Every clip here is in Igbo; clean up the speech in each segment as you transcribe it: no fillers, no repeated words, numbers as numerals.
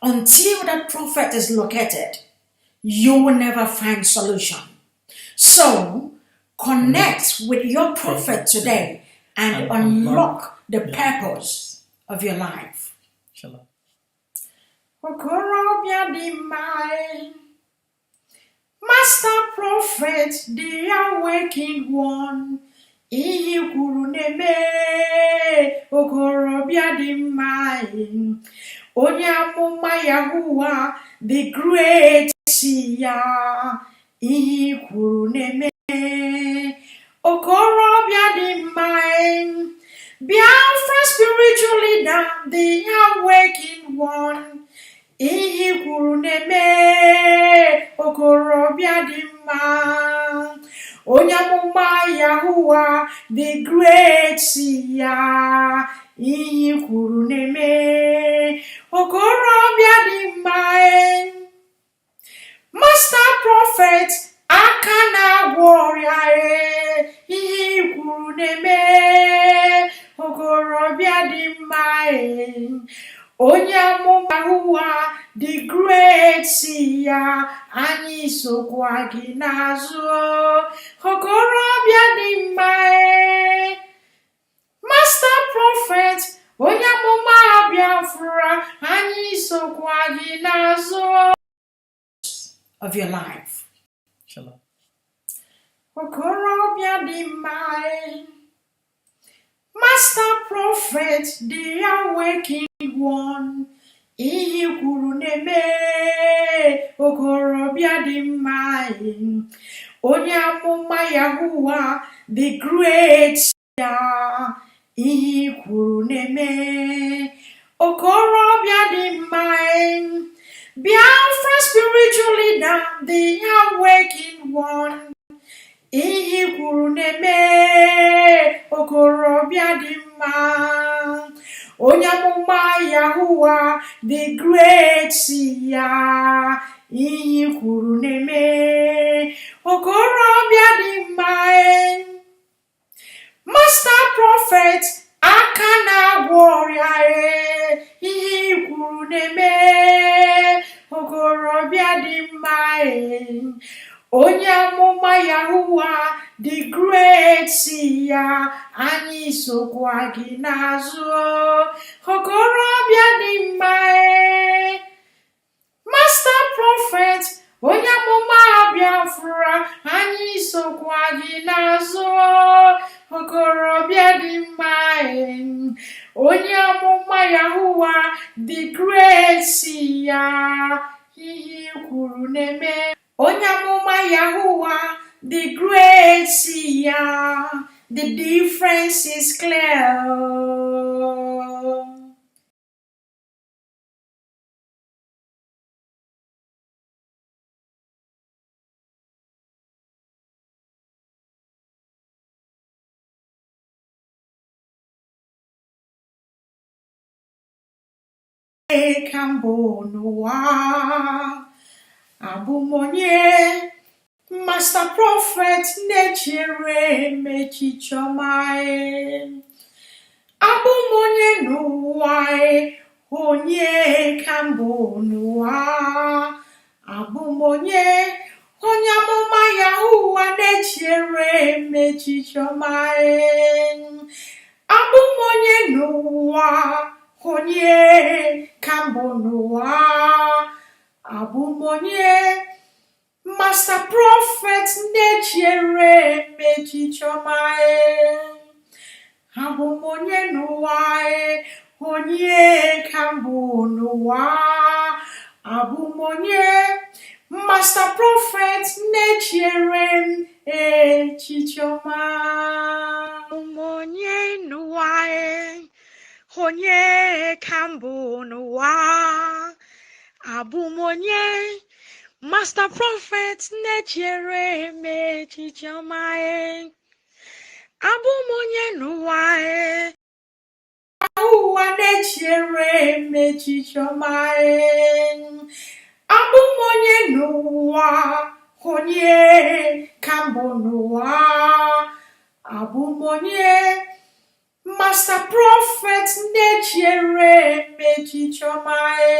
Until that prophet is located, you will never find solution. So connect with your prophet today and and unlock unlock the your purpose of your life. Shalom. Okorobịa dị mma, eh? Master Prophet, the awakened one, ihe i kwuru na-eme, okorobịa dị mma, eh? Onye amụma Yahuwa, the great si ya, ihe i kwuru na-eme, okorobịa dị mma, eh? Biafra spiritual leader, the awakened one, ihe i kwuru na-eme, okorobịa dị mma, onye amụma Yahuwa, the great si ya, ihe i kwuru na-eme, okorobịa dị mma, eh? Master Prophet, aka na-agwọ ọrịa, e ihe i kwuru na-eme, okorobịa dị mma, e onye amụma Yahuwa, the great si ya, anyị sokwa gị n'azụ, okorobịa dị mma, e Master Prophet, onye amụma Biafra, anyị sokwa gị n'azụ of your life. Shalom. Okorobịa dị mma, eh? Master Prophet, the awakened one, ihe i kwuru na-eme, okorobịa dị mma, eh? Onye amụma Yahuwa, the great ya, ihe i kwuru na-eme, okorobịa dị mma, eh? Biafra spiritual leader, the awakened one, ihe i kwuru na-eme, okorobịa dị mma, onye amụma Yahuwa, the great si ya, ihe i kwuru na-eme, okorobịa dị mma, eh? Master Prophet, aka na-agwọ ọrịa, e ihe i kwuru na-eme, okorobịa dị mma, e onye amụma Yahuwa, the great si ya, anyị sokwa gị n'azụ, okorobịa dị mma, e Master Prophet, onye amụma Biafra, anyị sokwa gị n'azụ, okorobịa dị mma, e onye amụma Yahuwa, the great si ya, ihe i kwuru na-eme, onye amụma Yahuwa, the great si ya, the difference is clear. Ka mbụ n'ụwa, abụ m onye Master Prophet na-echere m echiche ọma, e. Abụ m onye n'ụwa, e, onye ka mbụ n'ụwa, abụ m onye onye amụma Yahuwa na-echere m echiche ọma, e. Abụ m onye n'ụwa, onye ka mbụ n'ụwa, abụ m onye Master Prophet na-echere m echiche ọma, e. Abụ m onye n'ụwa, e, onye ka mbụ n'ụwa, abụ m onye Master Prophet na-echere m echiche ọma. Abụ m onye n'ụwa, e, onye ka mbụ n'ụwa, abụ m onye Master Prophet na-echere m echiche ọma, e. Abụ m onye n'ụwa, e, ụwa na-echere m echiche ọma, e. Abụ m onye n'ụwa, onye ka mbụ n'ụwa, abụ m onye Master Prophet na-echere m echiche ọma, e.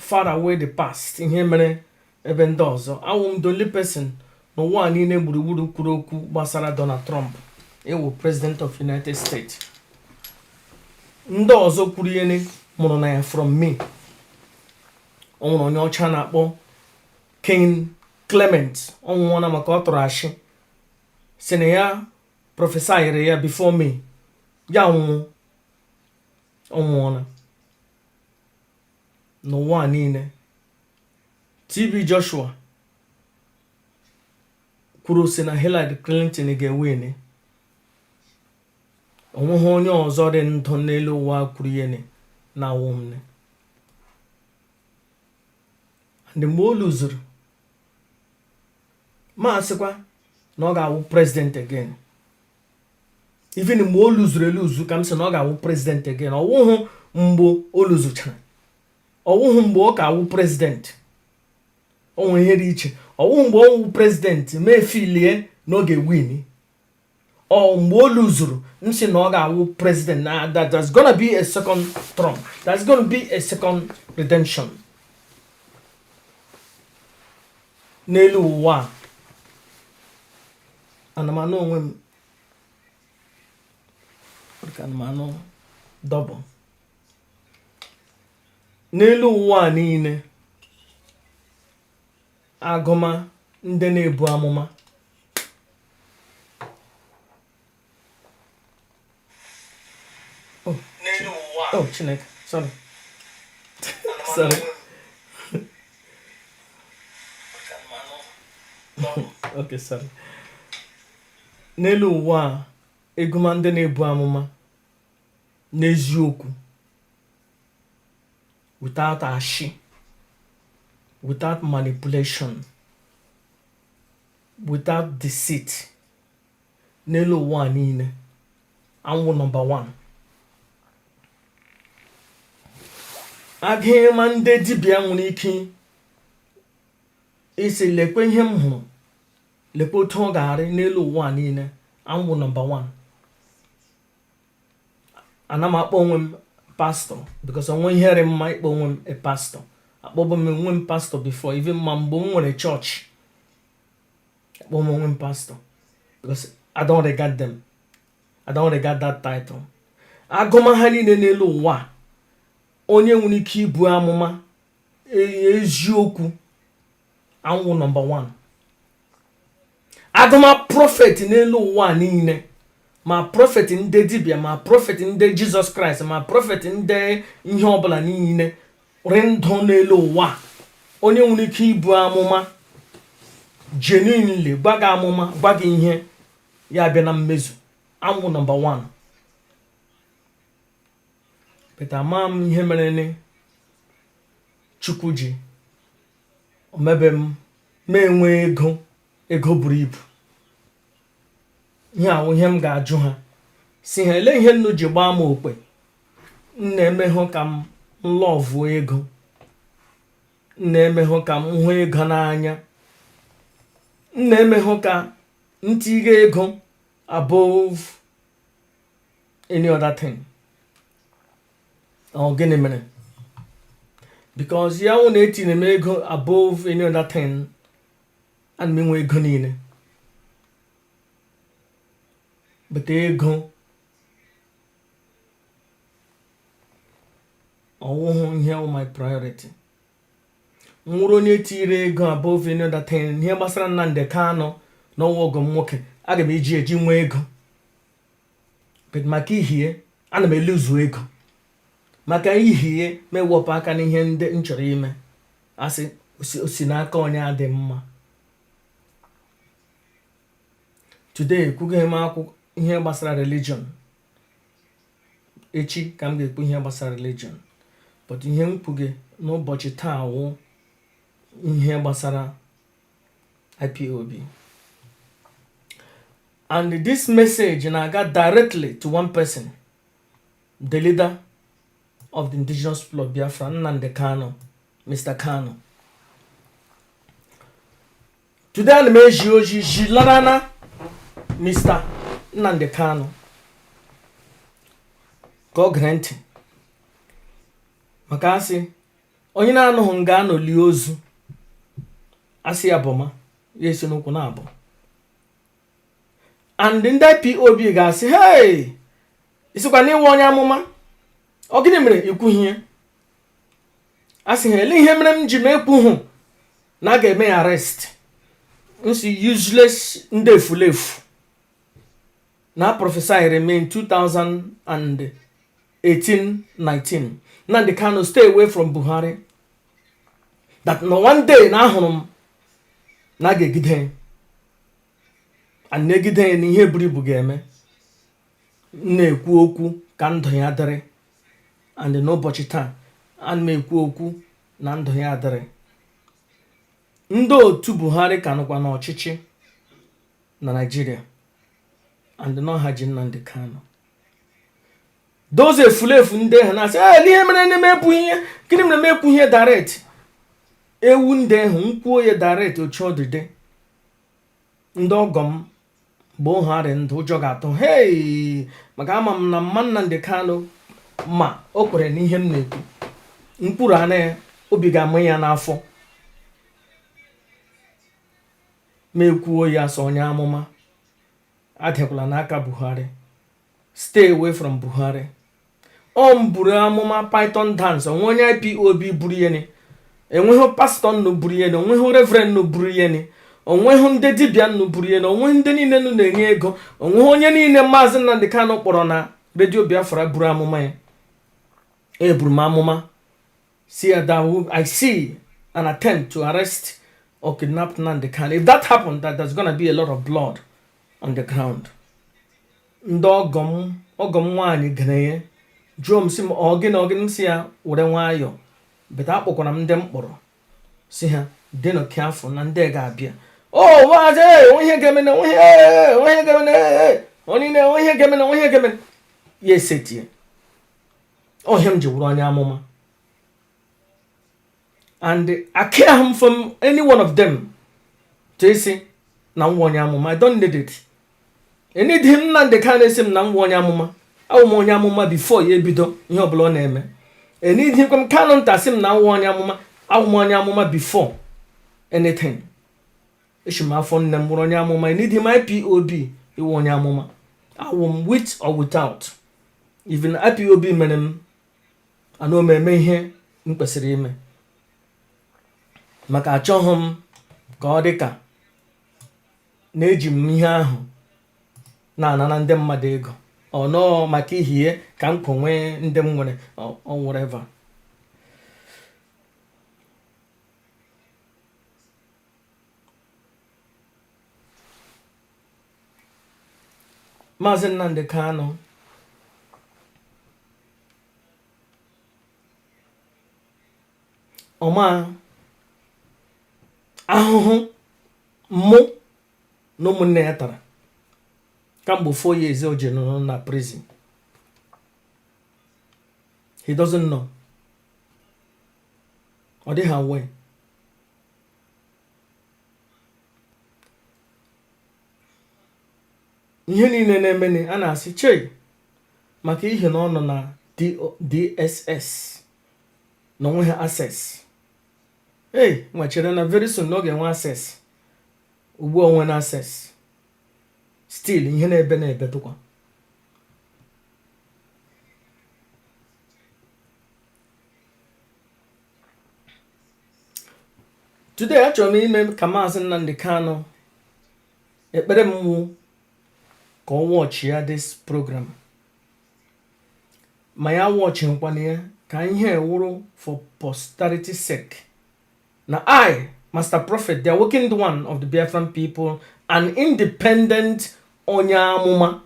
far away the past, ihe mere ebe ndị ọzọ, awụ m the only person n'ụwa niile gburugburu kwuru okwu gbasara Donald Trump ịwụ president of United States. Ndị ọzọ kwuru ihe mụrụ na ya from me. O nwere onye ọcha na-akpọ Ken Clement, ọ nwụọna maka ọ tụrụ ashị si na ya prophesyrị ya before me. Ya nwụọ, ọ nwụọna. N'ụwa niile, TB Joshua kwuru si na Hillary Clinton ga-ewin. Onweghị onye ọzọ dị ndụ n'elu ụwa kwuru ihe na awụ m. And mgbe o luzuru, ma sịkwa na ọ ga-awụ president again. Even mgbe o luzuru eluzu, ka m sị na ọ ga-awụ president again. Ọwụhụ mgbe o luzuchara, ọwụhụ mgbe ọ ka awụ president. O nwere ihe dị iche. Ọwụhụ mgbe ọ wụ president mee filie na ọ ga-ewin. Ọ mgbe o luzuru, m sị na ọ ga-awụ president, na that there's gonna be a second Trump, there's gonna be a second redemption n'elu ụwa a. Ana m anụ onwe m ka ana m anụ double n'elu ụwa a niile. Agụma ndị na-ebu amụma, oh, oh Chineke, sorry, sorry, okay, sorry. N'elu ụwa a, eguma ndị na-ebu amụma n'eziokwu, without ashị, without manipulation, without deceit, n'elu ụwa niile, awụ number 1. Agụma ndị dibịa nwere ike isi lekwe ihe m hụrụ, lekwe otu ọ ga-arị n'elu ụwa niile, awụ number 1. Ana m akpọ onwe m pastor because onwe ihere mma ịkpọ onwe m a pastor. Akpọbụ m onwe m pastor before, even ma mgbe m nwere chọọchị, akpọ m onwe m pastor because I don't regard them, I don't regard that title. Agụma ha niile n'elu ụwa, onye nwere ike ibu amụma eziokwu, awụ number 1. Agụma prophet n'elu ụwa niile, ma prophet ndị dibịa, ma prophet ndị Jizọs Kraịst, ma prophet ndị ihe ọbụla niile rị ndụ n'elu ụwa, onye nwere ike ibu amụma genuinely, gwa gị amụma, gwa gị ihe ya bịa na mmezu, awụ number 1. But ama m ihe mere ni Chukwu ji omebe m ma enwe ego, ego buru ibu. Ihe awụ ihe m ga-ajụ ha, si ha ele ihe nnu ji gbaa m okpe. M na-emehụ ka m lọvụọ ego, m na-emehụ ka m hụ ego n'anya, m na-emehụ ka m tinye ego above any other thing. Ọ gịnị mere? Because ya nwụ na etinye m ego above any other thing, ana m enwe ego niile, but ego ọwụhụ ihe wụ my priority. Nwụrụ onye tinyere ego above any other thing, ihe gbasara Nnamdi Kanu na ọnwa ọgọ m nwoke, aga m eji nwee ego, but maka ihie ana m eluzu ego, maka ihie ma ewepụ aka n'ihe ndị m chọrọ ime, asị osi n'aka onye adị mma. Today ekwughị m akwụkwọ ihe gbasara religion. Echi ka m ga-ekwu ihe gbasara religion, but ihe m kwughị n'ụbọchị taa wụ ihe gbasara IPOB. And this message na-aga directly to one person, the leader of the Indigenous People of Biafra, Nnamdi Kanu, Mr. Kanu. Today ana m eji oji jilara na Mr. Nnamdi Kanu ka ọ gere ntị, maka asị Onye na-anọghị nga anọ lie ozu, asị ya bọma, ya esi n'ụkwụ na-abụ. And ndị IPOB ga-asị, "Hey, isikwa na ịwụ onye amụma, ọ gịnị mere ikwughị ihe?" A sị ha, ele ihe mere m ji m ekwughụ na a ga-eme ya arrest? Nsi useless ndị efulefu na prophesy me in 2018 19, Nnamdi Kanu, stay away from Buhari, that no one day na ahụrụ m na a ga-egide ya, and na-egide ya na ihe buru ibu ga-eme. M na-ekwu okwu ka ndụ ya dịrị, and n'ụbọchị taa ana m ekwu okwu na ndụ ya dịrị. Ndị otu Buhari ka nọkwa n'ọchịchị na Naịjirịa, and nọ ha ji Nnamdi Kanu. Those efulefu ndị ahụ na-asị, "Ee, ihe mere na m ekwu ihe, gịnị mere m ekwu ihe direct?" Ewu ndị ahụ, nkwuo ya direct otu ọdịdị ndị ọgọ m mgbe ohu arị ndụ, ụjọ ga-atụ hei, maka ama m na mma Nnamdi Kanu ma o kwere n'ihe m na-ekwu mkpụrụ anya ya, obi ga-ama ya n'afọ. Ma ekwuo ya sọ onye amụma adịkwala n'aka Buhari, stay away from Buhari. Ọ m buru amụma python dance, onwe onye IPOB buru ihe ni, enweghị pastọ nnu buru ihe ni, onweghị reverend nnu buru ihe ni, onweghị ndị dibịa nnu buru ihe ni, onweghị ndị niile nnu na-enye ego, onweghị onye niile Maazị Nnamdi Kanu kpọrọ na redio Biafra buru amụma ya. Eburu m amụma see that I see an attempt to arrest or kidnap Nnamdi Kanu. If that happened, that there's gonna be a lot of blood on the ground. Ndị ọgọ m, ọgọ m nwaanyị gere ya, jụọ m sị m, ọ gịnị, ọ gịnị? M sị ya were nwayọọ beta. Akpọkwara m ndị m kpọrọ, si ha dịnụ careful na ndị ga-abịa. O maazị, ee, onwe ihe ga-eme na onwe ihe, ee, onwe ihe ga-eme na, ee, onye na onwe ihe ga-eme na onwe ihe ga-eme ya. Esetie ọhịa m ji wụrụ onye amụma, and I care from any one of them to esi na nwa onye amụma. I don't need it. Enidi m Nnamdi Kanu esi m na nwa onye amụma. Awụ m onye amụma before ya ebido ihe ọbụla ọ na-eme. Enidikwa m Kanu nta sị m na nwa onye amụma. Awụ m onye amụma before anything. Echi m afọ nne m bụrụ onye amụma. Enidi m IPOB iwu onye amụma. Awụ m with or without. Even IPOB mere m ana ome ihe m kwesịrị ime, maka achọghị m ka ọ dị ka na-eji m ihe ahụ na-anara ndị mmadụ ego ọ nọọ maka ihie ka m kwonwe ndị m nwere or whatever. Maazị Nnamdi Kanu ọma ahụhụ mụ na ụmụnne ya tara kamgbe 4 years o ji nọrọ na prison. He doesn't know. Ọ dịghị aware. Ihe niile na-emeni a na-asị chei maka ihi na ọ nọ na DSS na onwe ha access. Ei, nwechere na very soon na ọ ga-enwe access. Ugbu a onwe na access, still ihe na-ebe na-ebetụkwa. Today achọrọ m ime ka Maazị Nnamdi Kanu, ekpere m wụ ka ọ watch ya this program, ma ya watch nkwana ya, ka ihe wụrụ for posterity sake na I, Master Prophet, the awakened one of the Biafran people, an independent onye amụma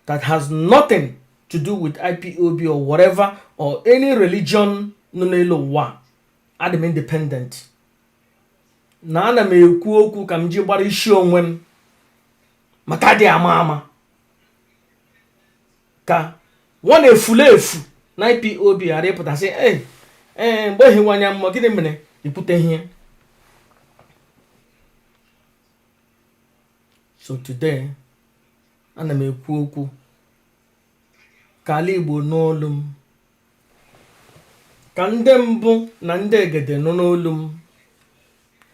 that has nothing to do with IPOB or whatever or any religion nọ n'elu ụwa, adị m independent, na ana m ekwu okwu ka m ji gbara isi onwe m, maka adị ama ama ka nwa na-efulu efu na IPOB ghara ịpụta sị, ee ee, mgbe ehiwanye mmụọ, gịnị mere ikwute ihe? So today ana m ekwu okwu ka ala Igbo n'olu m, Ka ndị mbụ na ndị egede nụ n'olu m.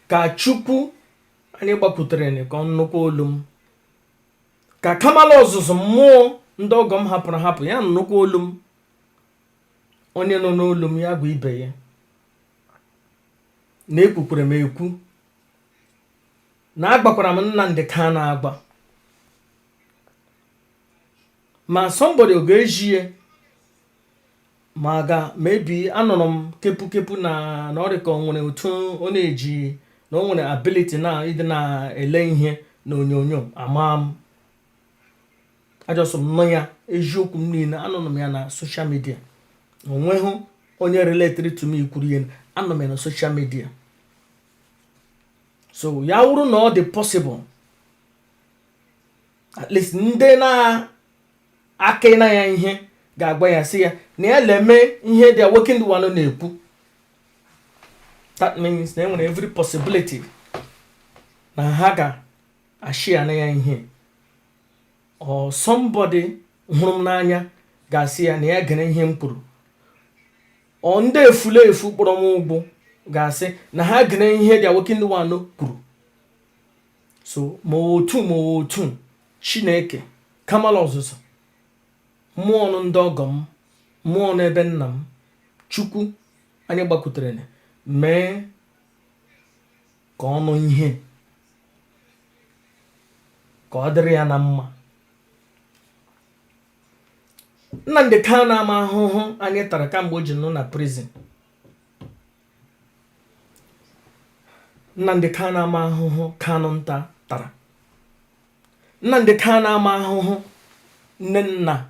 Ka Chukwu anyị gbakwutere ka ọ nụkwa olu m. Ka kamala ọzụzụ mmụọ ndị ọgọ m hapụrụ ahapụ ya nụkwa olu m. Onye nọ n'olu m, ya gwa ibe ya na ekwukwere m ekwu na agbakwara m Nnamdị Kanu agba. Ma somebody ọ ga-eji ya ma ga maybe anụrụ m kepu kepu na ọ dị ka o nwere otu ọ na-eji na o nwere ability na ịdị na-ele ihe na onyonyo. Ama m ajọsọ m nọ ya. Eziokwu m niile, anụrụ m ya na social media. Onweghị onye related to me kwuru ihe. Anọ m ya na social media. So ya wụrụ na ọ dị possible, at least ndị na-aka na ya ihe ga-agwa ya, sị ya na ya leme ihe the awakened one na-ekwu. That means na enwere every possibility na ha ga-ashia na ya ihe, or somebody hụrụ m n'anya ga-asị ya na ya gere ihe m kwuru, ọ ndị efulefu kpọrọ m ụgbụ ga-asị na ha gere ihe the awakened one kwuru. So ma otu Chineke, kamala ọzụzụ mmụọ, ndị ọgọ m, mmụọ n'ebe nna m, Chukwu anyị gbakwutere, mee ka ọnụ ihe ka ọ dịrị ya na mma. Nnamdị Kanu ama ahụhụ anyị tara kamgbe o ji nọ na prison. Nnamdị Kanu ama ahụhụ Kanu nta tara. Nnamdị Kanu ama ahụhụ nne nna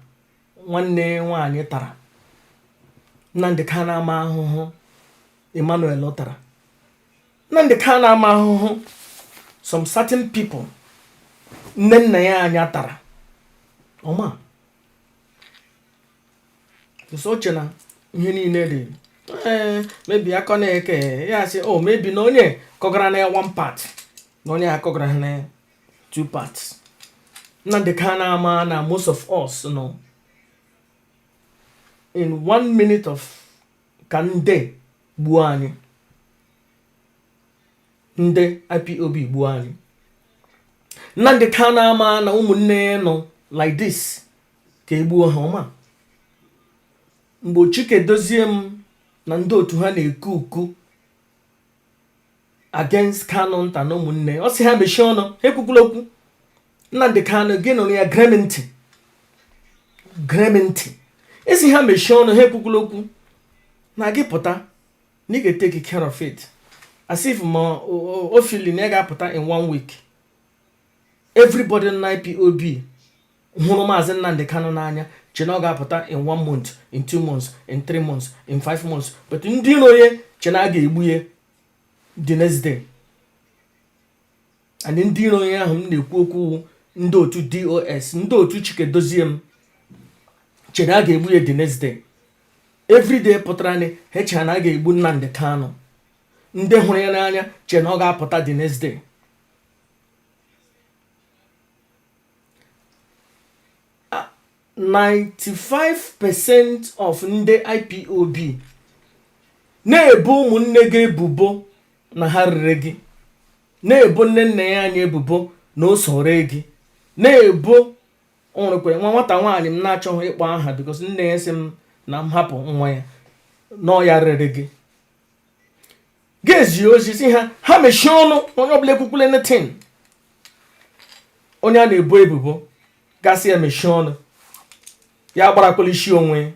nwanne nwaanyị tara. Nnamdị Kanu ama ahụhụ Emmanuel tara. Nnamdị Kanu ama ahụhụ some certain people nne nna ya anya tara. Ọma oche na ihe niile dị. Ee, maybe akọ na-eke ya sị, oh, maybe na onye kọgara na ya one part, na onye akọgara na ya two parts. Nnamdị Kanu ama na most of us nọ in one minute of ka ndị gbuo anyị, ndị IPOB gbuo anyị. Nnamdị Kanu ama na ụmụnne ya nọ like this ka egbuo ha. Ọma mgbe Chike Dozie m na ndị otu ha na-eku uku against Kanu nta na ụmụnne, ọ sị ha mechie ọnụ, ha ekwukwula okwu. Nnamdị Kanu gị nụrụ ya, gere m ntị, gere m ntị. Esi ha mechie ọnụ, ha ekwukwula okwu, na gị pụta na ị ga-etake care of it, as if ma o fili na ya ga-apụta in one week. Everybody na IPOB hụrụ Maazị Nnamdị Kanu n'anya che na ọ ga-apụta in one month, in 2 months, in 3 months, in 5 months, but ndị iro ya che na a ga-egbu ya the next day. And ndị iro onye ahụ m na-ekwu okwu, ndị otu DOS, ndị otu Chike Dozie m, chere a ga-egbu ya the next day. Everyday pụtara ni ha chere na a ga-egbu Nnamdị Kanu. Ndị hụrụ ya n'anya chere na ọ ga-apụta the next day. 95% of ndị IPOB na-ebo ụmụnne gị ebubo na ha rere gị, na-ebo nne nna ya anyị ebubo na o so ree gị, na-ebo o nwekwara nwa nwata nwaanyị m na-achọghị ịkpọ aha because nne ya sị m na m hapụ nwa ya na ya rere gị. Ga-ezi ozi si ha, ha mechie ọnụ, onye ọbụla ekwukwula anything. Onye a na-ebo ebubo gasị ya mechie ọnụ, ya gbarakwala isi onwe.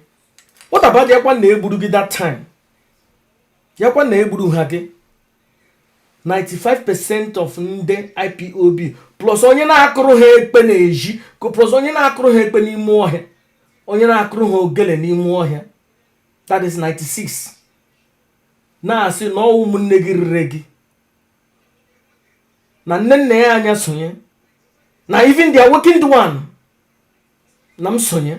What about yakwa na egburu gị that time, yakwa na egburu ha gị? 95% of ndị IPOB, plus onye na-akụrụ ha ekpe na-eji, plus onye na-akụrụ ha ekpe n'ime ọhịa, onye na-akụrụ ha ogele n'ime ọhịa, that is 96, na-asị na ọ ụmụnne gị rere gị, na nne nna ya anya sonye, na even the awakened one na m sonye.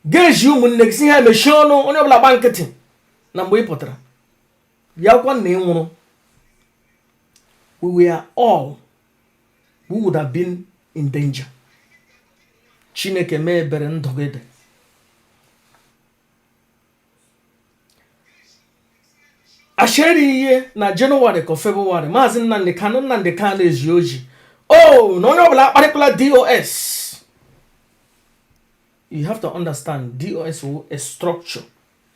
Ga-eji ụmụnne gị si ha mechie ọnụ, onye ọbụla gba nkịtị. Na mgbe ị pụtara ya kwa na ị nwụrụ, we were all, we would have been in danger. Chineke mee ebere, ndụ gị dị. Asheri ihe na Jenụwarị ka Febụwarị, Maazị Nnamdị Kanụ, Nnamdị Kanụ ezi oji o na onye ọbụla akparịkwala DOS. You have to understand, DOS wụ a structure,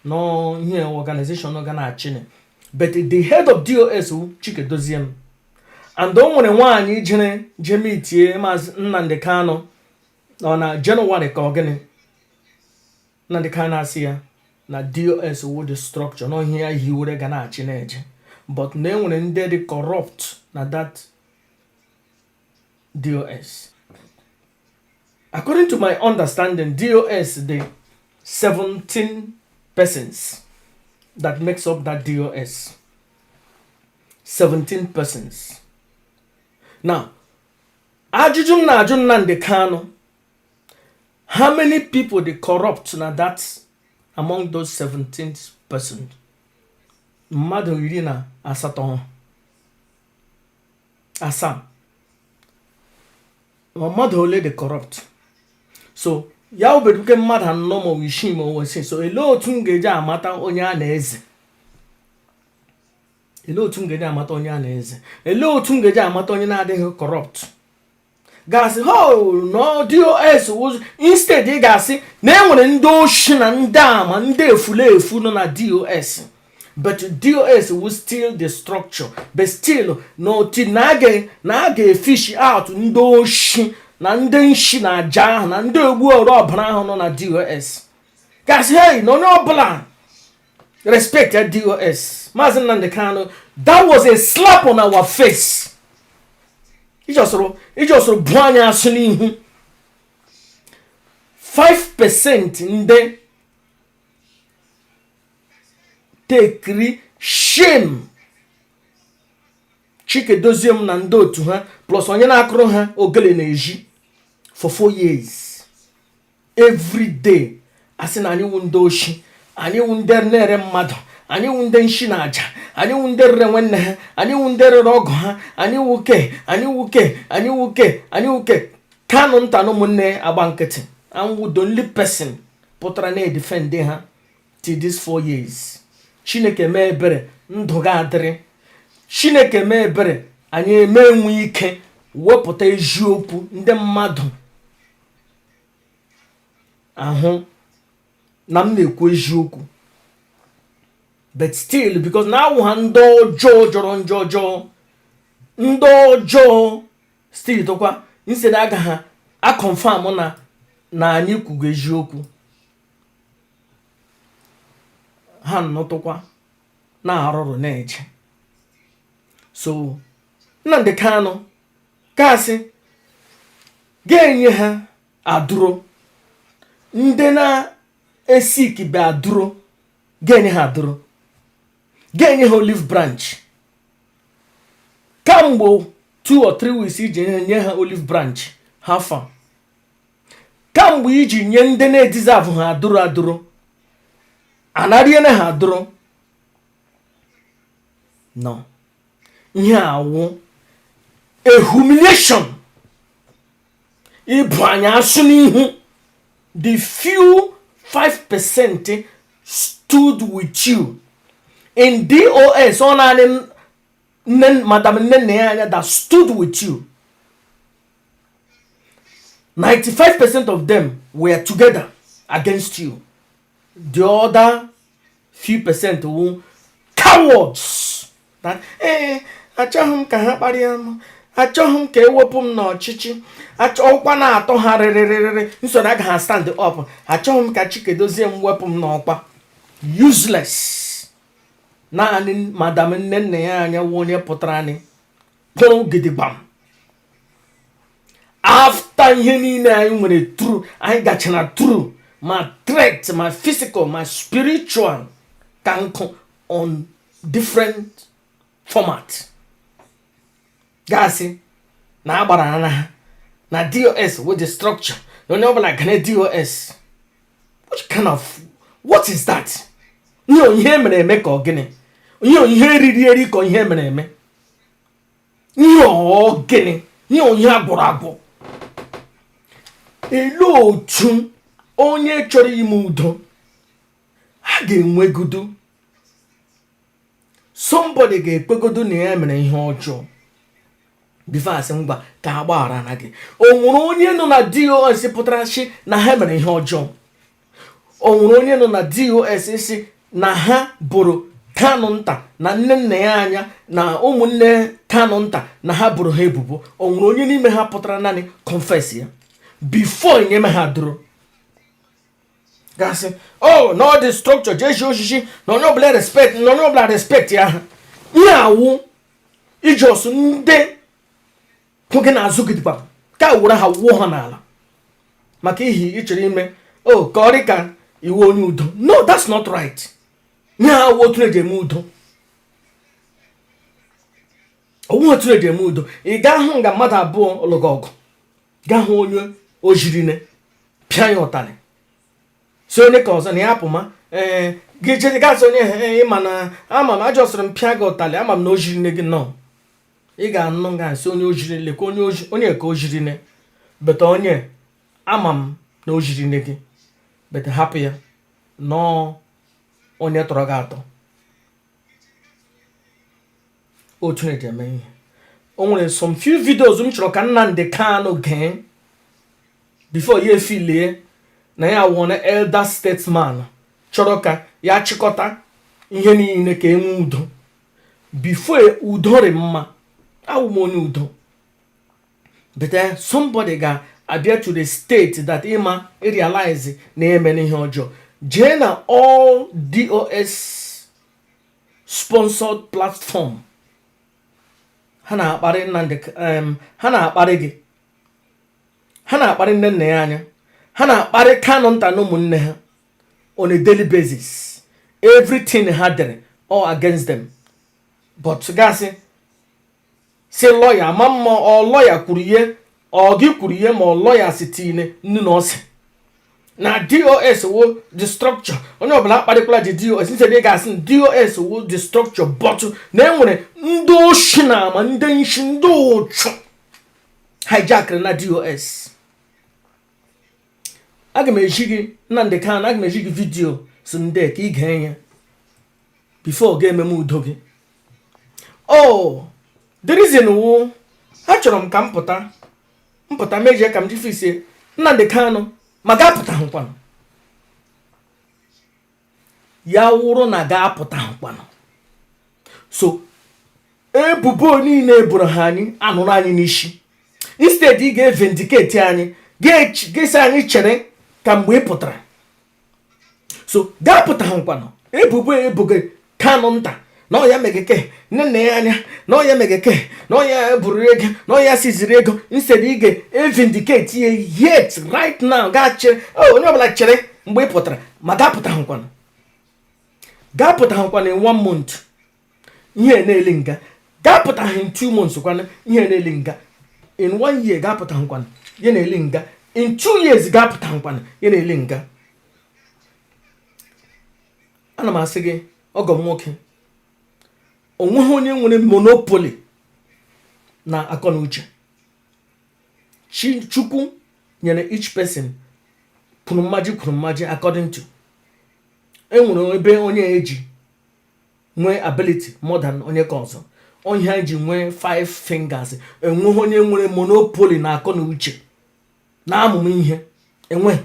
no ihe organization ga na-achị, but the head of DOS wụ Chike Doziem. And o nwere nwaanyị jere je meetie Maazị Nnamdị Kanụ nọ na Jenụwarị ka ọ gịnị. Nnamdị Kanụ asị ya na DOS wụ the structure na ihe ya hiwere ga na-achị na-eje, but na enwere ndị dị corrupt na that DOS. According to my understanding, DOS dị 17 persons that makes up that DOS, 17 persons. Now, ajụjụ m na-ajụ Nnamdị Kanụ, how many people dey corrupt na that among those 17 persons? Mmadụ 18, asaa. Ma mmadụ ole dị corrupt? So ya obeduke mmadụ anọ ma ọ bụ isii ma ọ bụ isii. So elee otu m ga-eji amata onye a na-eze? Elee otu m ga-eji amata onye a na-eze? Elee otu m ga-eji amata onye na-adịghị corrupt? Ga-asị ho no DOS wụ- instead ị ga-asị na e nwere ndị oshi na ndị ama, ndị efulefu nọ na DOS, but DOS will still the structure, but still n'otu na a ga-efish out ndị oshi na ndị nshi na aja ahụ na ndị ogbu ọrụ ọbara ahụ nọ na DOS. Gasị hey, na onye ọbụla respect ya DOS. Maazị Nnamdi Kanu, that was a slap on our face. Ijọsụrụ bụ anyị asụ n'ihu. 5% ndị tekiri shame Chike Doziem na ndị otu ha, plus onye na-akụrụ ha ogele na-eji for 4 years, every day asị na anyị wụ ndị oshi, anyị wụ ndị na-ere mmadụ, anyị wụ ndị nshi na aja, anyị wụ ndị rere nwanne ha, anyị wụ ndị rere ọgụ ha, anyị wụ ke, anyị wụ ke, anyị wụ ke, anyị wụ ke. Kanụ nta na ụmụnne agba nkịtị. Anwụ the only person pụtara na-edefend ha till this 4 years. Chineke mee ebere, ndụ ga-adịrị. Chineke mee ebere, anyị eme enwe ike wepụta eziokwu, ndị mmadụ ahụ na m na-ekwu eziokwu. But still, because na awụ ha ndị ọjọọ jọrọ njọ ọjọọ, ndị ọjọọ still tụkwa instead aga ha aconfirm na anyị kwugo eziokwu, ha nnọtụkwa na-arụrụ na-eje. So Nnamdi Kanu kasị ga-enye ha adụro, ndị na-esikibe adụro, ga-enye ha adụro, ga-enye ha olive branch. Kamgbe 2 or 3 weeks iji nye ha olive branch ha fa, kamgbe iji nye ndị na-edeserve ha adụrụ adụrụ, anariene ha adụrụ no. Ihe awụ a humiliation, ịbụ anyị asụ n'ihu. The few 5% stood with you in DOS. Ọ naanị nne Madam Nne Nna ya anya that stood with you. 95% of them were together against you. The other few percent wụ cowards that ee, achọghị m ka ha kparịa m, achọghị m ka ewepụ m n'ọchịchị, ọkwa na-atọ ha rịrịrịrị nsoro aga ha stand up, achọghị m ka Chikedozie m wepụ m n'ọkwa. Useless. Naanị Madam Nne Nna ya anya wụ onye pụtara anyị kwụrụ gidigbam after ihe niile anyị nwere through, anyị gachara through, ma threat, ma physical, ma spiritual, ka nkụ on different format. Gasị na agbara na ha na DOS with the structure na onye ọbụla gane DOS. Which kind of, what is that? Ihe ihe mere eme ka ọ gịnị? Ihe ihe riri eri ka ihe mere eme? Ihe ọ gịnị? Ihe ihe agwụrụ agwụ? Elee otu onye chọrọ ime udo ha ga-enwegodo Somebody ga-ekpegodo na ya mere ihe ọjọọ before asị ngwa ka a gbaghara na gị. O nwere onye nọ na DOS pụtara sị na ha mere ihe ọjọọ? O nwere onye nọ na DOS si na ha boro Kanụ nta na nne nna ya anya na ụmụnne Kanụ nta na ha boro ha ebubo? O nwere onye n'ime ha pụtara naanị confess ya before enyeme ha duro gasị oh no, the structure ji eji osisi na onye ọbụla respect, na onye ọbụla respect ya ha? Ihe awụ iji ọsụ ndị kwụ gị n'azụ gidigba ka were ha wụọ ha n'ala maka ihi ị chọrọ ime o ka ọ dị ka iwu onye udo. No, that's not right. Ihe awụ otu eji eme udo, ọwụ otu eji eme udo. Ị gaa hụ nga mmadụ abụọ lụga ọgụ, gaa hụ onye ojirine pịa ya ụtarị, si onye ka ọzọ na ya apụma. Ee, gị chere gasị onye ịma na ama m ajọsịrị m pịa gị ụtarị, ama m na ojirine gị nọ. Ị ga-anụ nga nsị onye ojiri, lekwa onye oji, onye ka ojirine beta, onye ama m na ojirine gị beta, hapụ ya nọọ, onye tọrọ gị atọ. Otu eji eme ihe. O nwere some few videos m chọrọ ka Nnamdi Kanu gee before ya efilie na ya wụ na elder statesman chọrọ ka ya chịkọta ihe niile ka enwee udo. Before udo rị mma, awụ m onye udo, but somebody ga-abịa to the state that ịma realize na eme n'ihe ọjọọ. Jee na all DOS sponsored platform, ha na-akparị Nnamdi, ha na-akparị gị, ha na-akparị nne nna ya anya, ha na-akparị Kanụ nta na ụmụnne ha on a daily basis. Everything ha dere, all against them. But gasị si lawyer ama mma, ọ lawyer kwuru ihe, ọ gị kwuru ihe, ma ọ lawyer si tinye nnu na ose na DOS wo the structure. Onye ọbụla akparịkwala the DOS. Instead ị ga-asị na DOS wo the structure, but na enwere ndị oshi na ama, ndị nshi, ndị ụchụ hijackịrị na DOS. Aga m eji gị, Nnamdi Kanu, aga m eji gị video si ndị ka ị gee ya before ga ememe udo gị. Oh, the reason wụ achọrọ m ka m pụta, mpụta mejie ka m ji fisie Nnamdi Kanu, ma ga-apụta hụkwanụ ya wụrụ na ga-apụta hụkwanụ. So ebubo niile eboro ha, anyị anụrụ anyị n'isi. Instead ị ga-evindicate anyị, ga-esi anyị chere ka mgbe ị pụtara. So ga-apụta hụkwanụ ebubo ebugo Kanụ nta na ọ ya megeke nne nna ya anya, na ọ ya megeke, na ọ ya buru ego, na ọ ya siziri ego. Instead ị ga-evindicate ya yet right now, gaa chere onye ọbụla chere mgbe ị pụtara, ma ga-apụta hụkwanụ, ga-apụta hụkwanụ in one month ihe na-eli nga, ga-apụta in 2 months kwanụ ihe na-eli nga, in one year ga-apụta hụkwanụ ihe na-eli nga, in 2 years ga-apụta hụkwanụ ihe na-eli nga. Ana m asị gị, ọgọ m nwoke, onweghị onye nwere monopoly na akọ na uche. Chukwu nyere each person kwuru mmaji, kwuru mmaji according to enwere ebe onye eji nwee ability more than onye ka ọzọ. Onye ha ji nwee five fingers. Enweghị onye nwere monopoly na akọ na uche na amụmụ ihe. Enweghị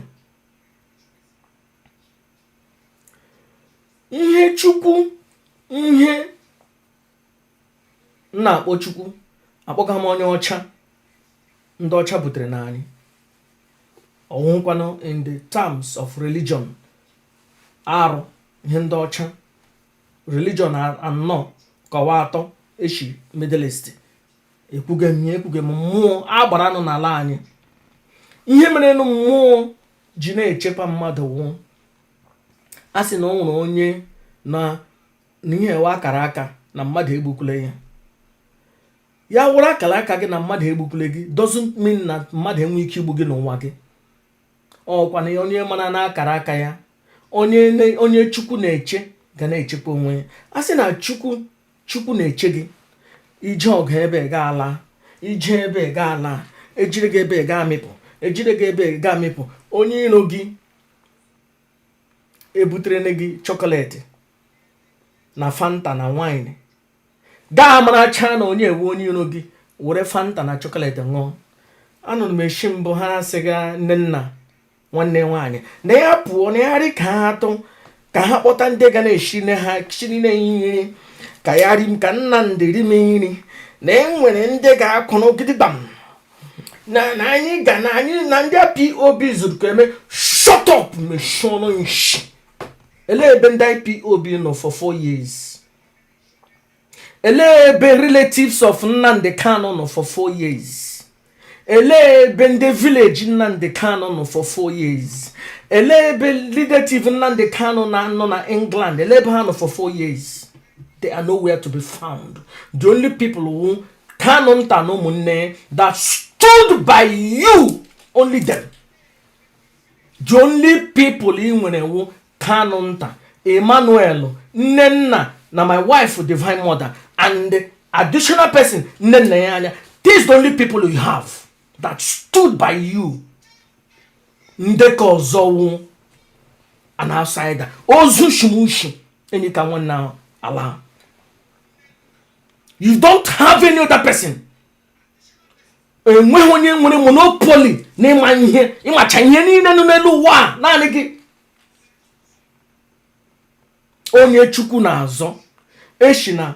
ihe Chukwu, ihe m na-akpọ Chukwu, akpọga m onye ọcha, ndị ọcha butere n'anyị ọnwụkwanụ. In the terms of religion, arụ ihe ndị ọcha religion anọ kọwa atọ echi Middle East. Ekwuge m ya, ekwuge m mmụọ agbara nọ n'ala anyị. Ihe mere nụ mmụọ ji na-echekwa mmadụ wụ a sị na o nwere onye na na ihe ewe akara aka na mmadụ egbukwule ya. Ya wụrụ akara aka gị na mmadụ egbukwule gị doesn't mean na mmadụ enwe ike igbu gị n'ụwa gị. Ọkwa na onye mara na akara aka ya, onye Chukwu na-eche ga na-echekwa onwe ya. A sị na Chukwu na-eche gị, ije ọgụ ebe ga ala, ije ebe ga ala, ejiri gị ebe ga amịpụ, ejiri gị ebe ga amịpụ. Onye iro gị ebutere gị chocolate. Na Fanta na wine gaa maracha na onye ewe onye iro gị were Fanta na chocolate ṅụọ. Anụrụ m eshi mbụ ha asịga nne nna nwanne nwaanyị na ya pụọ na ya rị ka ha atụ ka ha kpọta ndị ga na-eshi nne ha shiri na nri ka ya ri m ka Nnamdị ri m nri na e nwere ndị ga-akwụrụ gidigbam na na anyị ga na anyị na ndị IPOB zuru ka eme. Shut up, mechie ọnụ nshi. Elee ebe ndị IPOB nọ for 4 years? Elee ebe relatives of Nnamdi Kanu nọ for 4 years? Elee ebe ndị village Nnamdi Kanu nọ for 4 years? Elee ebe relative Nnamdi Kanu na-anọ na England? Elee ebe ha nọ for 4 years? They are nowhere to be found. The only people who Kanu nta na ụmụnne that stood by you, only them. The only people ị nwere wu Kanu nta, Emmanuel, Nnenna na my wife, Divine Mother, and additional person, nne nna ya anya. These the only people you have that stood by you. Ndị ka ọzọ wụ an outsider, ozu shimushi enyi ka nwanne ala. You don't have any other person. Enweghị onye nwere monopoly na ịma ihe, ịmacha ihe niile nọ n'elu ụwa a, naanị gị. Onye Chukwu na-azọ eshi na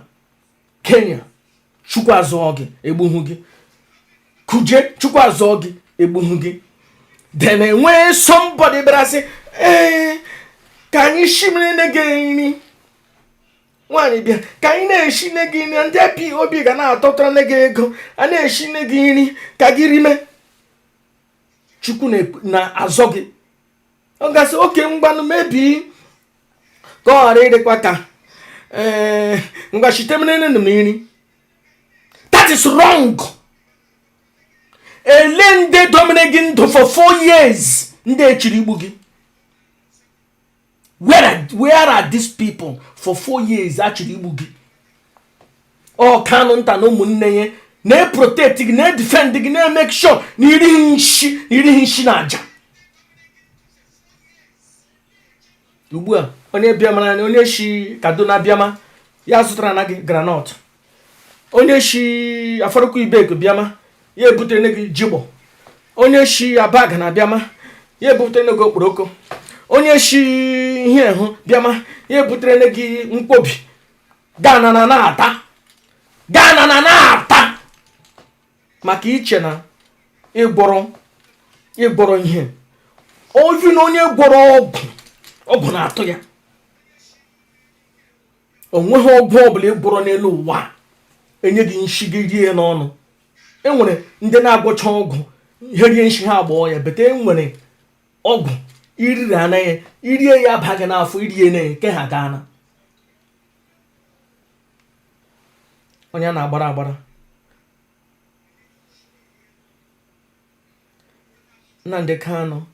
Kenya, Chukwu azụọ gị, egbuhu gị. Kuje, Chukwu azụọ gị, egbuhu gị. Then enwee somebody bịara sị, ee, ka anyị shimiri nne gị nri. Nwaanyị bịa ka anyị na-eshi nne gị nri, ndị IPOB ga na-atọtara nne gị ego, a na-eshi nne gị nri ka gị rime. Chukwu na-azọ gị. Ọ gasị oke mgbanụ mebi ka ọ ghara ịdịkwa ka ee ngwa shitemere m nri. That is wrong. Ele ndị domere gị ndụ for 4 years, ndị echiri igbu gị? Where are these people for 4 years achịrị igbu gị? Ọ Kanụ nta na ụmụnne ya na-eprotect gị, na-edefend gị, na-emake sure na irighị nshi, na irighị nshi na aja. Ugbu a onye bịamara anya, onye shi Kaduna bịama, ya zụtara na gị groundnut. Onye shi Afaraukwu Ibeku bịama, ya ebutere gị jigbọ. Onye shi Abaga na bịama, ya ebutere gị okporoko. Onye shi ihe hụ bịama, ya ebutere gị nkwobi. Gana na na-ata, gana na na-ata, maka iche na ịgwọrọ ịgwọrọ ihe ovi na onye gwọrọ ọgwụ, ọgwụ na-atụ ya. Onweghị ọgwụ ọbụla ịgwọrọ n'elu ụwa enye gị nshi gị rie n'ọnụ. Enwere ndị na-agwọcha ọgwụ, ihe rie nshi ha agbọọ ya bete. Enwere ọgwụ iriri anaghị irie ya abaghị n'afọ, irie na nke ha gaana. Onye a na-agbara agbara Nnamdi Kanu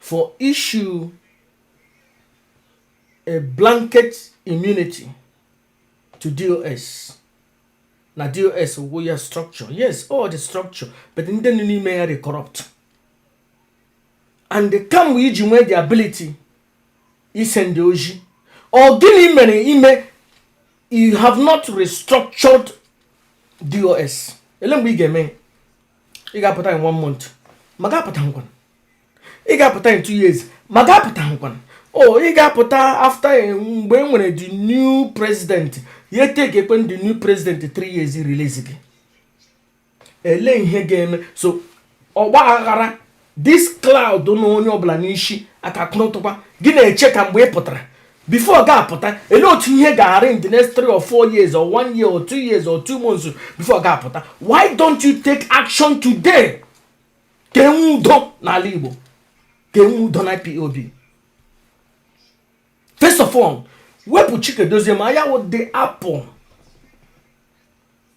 for issue a blanket immunity to DOS na DOS wụ ya structure. Yes, all the structure, but ndị nọ n'ime ya dị corrupt. And kamgbe iji nwee the ability isend ozi, ọ gịnị mere ime you have not restructured DOS? Ele mgbe ị ga-eme? Ị ga-apụta in one month, ma ga-apụta nkwana. Ị ga-apụta in 2 years, ma ga-apụta nkwana. O ị ga-apụta after mgbe e nwere the new president, ya take ekwe the new president 3 years release gị. Ele ihe ga-eme? So ọgba aghara, this cloud na onye ọbụla n'isi aka kụrụtụkwa gị na-eche ka mgbe ị pụtara. Before ga-apụta, ele otu ihe ga-arị in the next 3 or 4 years or one year or 2 years or 2 months before ga-apụta? Why don't you take action today ka enwe udo n'ala Igbo, ka enwe udo na IPOB? First of all, wepụ Chikedozie ma ya wụ the apple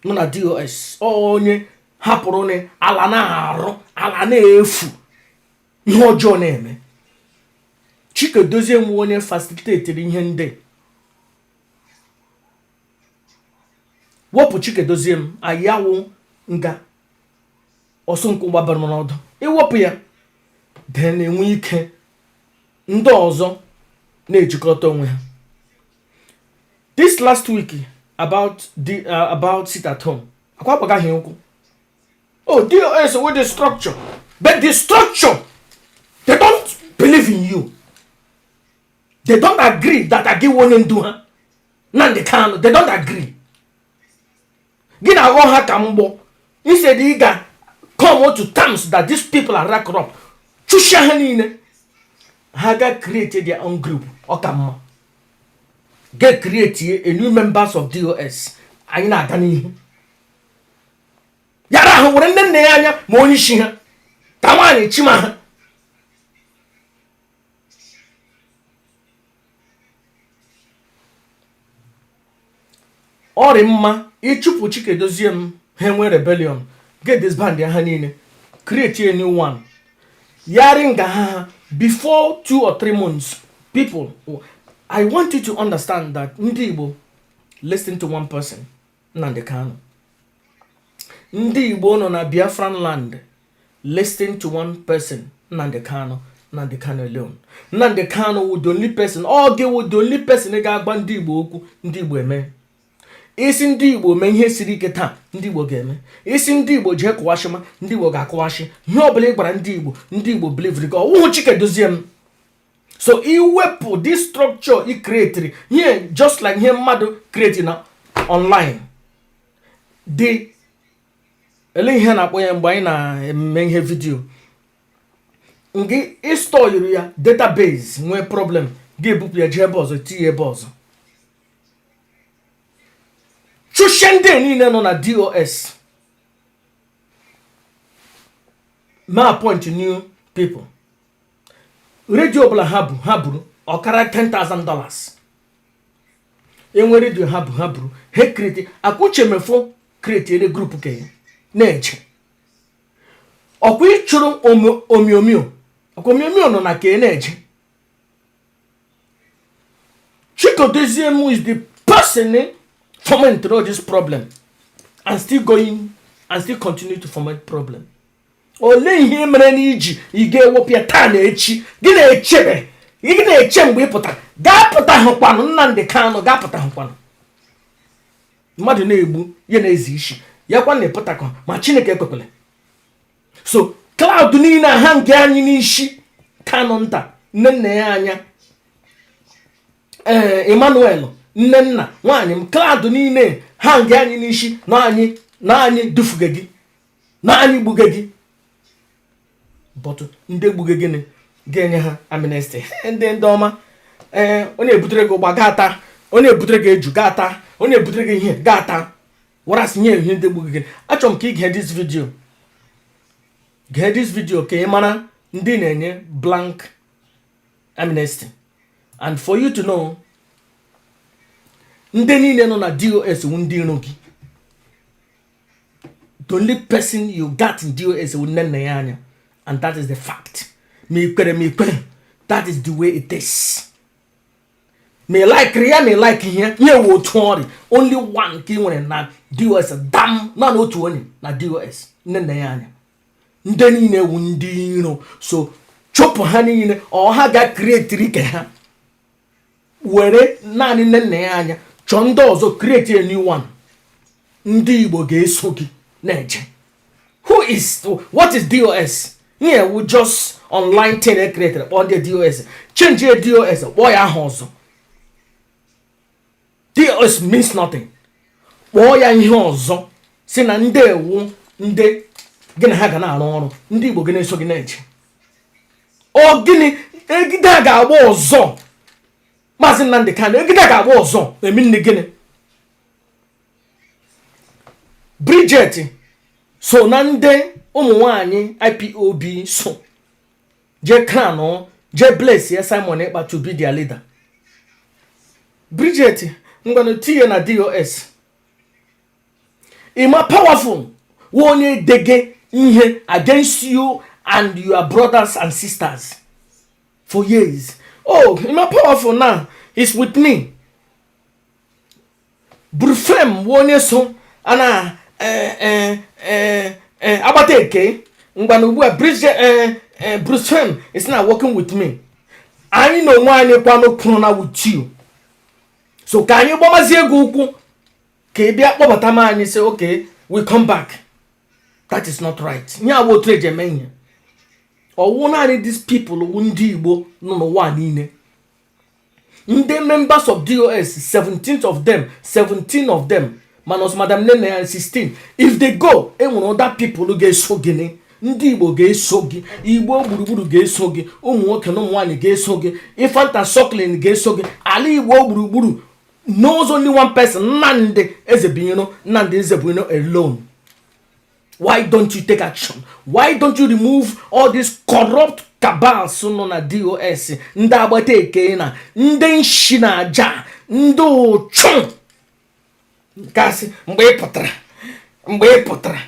nọ na DOS, onye hapụrụ na ala na-arụ ala na-efu ihe ọjọọ na-eme. Chikedozie nwe onye facilitatiri ihe ndị. Wepụ Chikedozie m ayawụ nga ọsọ nkwụ gbabara m n'ọdụ. Iwepụ ya, then enwe ike ndị ọzọ. Na-ejikọta onwe ha. This last week about sit at home, akwa agbagaghị ụkwụ. Oh, DOS with the structure, but the structure, they don't believe in you. They don't agree that agị onye ndu ha, Nnamdi Kanu. They don't agree. Gị na-aghọ ha ka mgbọ. Instead ị ga come to terms that these people are corrupt, chụsịa ha niile, ha ga create their own group. Ọ ka mma ga create a new members of DOS. Anyị na-aga n'ihu yara ahụ were nne nne ya anya ma onye isi ha ka nwaanyị chima ha. Ọ rị mma ịchụpụ Chikedozie m, ha enwe rebellion, get disband ha niile, create a new one. Yari nga ha before 2 or 3 months. People, I want you to understand that ndị Igbo listen to one person, Nnamdi Kanu. Ndị Igbo nọ na Biafran land listen to one person, Nnamdi Kanu. Nnamdi Kanu alone. Nnamdi Kanu wụ the only person, ọ gị wụ the only person ga-agba ndị Igbo okwu, ndị Igbo eme. Isi ndị Igbo mee ihe siri ike taa, ndị Igbo ga-eme. Isi ndị Igbo jee kụwashịma, ndị Igbo ga-akụwashi. Ihe ọbụla ị gwara ndị Igbo, ndị Igbo believe gị. Ọwụhụ Chikedozie m. So iwepụ this structure i create ihe, just like ihe mmadụ create na online dị ele ihe na-akpọ ya mgbe anyị na-eme ihe video ngị ịstọyiri ya database nwee problem, ga-ebupụ ya jee ebe ọzọ, tinye ebe ọzọ. Chụchie ndị niile nọ na DOS, ma appoint new people. Redio ọbụla ha bụ ha buru ọkara $10,000. Enwe redio ha bụ ha buru ha create. Akwuche Mefo create ere group ke ya na-eche ọkwa ịchụrụ omiomio. Ọkwa omiomio nọ na ka ị na-eje. Chikedozie m is the person foment all this problem and still going and still continue to foment problem. Olee ihe mere na iji ị ga-ewepụ ya taa na echi? Gị na-echebe, gị na-eche mgbe ị pụtara ga-apụta hụkwanụ Nnamdi Kanu ga-apụta hụkwanụ. Mmadụ na-egbu ya na-ezi isi ya kwa na ịpụtakọ ma Chineke ekwekwele. So cloud niile ha nke anyị n'isi Kanu nta, nne nna ya anya, ee, Emmanuel, nne nna nwaanyị m, cloud niile ha nke anyị n'isi na anyị na anyị dufuge gị na anyị gbuge gị. But ndị gbuge gịnị ga-enye ha amnesty? Ndị ọma, ee, onye ebutere gị ụgba ga-ata, onye ebutere gị eju ga-ata, onye ebutere gị ihe ga-ata. Warasị nye ihe ndị gbuge gịnị. Achọrọ m ka ị gee this video, gee this video ka ị mara ndị na-enye blank amnesty and for you to know ndị niile nọ na DOS wụ ndị iro gị. The only person you got in DOS wụ nne nna ya anya, and that is the fact. Ma ikwere ma ikwere, that is the way it is. Ma ị like ya ma ị like ihe ihe wụ otu ọrị. Only one ka ị nwere na DOS, dam, naanị otu onye na DOS, nne nna ya anya. Ndị niile wụ ndị iro. So chụpụ ha niile, ọ ha ga create ike ha were naanị nne nna ya anya, chọọ ndị ọzọ, create a new one. Ndị Igbo ga-eso gị na-eje. Who is, what is DOS? Ihe wu just online thing e created, kpọọ ndị DOS. Change ya DOS, kpọọ ya aha ọzọ. DOS means nothing. Kpọọ ya ihe ọzọ, si na ndị ewu ndị gị na ha ga na-arụ ọrụ. Ndị Igbo gị na-eso gị na-eje. Ọ gịnị egide a ga-agba ọzọ? Maazị Nnamdị Kanu, egide a ga-agba ọzọ emi nne gịnị? Bridget so na ndị ụmụ nwanyị IPOB so jee kranụ, jee bless ya Simon Ekpa to be their leader. Bridget, ngwanụ, tinye na DOS. Ịma Powerful wụ onye dege ihe against you and your brothers and sisters for years. Oh, Ịma Powerful now is with me. Brufem wụ onye so a na agbata eke. Ngwanụ, ugbu a Bridget, Bruce Fem is now working with me. Anyị na onwe anyị kwanụ kwụrụ na with you. So ka anyị gbamazie gị ụkwụ ka ị bịa kpọbata m anyị sị okay, we come back. That is not right. Ihe awụ otu eji eme ihe. Ọwụ naanị these people wụ ndị Igbo nọ n'ụwa niile. Ndị members of DOS, 17 of them, 17 of them minus Madam Nene ya, 16. If they go, enwere other people ga-eso gịnị. Ndị Igbo ga-eso gị, Igbo gburugburu ga-eso gị, ụmụ nwoke na ụmụ nwaanyị ga-eso gị, Ifanta Sọklin ga-eso gị. Ala Igbo gburugburu knows only one person, Nnamdi Ezebino. Nnamdi Ezebino alone. Why don't you take action? Why don't you remove all these corrupt cabals nọ na DOS, ndị agbata eke na ndị nshi na aja, ndị ụchụ gasị? Mgbe ị pụtara, mgbe ị pụtara,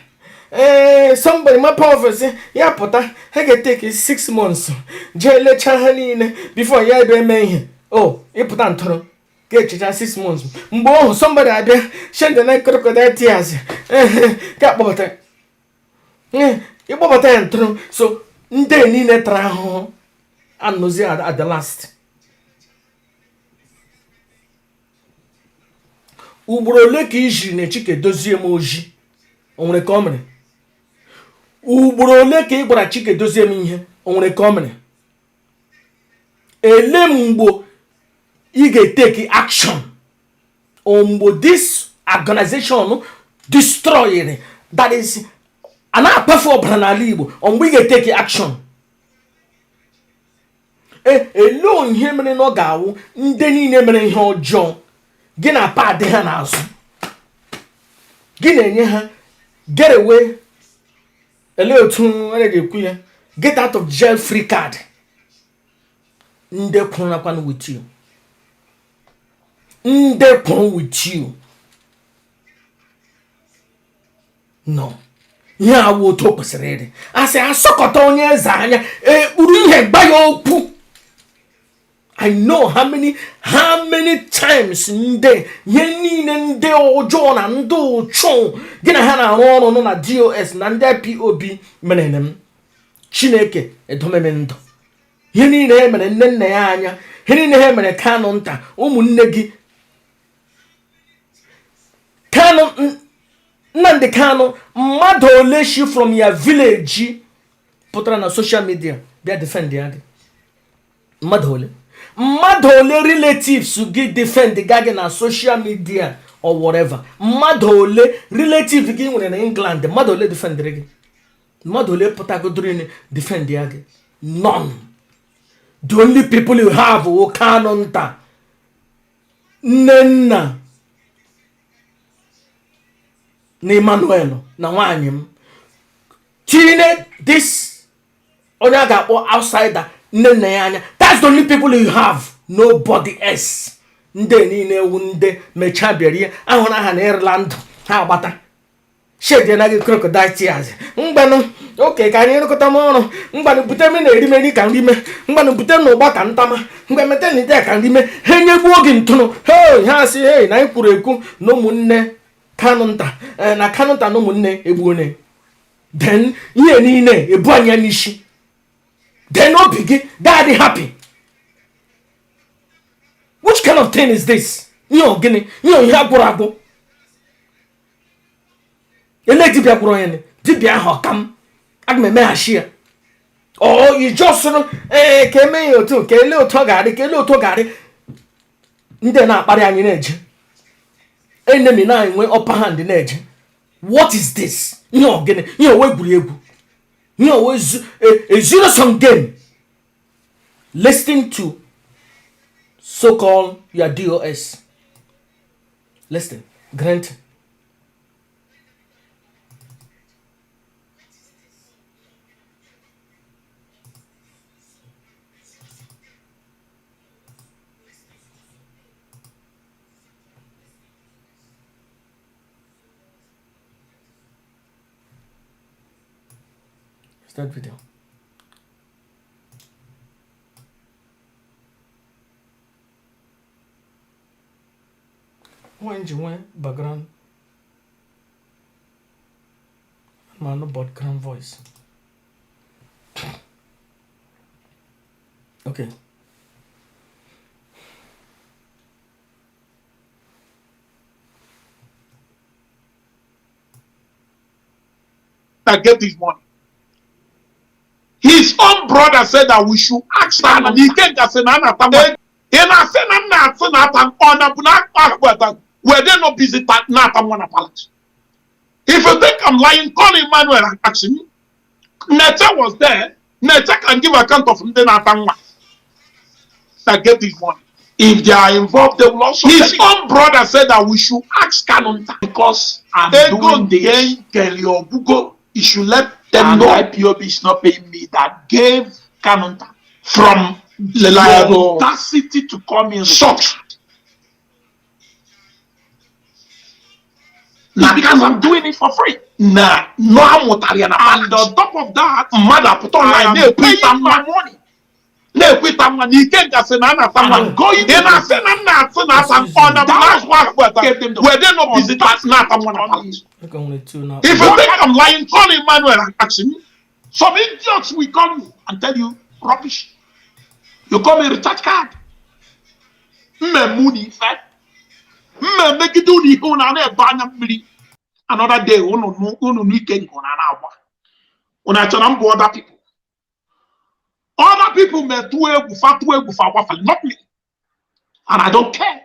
ee, somebody mapa office ya pụta, ha ga-eteke 6 months jee lechaa ha niile before ya ebe eme ihe. O ịpụta ntụrụ ga-echecha 6 months. Mgbe ohu somebody abịa shed na crocodile tears ka akpọbata, ịkpọbata ya ntụrụ. So ndị niile tara ahụhụ anọzi at the last. Ugboro ole ka i jiri na Chike dozie m oji? O nwere ka o mere? Ugboro ole ka ị gwara Chike dozie m ihe? O nwere ka o mere? Ele mgbe ị ga-eteki action? O mgbe this organization destroyed, that is, a na-akpafu ọbara n'ala Igbo, ọ mgbe ị ga-eteki action? Ele ihe mere na ọ ga-awụ ndị niile mere ihe ọjọọ, gị na pad ha n'azụ, gị na-enye ha get away, ele otu a na-ekwu ya, get out of jail free card? Ndị kwụrụ with you, ndị kwụrụ with you, no. Ihe awụ otu o kwesịrị ịdị. Asị asọkọta onye eze anya ekpuru ihe gba ya okwu. I know how many times ndị ihe niile, ndị ọjọọ na ndị ụchụ gị na ha na-arụ ọrụ nọ na DOS na ndị IPOB mere m. Chineke edomeme ndụ. Ihe niile ha mere nne nna ya anya, ihe niile ha mere Kanụ nta, ụmụnne gị, Kanụ, Nnamdi Kanụ, mmadụ ole shi from ya village pụtara na social media bịa defend ya gị? Mmadụ ole, mmadụ ole relatives gị defend ga gị na social media or whatever? Mmadụ ole relative gị nwere na England? Mmadụ ole defendịrị gị? Mmadụ ole pụtagodoro defend ya gị? None. The only people you have wụ Kanụ nta, nne nna na Emmanuel na nwaanyị m tinye this onye a ga-akpọ outsider, nne nna ya anya. That's the only people you have, nobody else. Ndị niile ewu ndị mechaa bịara ihe ahụrụ aha na ịrịla ndụ ha agbata shed na gị crocodile tears. Mgbanụ oke ka anyị rụkọta m ọrụ. Mgbanụ bute m na erimeri ka nrime. Mgbanụ bute m na ụgba ka ntama. Mgbe mete na ide ka nrime. Ha enyegbuo gị ntụnụ. Hei, ha sị hei na anyị kwuru ekwu na ụmụnne Kanụ nta, na Kanụ nta na ụmụnne egbuone. Then ihe niile ebu anya n'isi, then obi gị ga-adị happy. Which kind of thing is this? Ihe ogini? Ihe ihe agwụrụ agwụ. Ele dibịa gwụrụ ya, dibịa ahụ ọka m aga m emeghachi ya. Ọ you just ee ka eme ya otu ka ele otu ọ ga-adị, ka ele otu ọ ga-adị. Ndị na-akparị anyị na-eje, enemy na-enwe upper hand na-eje. What is this? Ihe ogene? Ihe owe egwuregwu? Ihe owe a zero sum game? Listen to so-called your DOS. Listen, grant. Start video. Nwa ji nwee background ma anụ background voice. Okay. That gave this money. His own brother said that we should ask him. And he can't just say, "Na, na, na, ị na-asị na m na-asị na-ata ọ na bụ na akpa were they not busy na-ata nwa na palace. If you think I'm lying, call Emmanuel and ask him. Nete was there. Nete can give account of ndị na-ata nwa that get this money. If they are involved, they will also. His own brother said that we should ask Kanunta Because I'm ego doing this nke Kelly Obugo. You should let them and know IPOB is not paying me, that gave Kanunta from the reliable audacity to come in source. It's because I'm doing it for free. Na no amụtara ya na And palace. on top of that, Mmadụ apụta I online am na-ekwu ịta paying nwa my money. na-ekwu ịta nwa na Ikenga sị na a na-ata nwa. I'm going Ị na-asị na m na-asị na-ata ọ na bụ na azụ ahụ Gave them the were they not busy na-ata nwa na come in. palace. Dịka nwere two na If you think I'm lying, call Emmanuel and ask him. Some idiots will call you and tell you rubbish. You call me recharge card. Mmemme unu ife. Mmemme gide unu ihe unu a na-ebe anya mmiri. Another day unu n'ike nke unu a na-agba. Unu achọrọ mbụ other people. Other people may tụọ egwu fa, tụọ egwu fa agbafeli, not me. And I don't care.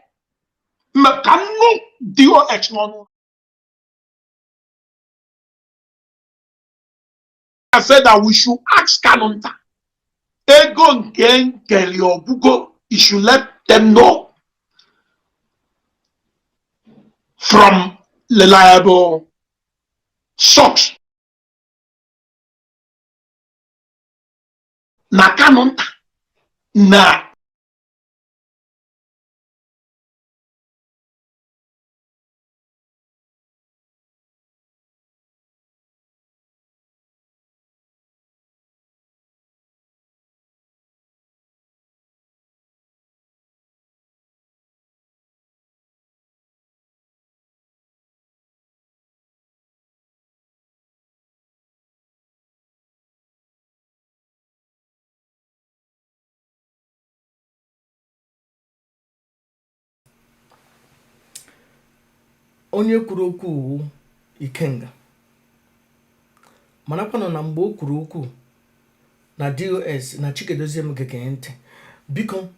Ka nnu DOX n'ọnụ. I said that we should ask Kanunta. Ego nke Kelly Obugo, you should let them know from reliable source. Na Kanunta na Onye kwuru okwu wu Ikenga. Marakwanụ na mgbe o kwuru okwu na DOS na Chikedozie m gege ntị. Biko,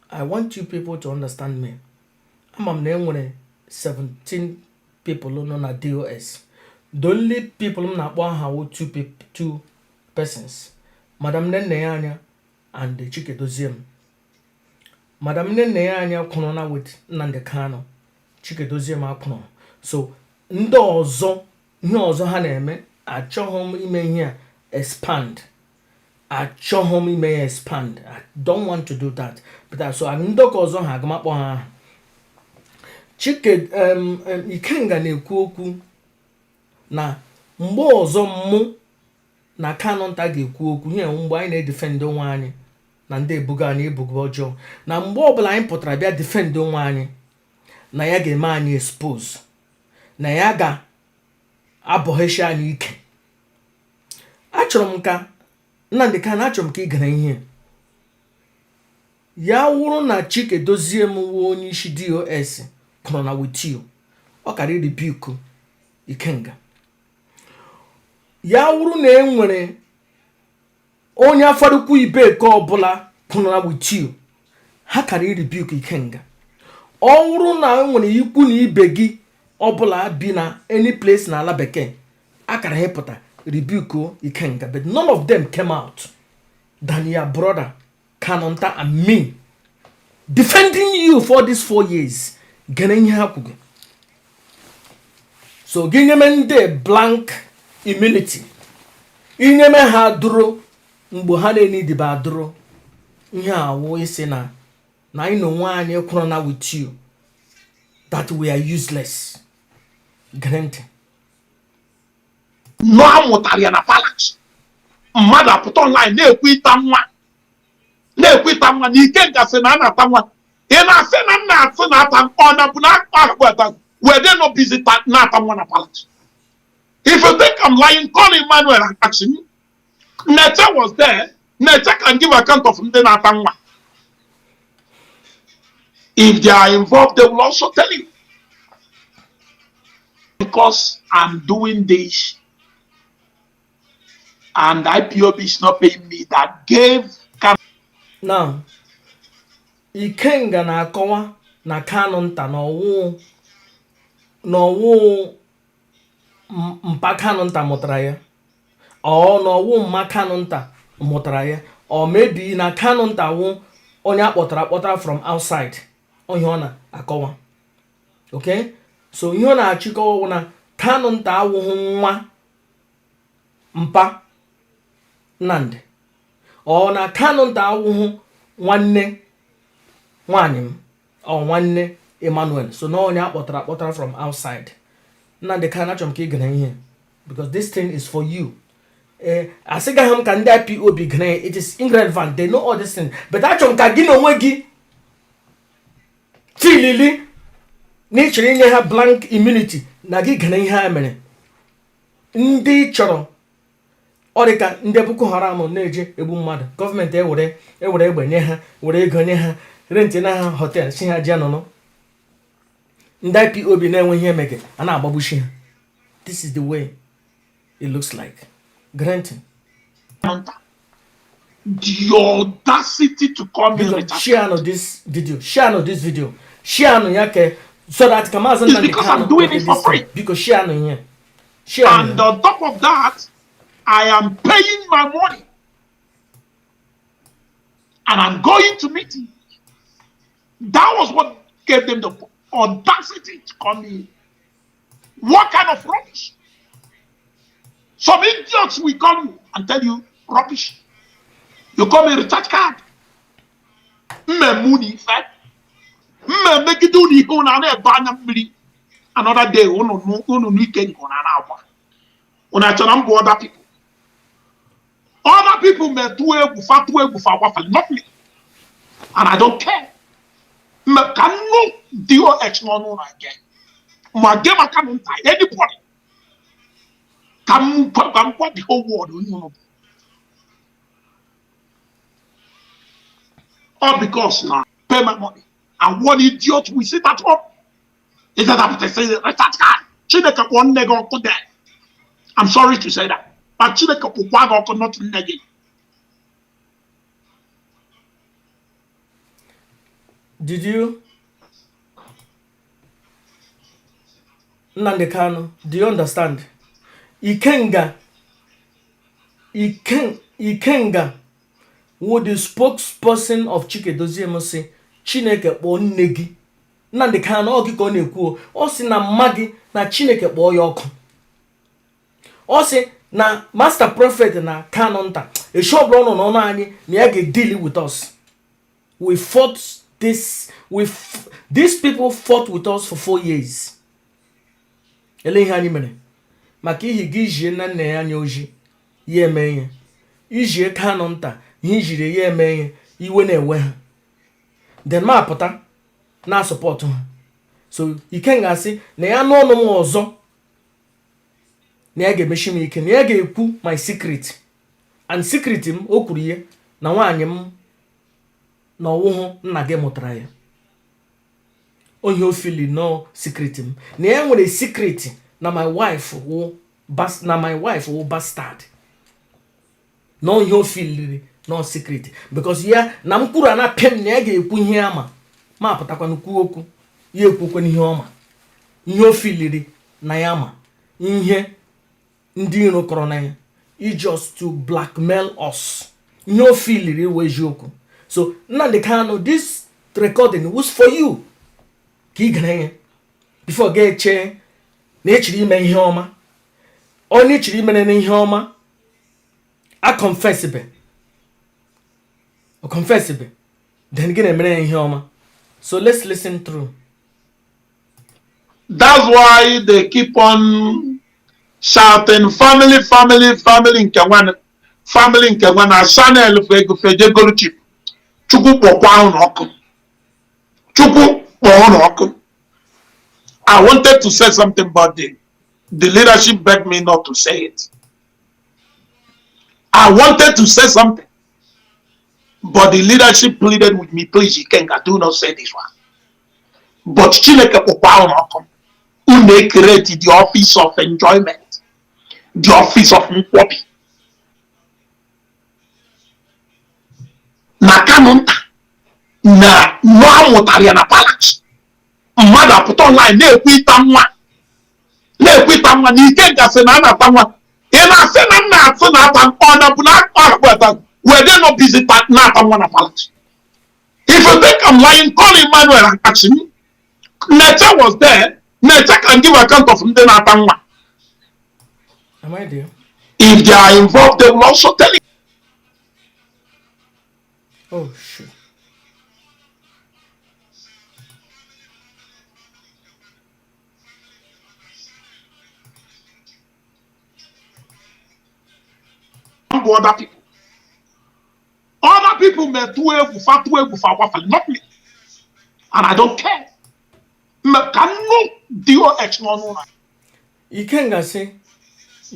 I want you people to understand me. Ama m na enwere 17 people nọ na DOS. The only people m na-akpọ aha wụ two, two persons, Madam Nne ya anya and Chikedozie m. Madam Nne ya anya kwụrụ na with Nnamdi Kanu, Chikedozie m akwụrụ. So ndị ọzọ, ihe ọzọ ha na-eme, achọghị m ime ihe a expand, achọghị m ime ya expand. I don't want to do that. But so ndị ọka ọzọ ha agamakpọ ha aha. Chike Ikenga na-ekwu okwu na mgbe ọzọ mụ na Kanunta ga-ekwu okwu ihe mgbe anyị na-edefend onwe anyị na ndị ebugo anyị ebugo ọjọọ, na mgbe ọbụla anyị pụtara bịa defend onwe anyị, na ya ga-eme anyị expose, na ya ga-abọghechi anyị ike. Achọrọ m ka Nnamdi Kanu, achọrọ m ka ị gara ihe ya wụrụ na Chike Dozie m wuo onye isi DOS kwụrụ na with you, ọ kara rebuke Ikenga. Ya wụrụ na e nwere onye afarukwu ibeke ọbụla kwụrụ na with you, ha kara rebuke Ikenga. Ọ wụrụ na e nwere ikwu na ibe gị ọbụla bi na any place na ala bekee akara ịpụta rebuke Ikenga, but none of them came out than your brother Kanunta and me defending you for these 4 years. Gene ihe ha kwugo. So gị nyeme ndị blank immunity, inyeme ha dụrụ mgbe ha na-enidibe adụrụ ihe awụ isi na anyị na onwe anyị kwụrụ na with you that we are useless. Gere ntị. Nọ amụtara ya na palace. Mmadụ apụta online na-ekwu ịta nwa, na-ekwu ịta nwa na Ikenga sị na a na-ata nwa. Ị na-asị na m na-asị na-ata ọ na bụ na akpa were they not busy na-ata nwa na palace. If you think I'm lying, call Emmanuel and ask him. Nete was there. Nete can give account of ndị na-ata nwa. If they are involved, they will also tell you. Because I'm doing this And IPOB is not paying me that gave Now, Ikenga na-akọwa na Kanu nta na ọwụ mpa Kanu nta mụtara ya, ọ na ọwụ mma Kanu nta mụtara ya, ọ mebi na Kanu nta wụ onye akpọtara akpọtara from outside. Ihe ọ na-akọwa, okay, so ihe ọ na-achịkọwa wụ na Kanu nta awụghị nwa mpa Nnamdi, ọ na Kanu nta awụghị nwanne nwanyị m, ọ nwanne Emmanuel. So na onye akpọtara akpọtara from outside. Nnamdi Kanu, achọrọ m ka ị gere ihe because this thing is for you. Ee, asịgaghị m ka ndị IPOB gere, it is irrelevant, they know all this thing, but achọrọ m ka gị na onwe gị filili na ị chọrọ inye ha blank immunity na gị gere ihe ha mere. Ndị chọrọ ọ dị ka ndị Boko Haram na-eje egbu mmadụ, gọọmenti ewere egbe nye ha, were ego nye ha, rent na ha hotel, si ha jee nọnụ. Ndị IPOB na-enwe ihe emege a na-agbagbuchi ha. This is the way it looks like granting. Nta the audacity to come in Biko, with share no this video, share no this video, share no ya ke so that ka Maazị It's Nnamdi because Kanu I'm doing nweta it for this free. thing. Biko, share no ihe, share no And ya. on top of that, I am paying my money. And I'm going to meeting. That was what gave them the audacity to come in. What kind of rubbish? Some idiots will call you and tell you rubbish. You call me recharge card. Mmemme unu ife. Mmemme gide unu ihe unu a na-ebe anya mmiri. Another day, unu n'ike nke unu a na-agba. Unu achọrọ mbụ other people. Other people may tụọ egwu fa, tụọ egwu fa gbafere, not me. And I don't care. Ka nnụ DOX n'ọnụ ụlọ again. Ma gị maka m nta anybody. Ka m gwa the whole world onye unu bụ. All because now pay my money. And one idiot will sit at home. Instead of to say recharge card. Chineke kpọọ nne gị ọkụ there. I'm sorry to say that. But Chineke kpọkwa gị ọkụ, not nne gị. Did you, Nnamdi Kanu, do you understand? Ikenga, Ikenga wụ the spokesperson of Chike sị Chineke kpọọ nne gị. Nnamdi Kanu, ọ gị ka ọ na-ekwu. Ọ sị na mma gị na Chineke kpọọ ya ọkụ. Ọ sị na Master Prophet na Kanu nta echi ọbụla ọ nọ n'ọnụ anyị na ya ga-deal with us. We fought this, these people fought with us for 4 years. Ele ihe anyị mere maka ihi gị jie nna nna ya anya oji ya eme ihe ijie Kanu nta ihe ijiri ya eme ihe iwe na-ewe ha, then ma pụta na support ha. So Ikenga asị na ya n'ọnụ m ọzọ na ya ga-emechi m ike, na ya ga-ekwu my secret and secret m. O kwuru ihe na nwaanyị m na ọwụhụ nna gị mụtara ya ohi ofili no secret m, na ya nwere secret na my wife wụ na my wife wụ bastard, na ihe ofiliri no secret because ya na m kwuru a na-apịa m na ya ga-ekwu ihe ama ma apụtakwana kwuo okwu ya ekwukwana ihe ọma, ihe ofiliri na ya ma ihe ndị iro kọrọ na ya i just to blackmail us. Ihe o filiri wụ eziokwu. So Nnamdi Kanu, this recording was for you ka ị gere ya before ga-eche na echiri ime ihe ọma. Onye chiri imere na ihe ọma a confess be o confess be, then gị na-emere ya ihe ọma. So let's listen through. That's why they keep on shouting family, family, family nke nwanne, family nke nwa na channel ego fejegolu chip. Chukwu kpọkwa unu ọkụ. Chukwu kpọọ unu ọkụ. I wanted to say something, but the leadership begged me not to say it. I wanted to say something, but the leadership pleaded with me, "Please, Ikenga, do not say this one." But Chineke kpọkwa unu ọkụ. Unu create the office of enjoyment, the office of nkwobi. Na Kanu nta na nwa amụtara ya na palace, mmadụ apụta online na-ekwu ịta nwa, na-ekwu ịta nwa na ike gasị na a na-ata nwa. Ị na-asị na m na-asị na-ata ọ na bụ na ahụ ata. Were they not busy na-ata nwa na palace? If you think I'm lying, call Emmanuel and ask him. Neche was there. Neche can give account of ndị na-ata nwa. Am I there? If they are involved, they will also tell you. Oh, shoot. Bụ other people, other people may tụọ egwu, fa tụọ egwu, fa gbafere, not me, and I don't care. Ka nnu dos n'ọnụ ụlọ. Ikenga sị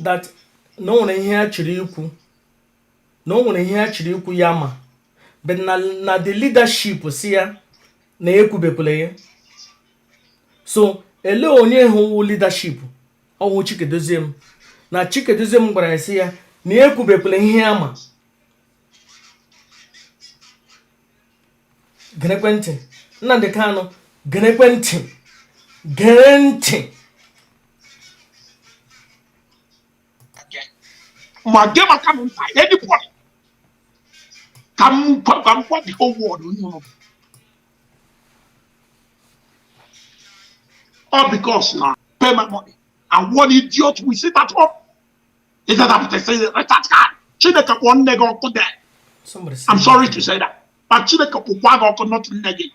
that na o nwere ihe ya chịrị ikwu, na o nwere ihe ya chịrị ikwu ya ma, but na the leadership si ya na ekwubekwala ya. So ele onye hụ leadership? Ọwụ Chikedozie m na Chikedozie m gwara ya sị ya na ekwubekwala ihe ya ma. Gerekwe ntị, Nnamdi Kanu, gerekwe ntị, gere ntị. Ma gị maka m nta anybody ka m gwa the whole world onye ụlọ. All because na pay my money and one idiot will sit at home. Is that apụta say recharge card? Chineke kpọọ nne gị ọkụ there. Somebody I'm sorry to say that, but Chineke kpọkwa gị ọkụ, not nne gị.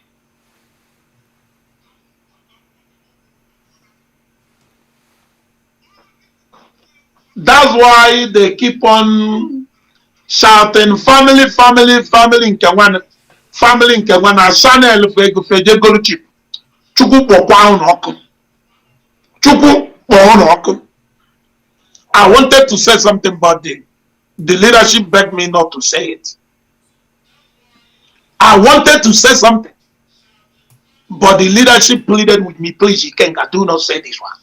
That's why they keep on shouting family, family, family. Nke nwa family, nke nwa na channel ego fejegoro chip. Chukwu kpọkwa unu ọkụ. Chukwu kpọọ unu ọkụ. I wanted to say something, but the leadership begged me not to say it. I wanted to say something, but the leadership pleaded with me, "Please, Ikenga, do not say this one."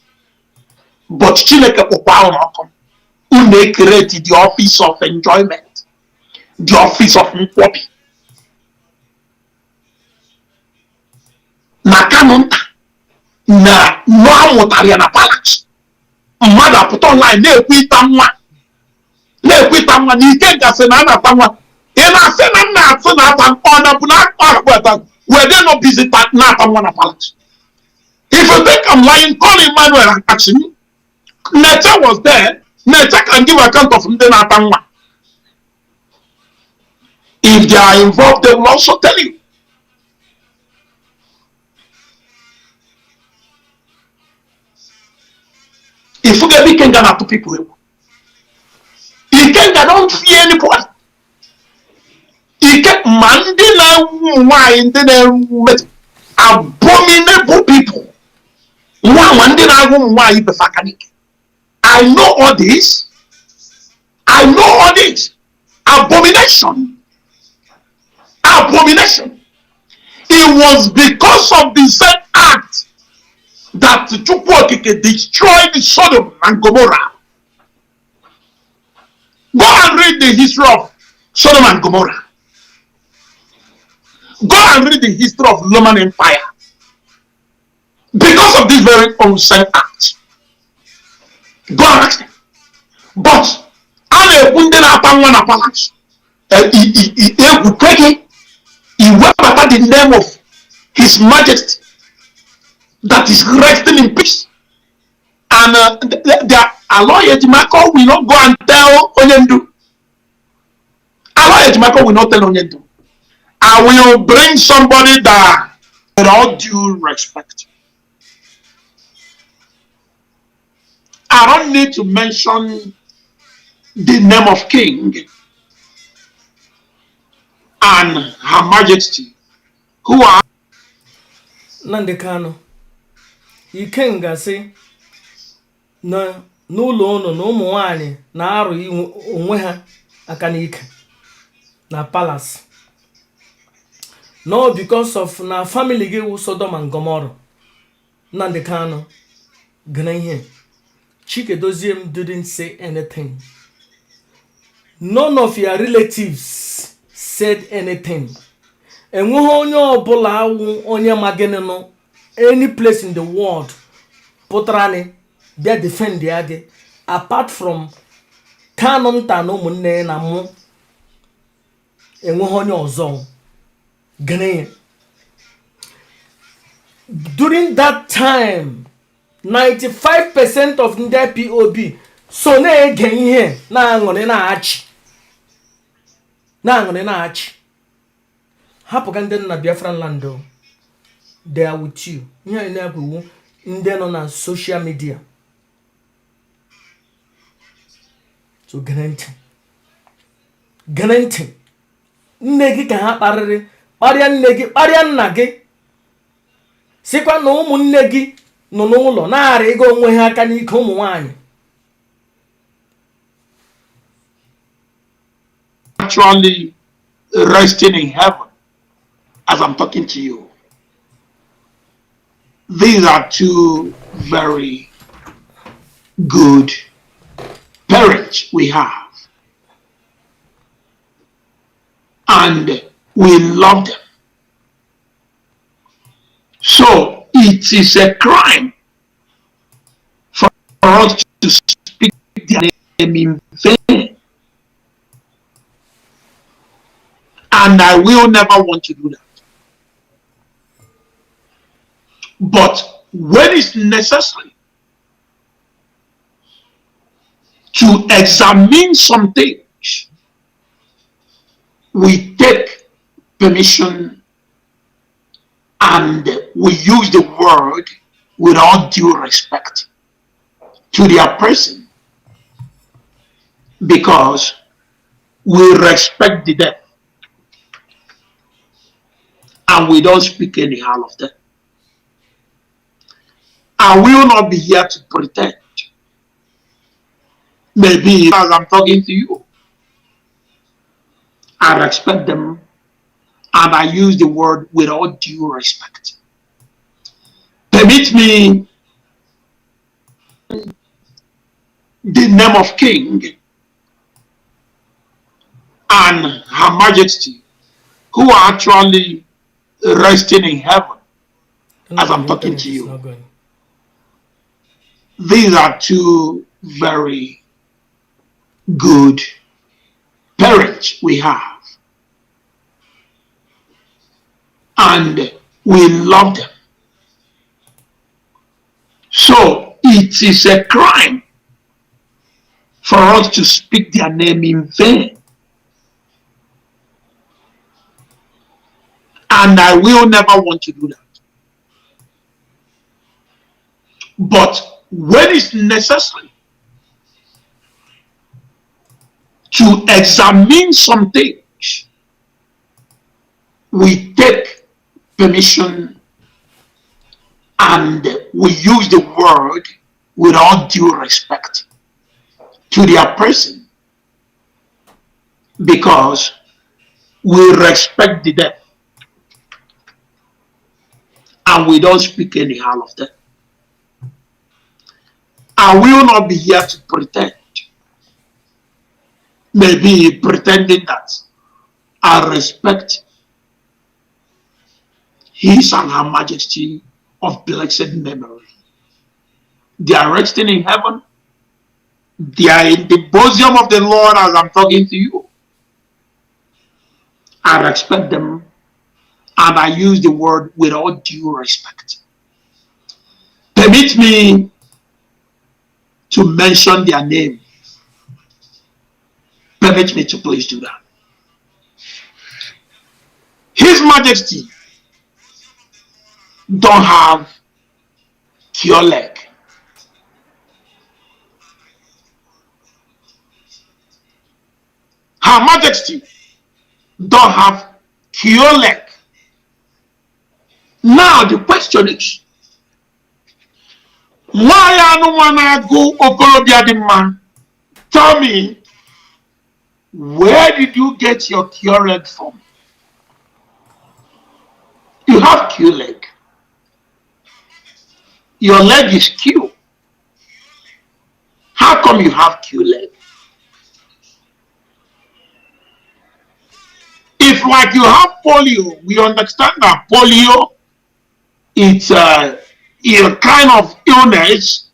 But Chineke kpọkwa unu ọkụ. Unu create the office of enjoyment, the office of nkwobi. Na Kanu nta na nwa amụtara ya na palace, mmadụ apụta online na-ekwu ịta nwa, na-ekwu ịta nwa na ike gasị na a na-ata nwa. Ị na-asị na m na-asị na-ata ọ na bụ na ahụ ata. Were they not busy na-ata nwa na palace? If you think I'm lying, call Emmanuel and ask him. Neche was there. Neche can give account of ndị na-ata nwa. If they are involved, they will also tell you. Ifuga ebe Ikenga na-atụ people egwu. Ikenga don't fear anybody. Ike ma ndị na-ewu nwaanyị, ndị na-ewu abominable people, nwa nwa ndị na-agụ ụmụ nwaanyị ibefe aka n'ike. I know all this. I know all this abomination, abomination. It was because of the same act that Chukwu Okike destroyed Sodom and Gomorrah. Go and read the history of Sodom and Gomorrah. Go and read the history of Roman Empire. Because of this very own same act. Go and ask them. But a na-ekwu ndị na-ata nwa na palace. Egwu kwe gị iwebata the name of His Majesty that is resting in peace. And the Aloy Ejimakor will not go and tell Onyendu. Aloy Ejimakor will not tell Onyendu. I will bring somebody that, with all due respect, I don't need to mention the name of King and Her Majesty, who are Nnamdi Kanu, Ikenga sị na n'ụlọ ụnụ na ụmụ nwanyị na-arụ onwe ha aka n'ike na palace, no, because of na family gị wụ Sodom and Gomorrah. Nnamdi Kanu, gana ihe Chikedozie didn't say anything. None of your relatives said anything. said anything. Enweghị onye ọbụla awụ onye ma gịnị nọ any place in the world pụtara ni bịa defend ya gị, apart from Kanu nta na ụmụnne ya na mụ. Enweghị onye ọzọ gịnị ya. During that time, 95% of ndị IPOB so na-ege ihe, na-aṅụrị, na-achị, na-aṅụrị, na-achị. Hapụga ndị nọ na Biafran land o, they are with you. Ihe anyị na-ekwu, ndị nọ na social media, so gere ntị, gere ntị. Nne gị ka ha kparịrị, kparịa nne gị, kparịa nna gị, sịkwa na ụmụnne gị nọ n'ụlọ na-arị ịga onwe ha aka n'ike ụmụ nwanyị. Actually resting in heaven as I'm talking to you. These are two very good parents we have. And we love them. So it is a crime for us to speak their name in vain. And I will never want to do that. But when it's necessary to examine some things, we take permission and we use the word with all due respect to their person, because we respect the death and we don't speak anyhow of them. I will not be here to pretend. Maybe as I'm talking to you, I respect them and I use the word with all due respect. Permit me the name of King and Her Majesty, who are actually resting in heaven as I'm talking to you. These are two very good parents we have. And we love them. So it is a crime for us to speak their name in vain. And I will never want to do that. But when it's necessary to examine some things, we take permission and we use the word with all due respect to their person, because we respect the death and we don't speak anyhow of them. I will not be here to pretend. Maybe pretending that I respect His and Her Majesty of blessed memory. They are resting in heaven. They are in the bosom of the Lord as I'm talking to you. I respect them, and I use the word with all due respect. Permit me to mention their name. Permit me to please do that. His Majesty don't have cure leg. Her Majesty don't have cure leg. Now the question is, why anụnwa na-agụ okorobịa dị mma? Tell me, where did you get your cure leg from? You have Q leg. Your leg is Q. How come you have Q leg? Like you have polio, we understand that polio, it's a kind of illness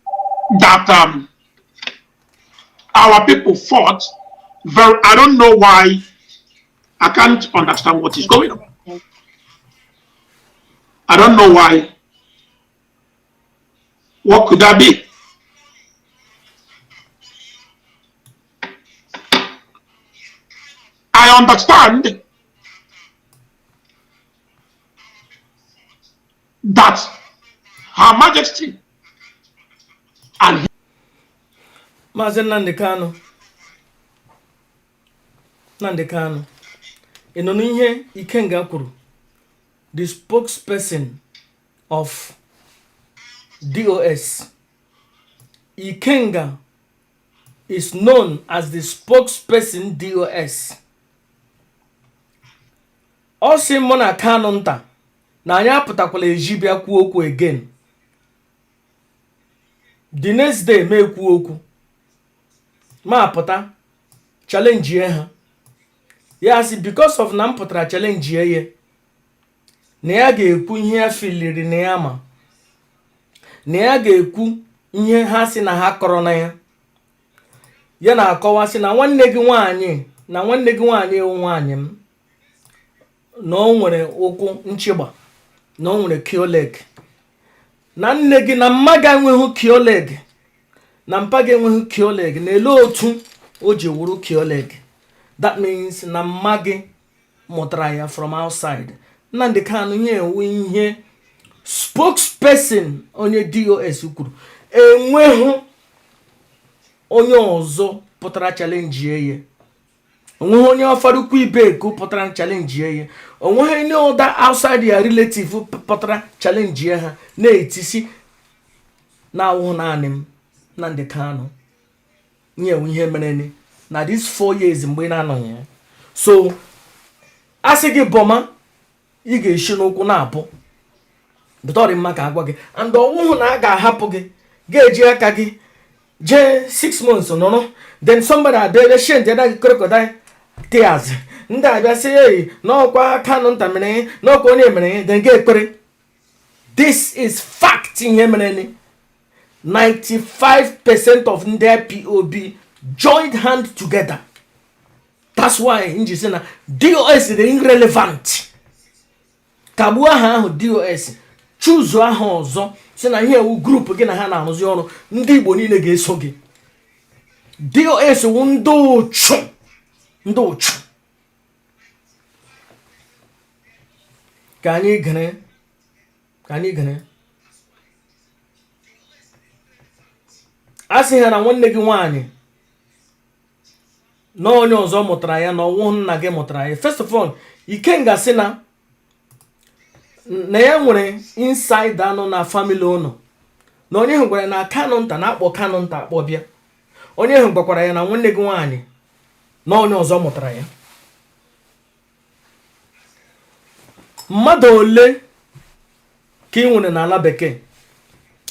that our people fought. Very, I don't know why. I can't understand what is going on. I don't know why. What could that be? I understand that Her Majesty and Maazị Nnamdi Kanu, Nnamdi Kanu, ị nọ n'ihe Ikenga kwuru, the spokesperson of DOS. Ikenga is known as the spokesperson DOS. Ọ sị mụ na Kanu nta na anyị apụtakwala eji bịa kwuo okwu again. The next day ma ekwu okwu, ma pụta challenge ha. Ya sị because of na m pụtara challenge ya, na ya ga-ekwu ihe ya filiri na ya, ma na ya ga-ekwu ihe ha sị na ha kọrọ na ya. Ya na-akọwa sị na nwanne gị nwaanyị, na nwanne gị nwaanyị ewu nwaanyị m, na o nwere ụkwụ nchịgba, na o nwere k-leg, na nne gị na mma gị enweghị k-leg, na mpa gị enweghị k-leg, na ele otu o ji wuru k-leg. That means na mma gị mụtara ya from outside. Nnamdi Kanu, ihe ewu ihe spokesperson onye DOS kwuru. Enweghị onye ọzọ pụtara challenge ya. Onweghị onye ọfarukwu ibeku pụtara challenge ya. Onweghị onye ụda outside ya relative pụtara challenge ha na-etisi na-awụ naanị m, Nnamdi Kanu. Nyewu ihe mere na this 4 years mgbe ị na-anọghị ya. So asị gị bọma, ị ga-esi n'ụkwụ na-apụ. Bụtọrị mma ka agwa gị and ọwụhụ na a ga-ahapụ gị, ga-eji aka gị jee 6 months nọrọ, then somebody abịa shend gị crocodile tears. Ndị abịa sị, "Ei, n'ọkwa Kanu nta mere, n'ọkwa onye mere," then ga ekpere. This is fact. Ihe mere, 95% of ndị IPOB joined hand together. That's why nji sị na DOS dị irrelevant. Kagbuo aha ahụ DOS, chuzuo aha ọzọ, si na ihe ewu group gị na ha na-arụzi ọrụ. Ndị Igbo niile ga-eso gị. DOS wụ ndị ụchụ, ndị ụchụ. Ka anyị gere, ka anyị gere. A sị ha na nwanne gị nwaanyị, na onye ọzọ mụtara ya, na ọwụ nna gị mụtara ya. First of all, Ikenga sị na ya nwere inside anụ na family ụnụ, na onye ahụ gwara na Kanu nta na-akpọ Kanu nta akpọ bịa. Onye ahụ gwakwara ya na nwanne gị nwaanyị, na onye ọzọ mụtara ya. Mmadụ ole ka ị nwere n'ala bekee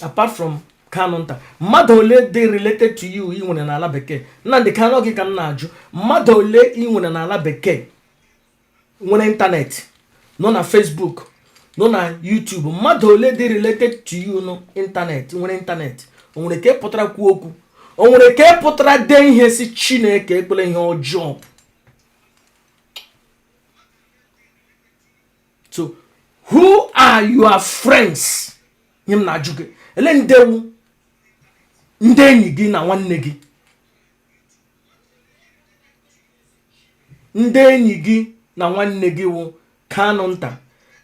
apart from Kanu nta? Mmadụ ole dị related to you ị nwere n'ala bekee? Nnamdi Kanu, gị ka m na-ajụ. Mmadụ ole ị nwere n'ala bekee nwere ịntanetị, nọ na Facebook, nọ na YouTube? Mmadụ ole dị related to you nọ ịntanetị, nwere ịntanetị? O nwere ka ị pụtara kwuo okwu? O nwere ka ị pụtara dee ihe si Chineke ekpere ihe ọjọọ? So who are your friends? Nye m na-ajụ gị, ele ndewu ndị enyi gị na nwanne gị, ndị enyi gị na nwanne gị wụ Kanu nta,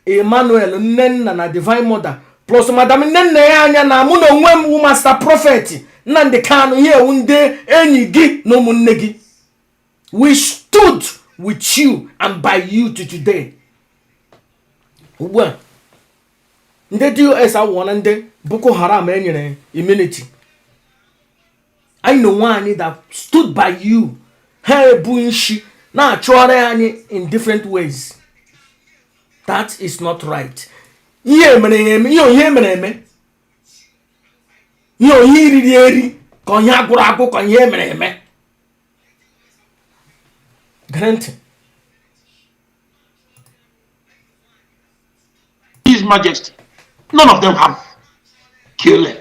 Emmanuel Nnenna na Divine Mother, plus Madam Nnenna ya anya na mụ na onwe m wụ Master Prophet Nnamdi Kanu. Ihe ewu ndị enyi gị na ụmụnne gị. We stood with you and by you to today. Ugbu a ndị DOS awụọ ndị Boko Haram enyere immunity. Anyị na onwe anyị that stood by you, ha ebu nshi na-achụgharị anyị in different ways. That is not right. Ihe mere ya eme, ihe ihe mere eme, ihe onye riri eri, ka onye agwụrụ agwụ, ka ihe mere eme. Gere ntị. Majesty, none of them have K-leg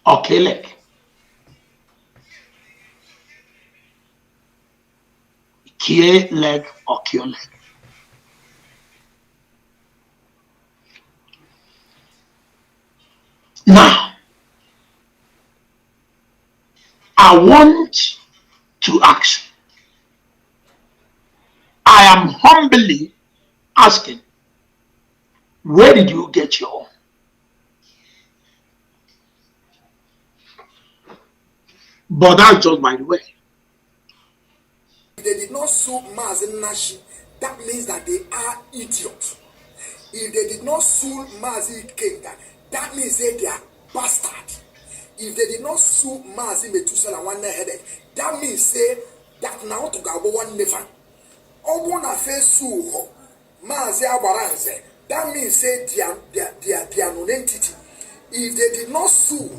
or K-leg. K-leg or K-leg. Now, I want to ask. I am humbly asking, where did you get your own? But that's just by the way. If they did not sue Mazi Nashi, that means that they are idiots. If they did not sue Mazi Kenta, that means that they are bastard. If they did not sue Mazi Metusela one headed, that means say that now to go one never. Ọ bụrụ na fe sue họ Mazi Agbaranze, that means say they are non-entity. If they did not sue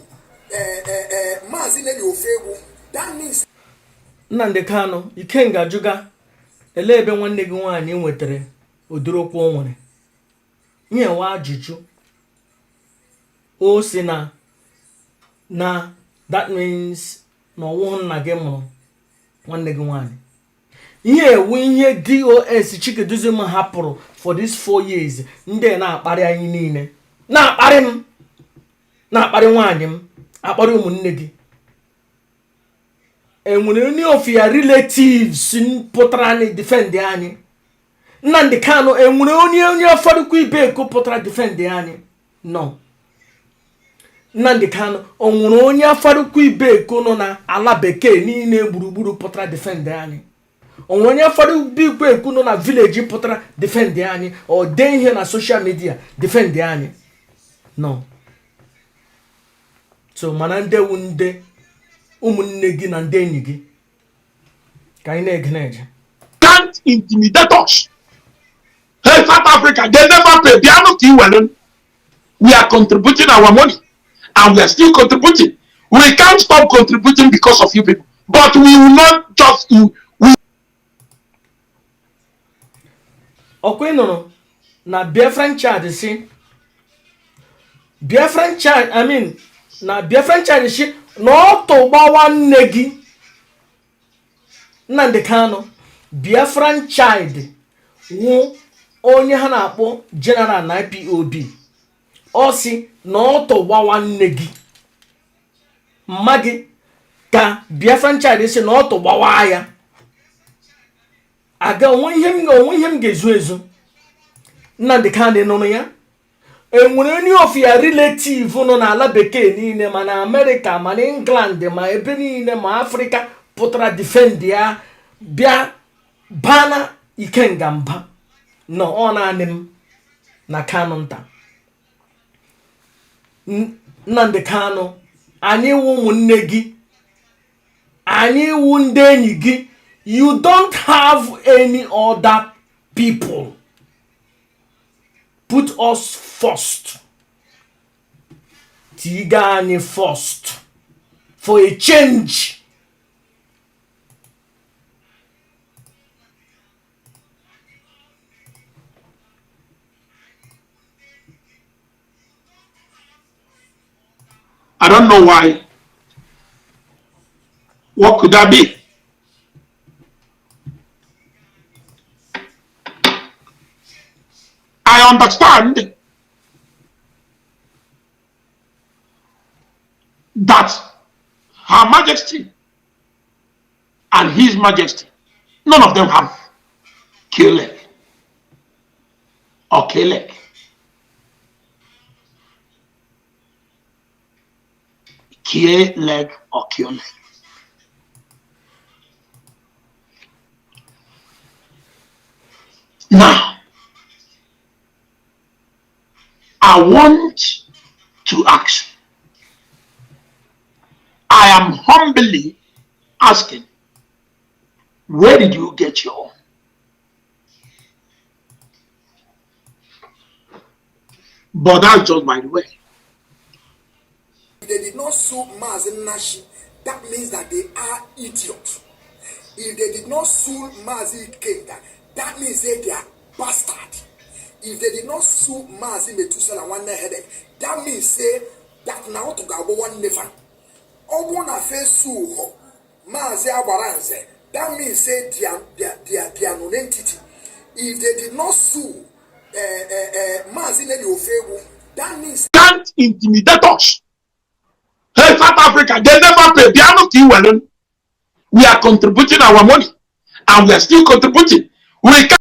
Mazi Nelly Ofewu, that means Nnamdị Kanụ, Ikenga jụga elee ebe nwanne gị nwaanyị nwetara ụdịrị okwu o nwere nyewa ajụjụ. O si na that means na ọwụhụ nna gị mụrụ nwanne gị nwaanyị. Ihe ewu ihe DOS Chikedoziem hapụrụ for these 4 years, ndị na-akparị anyị niile, na-akparị m, na-akparị nwaanyị m, akparị ụmụnne gị. Enwere any of ya relatives pụtara anyị defend anyị? Nnamdị Kanụ, enwere onye ụfọdụkwa Ibeko pụtara defend anyị? No. Nnamdị Kanụ, o nwere onye afọdụkwa Ibeko nọ na ala bekee niile gburugburu pụtara defend anyị? O nwere onye afọdụ Ibeko nọ na village pụtara defend anyị, ọ dee ihe na social media defend anyị? No. So mana ndị wu ndị ụmụnne gị na ndị enyi gị ka anyị na-ege na-eje. Can't intimidate us. Hey, South Africa, they never pay. They are not iwere. We are contributing our money and we are still contributing. We can't stop contributing because of you people. But we will not just we Ọkwa ị nụrụ na Biafran child si, Biafran child, I mean, na Biafran child si na ọ tụgbawa nne gị. Nnamdị Kanụ, Biafran child wụ onye ha na-akpọ general na IPOB, ọ si na ọ tụgbawa nne gị, mma gị, ka Biafran child si na ọ tụgbawa ya. Aga onwe ihe m ga-ezu ezu. Nnamdị Kanụ, nụrụ ya? Enwere onye of ya relative nọ n'ala bekee niile, ma na Amerịka, ma na England, ma ebe niile, ma Afrịka, pụtara defend ya, bịa bana Ikenga mba nọ? Ọ naanị m na Kanụ nta. Nnamdị Kanụ, anyị wụ ụmụnne gị, anyị wụ ndị enyi gị. You don't have any other people. Put us first. Tiga anyị first for a change. I don't know why. What could that be? I understand that Her Majesty and His Majesty, none of them have K-leg or K-leg. K-leg or K-leg. Now, I want to ask. I am humbly asking, where did you get your own? But that's just by the way. If they did not sue Mazi Nashi, that means that they are idiots. If they did not sue Mazi Kenta, that means that they are bastard. If they did not sue Mazi Metusela nwanne headache, that means say that na ọtụ ga-agbụ nwanne fa. Ọ bụrụ na fe sue họ Mazi Agbaranze, that means say they are non-entity. If they did not sue Mazi Nelly Ofewu, that means Can't intimidate us. Hey, South Africa, they never pay. They are not iwere. We are contributing our money and we are still contributing. We can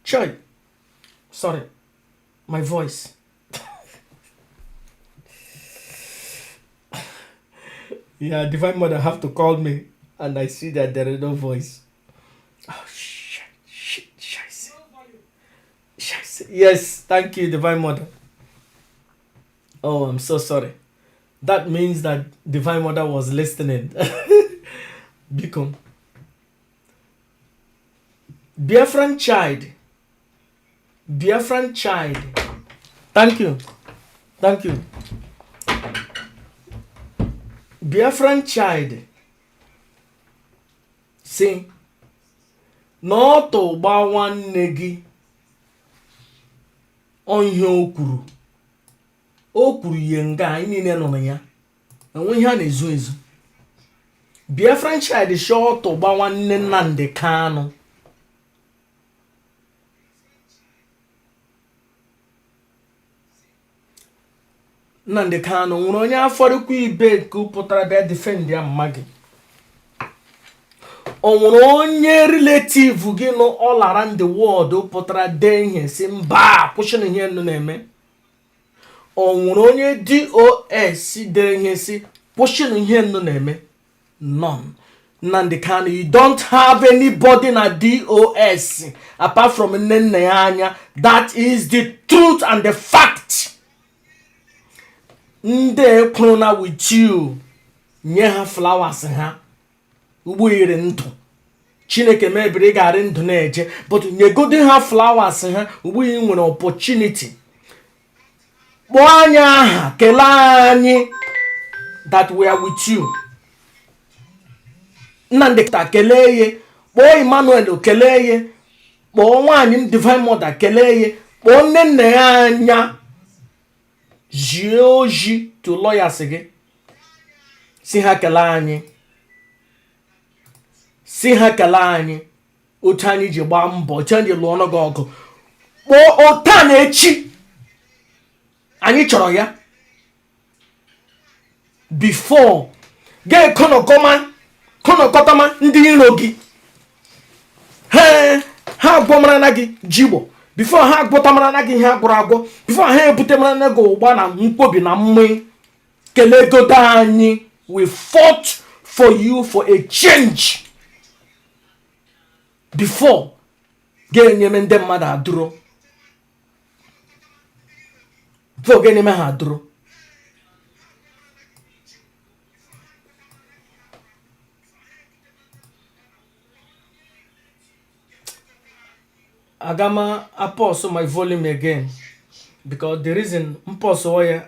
Choi, sorry, my voice. Yeah, Divine Mother have to call me, and I see that there is no voice. Oh shit, shit, shit, shit. Yes, thank you, Divine Mother. Oh, I'm so sorry. That means that Divine Mother was listening. Biko. Biafran child. Biafran child. Thank you. Thank you. Biafran child. Si na ọtụ gba nwanne gị, ọ ihe o kwuru, o kwuru ihe nga anyị niile nọ na ya enwe ihe a na-ezo ezo. Biafran child shi ọtụ gba nwanne Nnamdi Kanu. Nnamdi Kanu nwere onye afọrịkwa ibe nke pụtara bịa defend ya mma gị. O nwere onye relative gị nọ all around the world pụtara dee ihe si mba, kwụsịrị ihe nọ na-eme? O nwere onye DOS dere ihe si kwụsịrị ihe nọ na-eme? None. Nnamdi Kanu, you don't have anybody na DOS apart from nne nna ya anya. That is the truth and the fact. Ndị ekwuru na with you, nye ha flowers ha ugbo iri ndụ. Chineke mebiri ị ga-arị ndụ na-eje, but nyegodi ha flowers ha ugbo. Ị nwere opportunity. Kpọọ anyị aha, kelee anyị that we are with you. Nnamdị ta kelee ye, kpọọ Emmanuel kelee ye, kpọọ nwaanyị m Divine Mother kelee ye, kpọọ nne nna ya anya, zie ozi to lawyers gị, si ha kelee anyị, si ha kelee anyị otu anyị ji gbaa mbọ, otu anyị ji lụọ ọnụ gị ọgụ. Kpọọ ụta na echi anyị chọrọ ya before ga-ekonokọma konokọtama ndị iro gị. Ha ha agwọmarana gị jigbo before ha agwọtamarana gị ihe agwọrọ agwọ, before ha ebutemarana gị ụgba na nkwobi na mmiri. Kelegodo anyị, we fought for you for a change before ga-enyeme ndị mmadụ adụro, before ga-enyeme ha adụro. Agama apause my volume again because the reason m pause ya,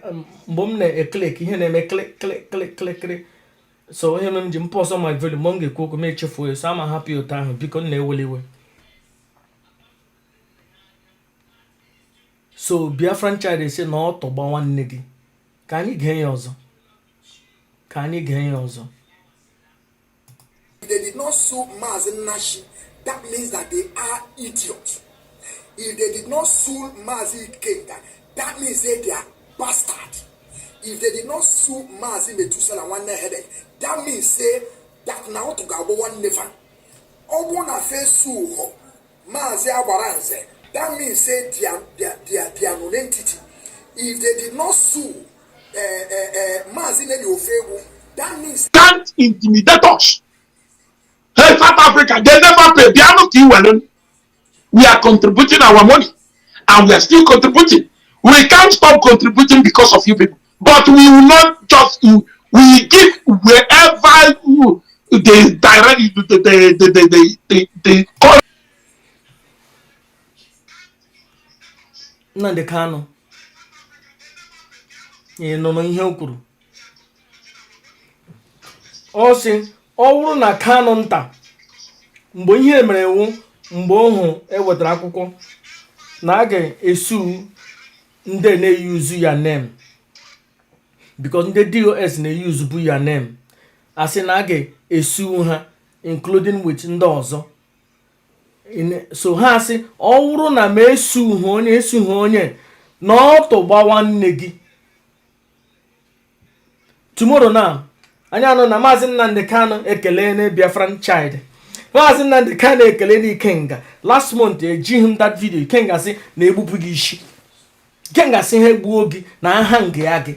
mgbe m na-eclick, ihe na-eme click click click click click. So ihe mere m ji m pause my volume, mgbe m ga-ekwu okwu m echefuo ya. So ama hapụ ya otu ahụ. Biko, m na-eweli iwe. So Biafran Child sị na ọ tọgba nwanne gị. Ka anyị gee ya ọzọ, ka anyị gee ya ọzọ. If they did not sue Mazi Nashi, that means that they are idiots. If they did not sue Mazi Ikenga, that means that they are bastard. If they did not sue Mazi Metusela one headache, that means say that now to go one never. Ọ bụrụ na fe sue họ Mazi Agbaranze, that means say they are non-entity. If they did not sue Mazi Nelly Ofewu, that means Can't intimidate us. Hey, South Africa, they never pay. Bịanụ ka i were. We are contributing our money and we are still contributing. We can't stop contributing because of you people, but we will not just, we give wherever you, they direct the call. Nnamdi Kanu, ị nụrụ ihe o kwuru? Ọ sị ọ bụrụ na Kanu nta mgbe ihe mere iwu, mgbe ohu ewetara akwụkwọ na a ga-esue ndị na-euse ya name, because ndị DOS na-euse bụ ya name, asị na a ga-esue ha, including with ndị ọzọ. So ha sị ọ bụrụ na ma esughị onye, esughị onye na ọ tụgba nwanne gị. Tomorrow now, anyị anọ na Maazị Nnamdi Kanu ekele na Biafran Child, Maazị Nnamdi Kanu ekele na Ikenga. Last month ejighị m that video. Ikenga sị na egbupụ gị isi, Ikenga sị ha egbuo gị na aha nga ya gị.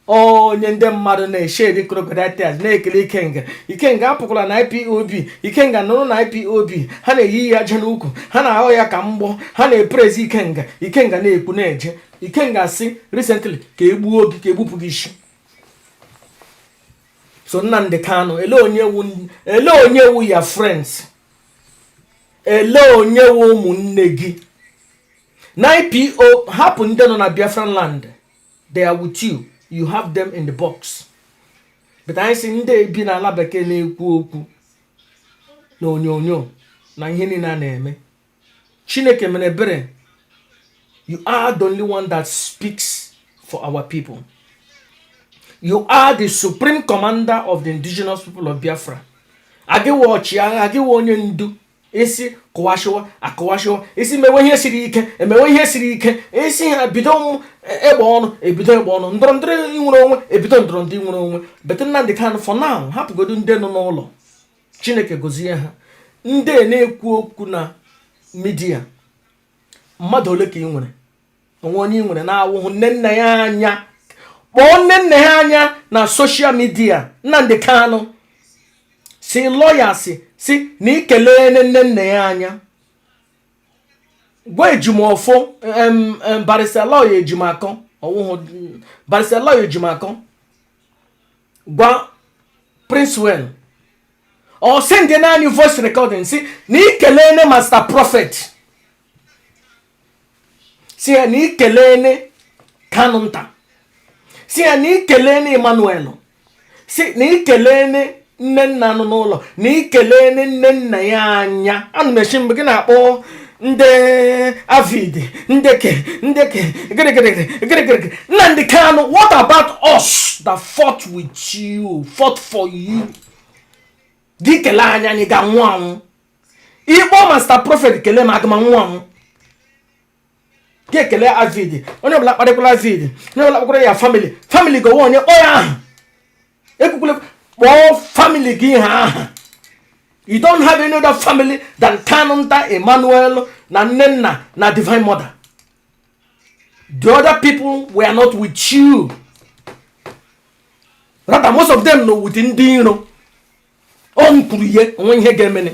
Onye ndị mmadụ na-eshed crocodile tears na-ekele Ikenga. Ikenga apụkwala na IPOB. Ikenga nụrụ na IPOB ha na-eyi ya aja n'ukwu, ha na-aghọ ya ka mgbọ, ha na-epraise Ikenga. Ikenga na-ekwu na-eje. Ikenga si recently ka egbuo gị, ka egbupụ gị isi. So Nnamdi Kanu, ele onye wu ya friends? Ele onye wu ụmụnne gị na IPO? Hapụ ndị nọ na Biafran land, they are with you, you have them in the box. But anyị sị ndị bi n'ala bekee na-ekwu okwu na onyonyo na ihe niile a na-eme, Chineke mere ebere, you are the only one that speaks for our people. You are the supreme commander of the Indigenous People of Biafra. Agịwa ọchịagha, agịwa onye ndu. Isi kụwashiwa akụwashiwa, isi mewe ihe siri ike emewe ihe siri ike, isi ha bido egbe ọnụ ebido egbe ọnụ, ndọrọ ndọrọ inwere onwe ebido ndọrọ ndọrọ inwere onwe. But Nnamdi Kanu, for now, hapụgodo ndị nọ n'ụlọ, Chineke gozie ha. Ndị na-ekwu okwu na media, mmadụ ole ka ị nwere? Onwe onye ị nwere na-awụhụ nne nna ya anya? Kpọọ nne nna ya anya na social media. Nnamdi Kanu si lawyer si na ikele nne nna ya anya. Gwa Ejimọfọ, barrister lawyer Ejimakọ, ọwụhụ barrister lawyer Ejimakọ, gwa Princewell ọ send naanị voice recording si na ikelene Master Prophet, si ya na ikelene Kanu. Kanu nta si ya na ikele na Emmanuel, si na ikele nne nna nọ n'ụlọ, na ikele nne nna ya anya. Ana m echi mgbe gị na-akpọ ndị avid, ndeke ndeke gịrịgịrị gịrịgịrị. Nnamdi Kanu, what about us that fought with you, fought for you? Gị kelee anyị, anyị ga-anwụ anwụ. Ịkpọ Master Prophet kelee m, aga m anwụ anwụ. Gị ekele avid, onye ọbụla kparịkwala avid, onye ọbụla kpakwara ya family, family gowe onye kpọọ ya aha, ekwukwele kpọọ family gị ha aha. You don't have any other family than Kanunta, Emmanuel na Nnenna na Divine Mother. The other people were not with you. Rather, most of them nọ with ndị iro. O m kwuru ihe onwe ihe ga-emene.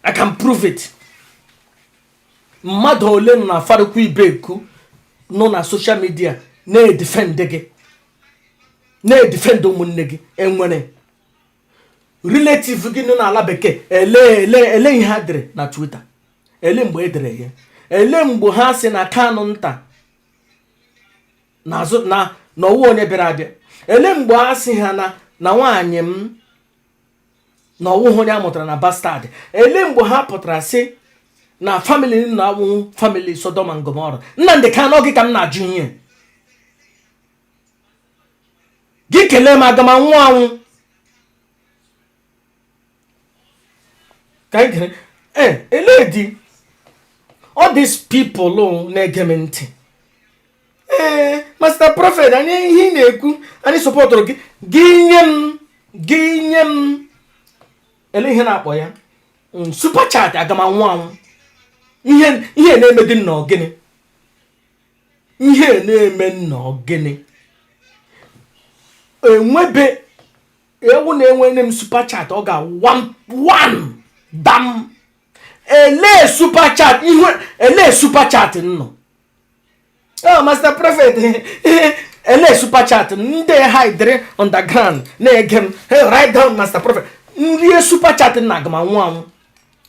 I can prove it. Mmadụ ole nọ na Farukwu Ibeku nọ na social media na-edefend gị, na-edefend ụmụnne gị? Enwere relative gị nọ n'ala bekee? Ele ele ele ihe ha dere na Twitter? Ele mgbe e dere ya? Ele mgbe ha si na Kanụ nta n'azụ na n'ọwụ onye bịara abịa? Ele mgbe ha si ha na nwaanyị m na ọwụghị onye a mụtara na bastard? Ele mgbe ha pụtara sị na family m na awụhụ family Sodom and Gomorrah? Nnamdị Kanụ, gị ka m na-ajụ ihe. Gị kelee m, aga m anwụ anwụ. Ka anyị gere ee ele di all these people na-ege m ntị. Ee, Master Prophet, anyị ihe ị na-ekwu, anyị supportụrụ gị. Gị nye m, gị nye m ele ihe na-akpọ ya super chat, aga m anwụ anwụ. Ihe na-eme dị nnọọ gịnị? Ihe na-eme nnọọ gịnị? Enwebe ewu na-enwe m super chat, ọ ga one one dam. Ele super chat ihu, ele super chat nnọ. Oh, Master Prophet, ele super chat ndị hidere underground na-ege m. Hey, write down Master Prophet nrie super chat na aga m anwụ anwụ.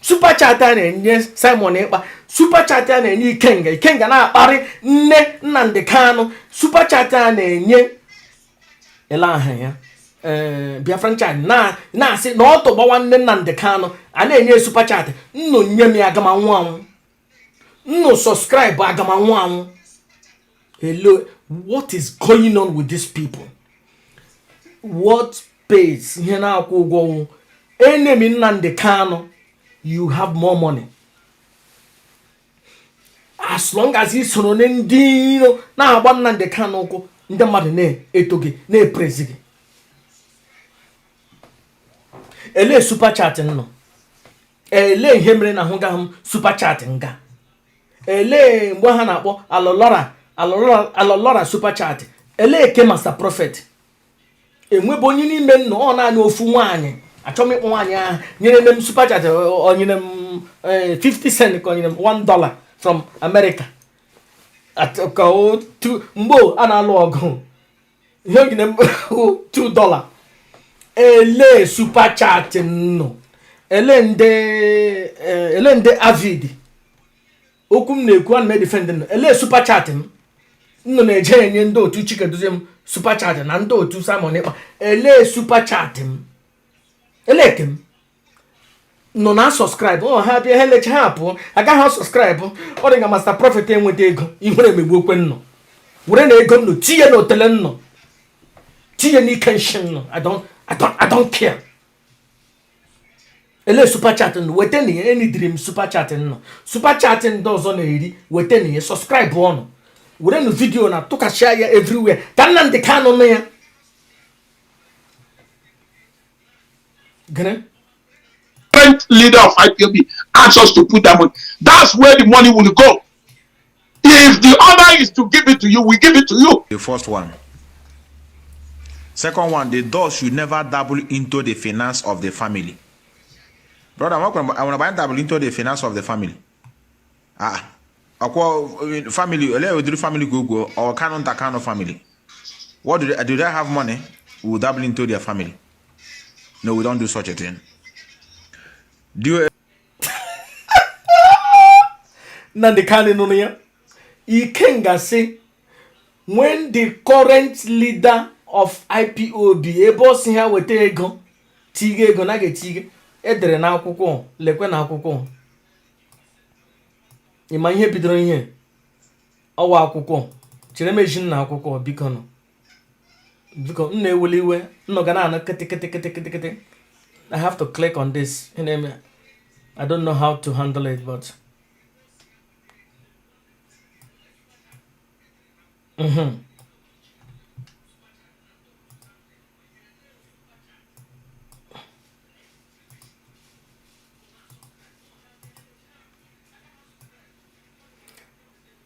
Super chat a na-enye Simon Ekpa, super chat a na-enye Ikenga, Ikenga na-akparị nne Nnamdi Kanu, super chat a na-enye ele aha ya, ee, Biafran Child na-asị na ọ tụgbawa nne Nnamdi Kanu, a na-enye super chat. Nnụ nye m ya, aga m anwụ anwụ. Nnụ subscribe, aga m anwụ anwụ. Hello, what is going on with these people? What pays ihe na-akwụ ụgwọ wụ enemy Nnamdi Kanu. You have more money as long as ị soro na ndị iro na-agba Nnamdi Kanu ụkwụ, ndị mmadụ na-eto gị, na-epraise gị. Ele super chat nọ? Ele ihe mere na ahụgaghị m super chat nga? Ele mgbe ha na-akpọ alọlọra alọlọra alọlọra super chat? Ele eke Master Prophet enwebe onye n'ime nnọ? Ọ naanị ofu nwaanyị, achọghị m ịkpọ nwaanyị ahụ, nyere m super chat. O nyere m 50 cent ka o nyere m $1 from America ka o tu mgbe a na-alụ ọgụ. Ihe o nyere m $2. Ele super chat nnụ? Ele ndị ele ndị avid okwu m na-ekwu, ana m edefend nnụ. Ele super chat m nnụ na-eje enye ndị otu Chikedozie m super chat na ndị otu Simon Ekpa? Ele super chat m? Ele eke m nọ na subscribe? Ọ ha bịa, ha elecha, ha pụọ, agaghị subscribe. Ọ dị ka Master Prophet enweta ego, ihere emegbu okwe nnọ. Were na ego nnụ tinye na otele nnọ, tinye n'ike nshi nnọ. I don't care. Ele super chat nnụ? Weta na ya, enidiri m super chat nnọ. Super chat ndị ọzọ na-eri, weta na ya. Subscribe ọnụ, were nụ video na tụkachịa ya everywhere ka Nnamdi Kanu nụ ya. Gịnị? Current leader of IPOB asked us to put that money. That's where the money will go. If the order is to give it to you, we give it to you. The first one. Second one, the door should never dabble into the finance of the family. Brother, I want to dabble into the finance of the family. Ah, akwa family, ele odiri family go go or Kanu nta Kanu family. What do they have money? We will dabble into their family. No, we don't do such a thing. Do you Nnamdi Kanu nụrụ ya. Ikenga sị When the current leader of IPOB, ebe ọ sị ha weta ego, tiga ego na ga-etiga, edere n'akwụkwọ, lekwe na akwụkwọ. Ịma ihe bidoro ihe ọwa akwụkwọ chere m eji nna akwụkwọ. Biko nọ, biko, m na-eweli iwe nnọ ga na-anụ kịtị kịtị kịtị kịtị kịtị. I have to click on this. Ihe na-eme, I don't know how to handle it, but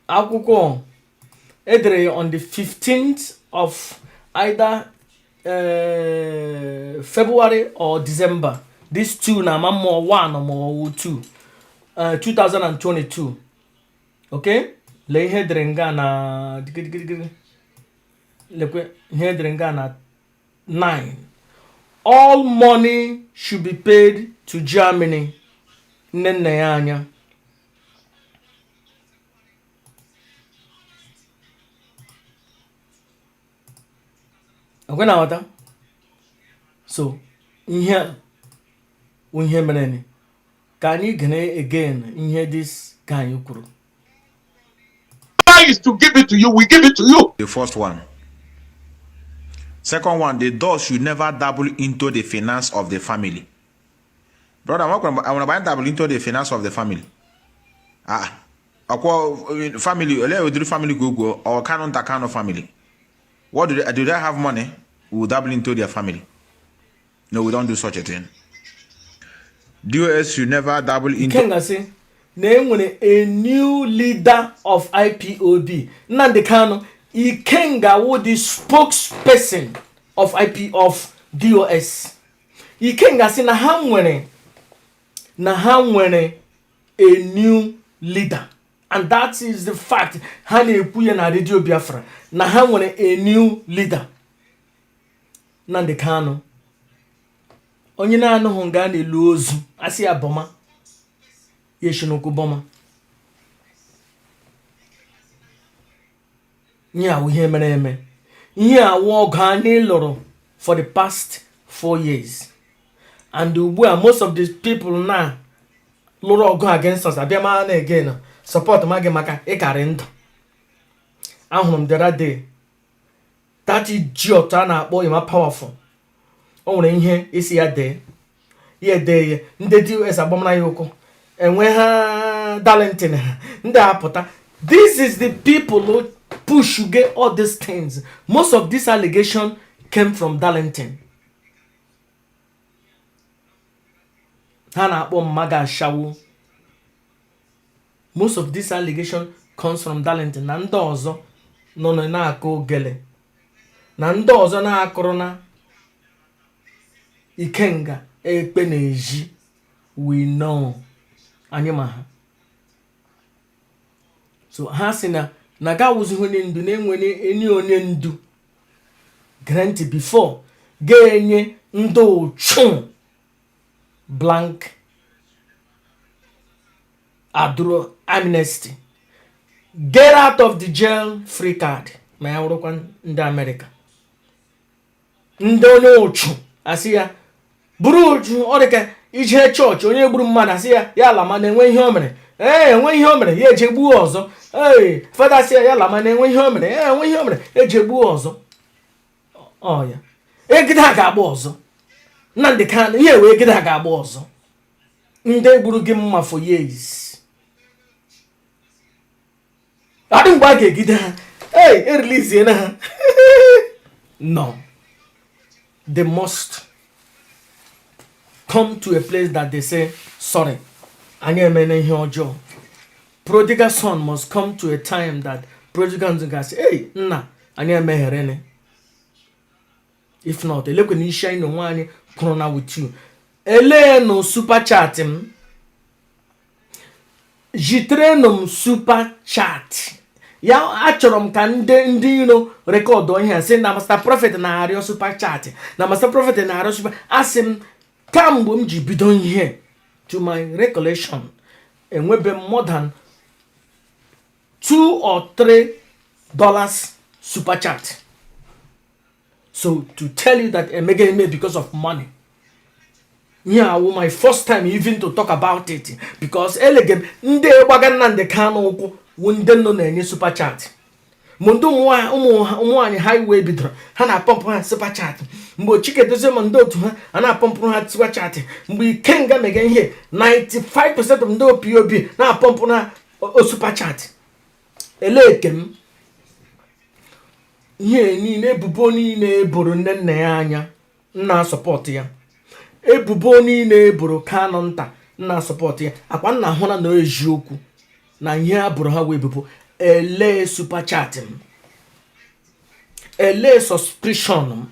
Akwụkwọ edere ya on the 15th of either February or December, these two na ama mmụọ 1 ma ọ wụ 2, 2022. Okay, lee ihe edere nga na digirigirigiri. Lekwe ihe edere nga na 9: all money should be paid to Germany. Nne nna ya anya ekwe na aghọta. So ihe a wụ ihe mere ka anyị gere again ihe this guy kwuru. Is to give it to you, we give it to you. The first one. Second one, the DOS should never dabble into the finance of the family. Brother, I want to dabble into the finance of the family. Ah, akwa family, ole ụdịrị family go go or Kanu nta Kanu family. What do they have money? We will dabble into their family. No, we don't do such a thing. DOS should never dabble into Ikenga sị na enwere a new leader of IPOB, Nnamdi Kanu. Ikenga wụ the spokesperson of IP of DOS. Ikenga sị na ha nwere a new leader, and that is the fact. Ha na-ekwu ya na Radio Biafra na ha nwere a new leader, Nnamdi Kanu. Onye na-anụghị nga a na-elu ozu, asị ya bọma, ya esi n'ụkwụ bọma. Ihe awụ ihe mere eme, ihe awụ ọgụ anyị lụrụ for the past 4 years, and ugbu a most of these people na lụrụ ọgụ against us abịa ma na again support ma gị maka ịkarị ndụ. Ahụrụ m the other day that idiot a na-akpọ Emma Powerful. O nwere ihe isi ya dee, ya ede ya, ndị DOS agbamara ya ụkwụ, enwe ha Darlington ha ndị apụta. This is the people who push get all these things. Most of this allegation came from Darlington. Ha na-akpọ mmaga ashawo. Most of this allegation comes from Darlington na ndị ọzọ nọ na-akụ ogele na ndị ọzọ na-akụrụ na Ikenga ekpe na-eji. We know, anyị ma ha. So ha sị na na ga awụzighị onye ndu na-enwere enyi onye ndu. Gere ntị, before ga-enye ndị ụchụ blank adụrụ amnesty, get out of the jail free card, ma ya wụrụkwa ndị Amerịka, ndị onye ụchụ asị ya buru ụchụ. Ọ dị ka ije chọọchị, onye gburu mmadụ asị ya ya lama na-enwe ihe o mere. Ee, enwe ihe o mere, ya eje gbuo ọzọ. Ee, fada asị ya ya lama na-enwe ihe o mere. Ee, enwe ihe o mere, eje gbuo ọzọ. Ọ ya egide a ga-agba ọzọ. Nnamdị Kanụ ihe wee egide a ga-agba ọzọ. Ndị gburu gị mma for years, adị mgbe a ga-egide ha, ee, eriliziena ha. No, they must come to a place that they say sorry, anyị emena ihe ọjọọ. Prodigal son must come to a time that prodigal son ga-asị, "Hey, nna, anyị emegherene." If not, elekwe na isi anyị na onwe anyị kwụrụ na with you. Eleenụ super chat m, jiterenụ m super chat ya. Achọrọ m ka ndị iro record ihe a sị na Master Prophet na-arịọ super chat, na Master Prophet na-arịọ super. Asị m, kamgbe m ji bido ihe, to my recollection, enwebe m more than $2 or $3. super chat. So to tell you that emega eme because of money, ihe awụ my first time even to talk about it, because elege m ndị gbaga Nnamdi Kanu ụkwụ wụ ndị nọ na-enye super chat. Mgbe ndị ụmụ nwaanyị highway bidoro, ha na-apọmpụ ha super chat. Mgbe Chike Dozie ma ndị otu ha, a na-apọmpụrụ ha super chat. Mgbe Ikenga mega ihe, 95% of ndị IPOB na-apọmpụrụ ha super chat. Eleke m ihe niile, ebubo niile eboro nne nna ya anya, nna support ya. Ebubo niile eboro Kanu nta, nna support ya. Akwa nna hụra na eziokwu na ihe a bụrụ ha wee ebubo. Elee super chat m? Elee subscription m?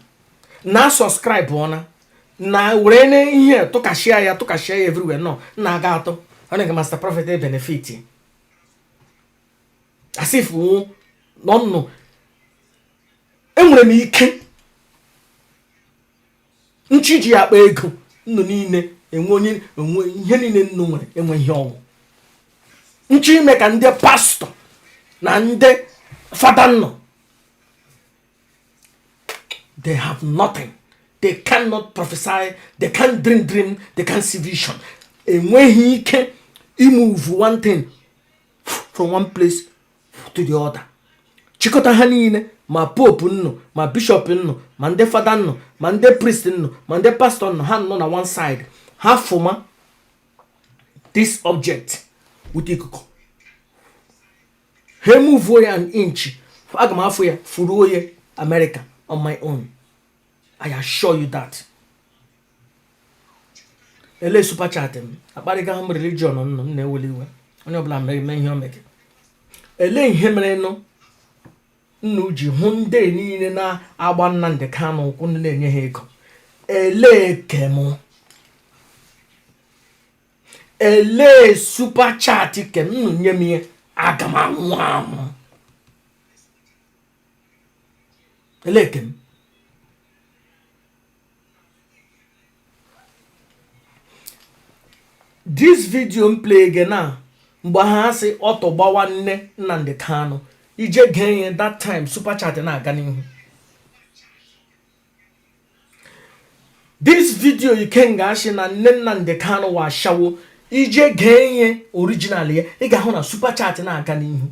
Na subscribe ọna na were na ihe tụkashịa ya, tụkashịa ya everywhere. Nọ na aga atọ ọ na Master Prophet benefit as if nọ enwere m ike nchi ji akpa ego nnụ niile enwe onye enwe ihe niile nnu nwere enwe ihe ọnwụ nchi ime ka ndị pastọ na ndị fada nọ. They have nothing. They cannot prophesy, they can't dream dream, they can't see vision. Enweghị ike imove one thing from one place to the other. Chịkọta ha niile, ma pope nnụ, ma bishọp nnụ, ma ndị fada nnụ, ma ndị priest nnụ, ma ndị pastọ nnụ, ha nọ na one side, ha fụma this object with ikuku, ha emuvuo ya an inch, aga m afụ ya furuo ya America on my own. I assure you that. Ele super chat m? Akparịga m religion nnụ m na-eweli iwe. Onye ọbụla mere eme ihe o mege. Ele ihe mere nụ nnu ji hụ ndị niile na-agba Nnamdi Kanu ụkwụ, ndị na-enye ha ego? Elee kem? Elee super chat kem? Nnu nye m ihe, aga m anwụ anwụ. Elee kem? This video m play gị na mgbe ha sị ọtọ gbawa nne Nnamdi Kanu, ije gee ya, that time super chat na-aga n'ihu. This video Ikenga asị na nne Nnamdi Kanu wa ashawo, ije gee ihe original ya, ị ga-ahụ na super chat na-aga n'ihu.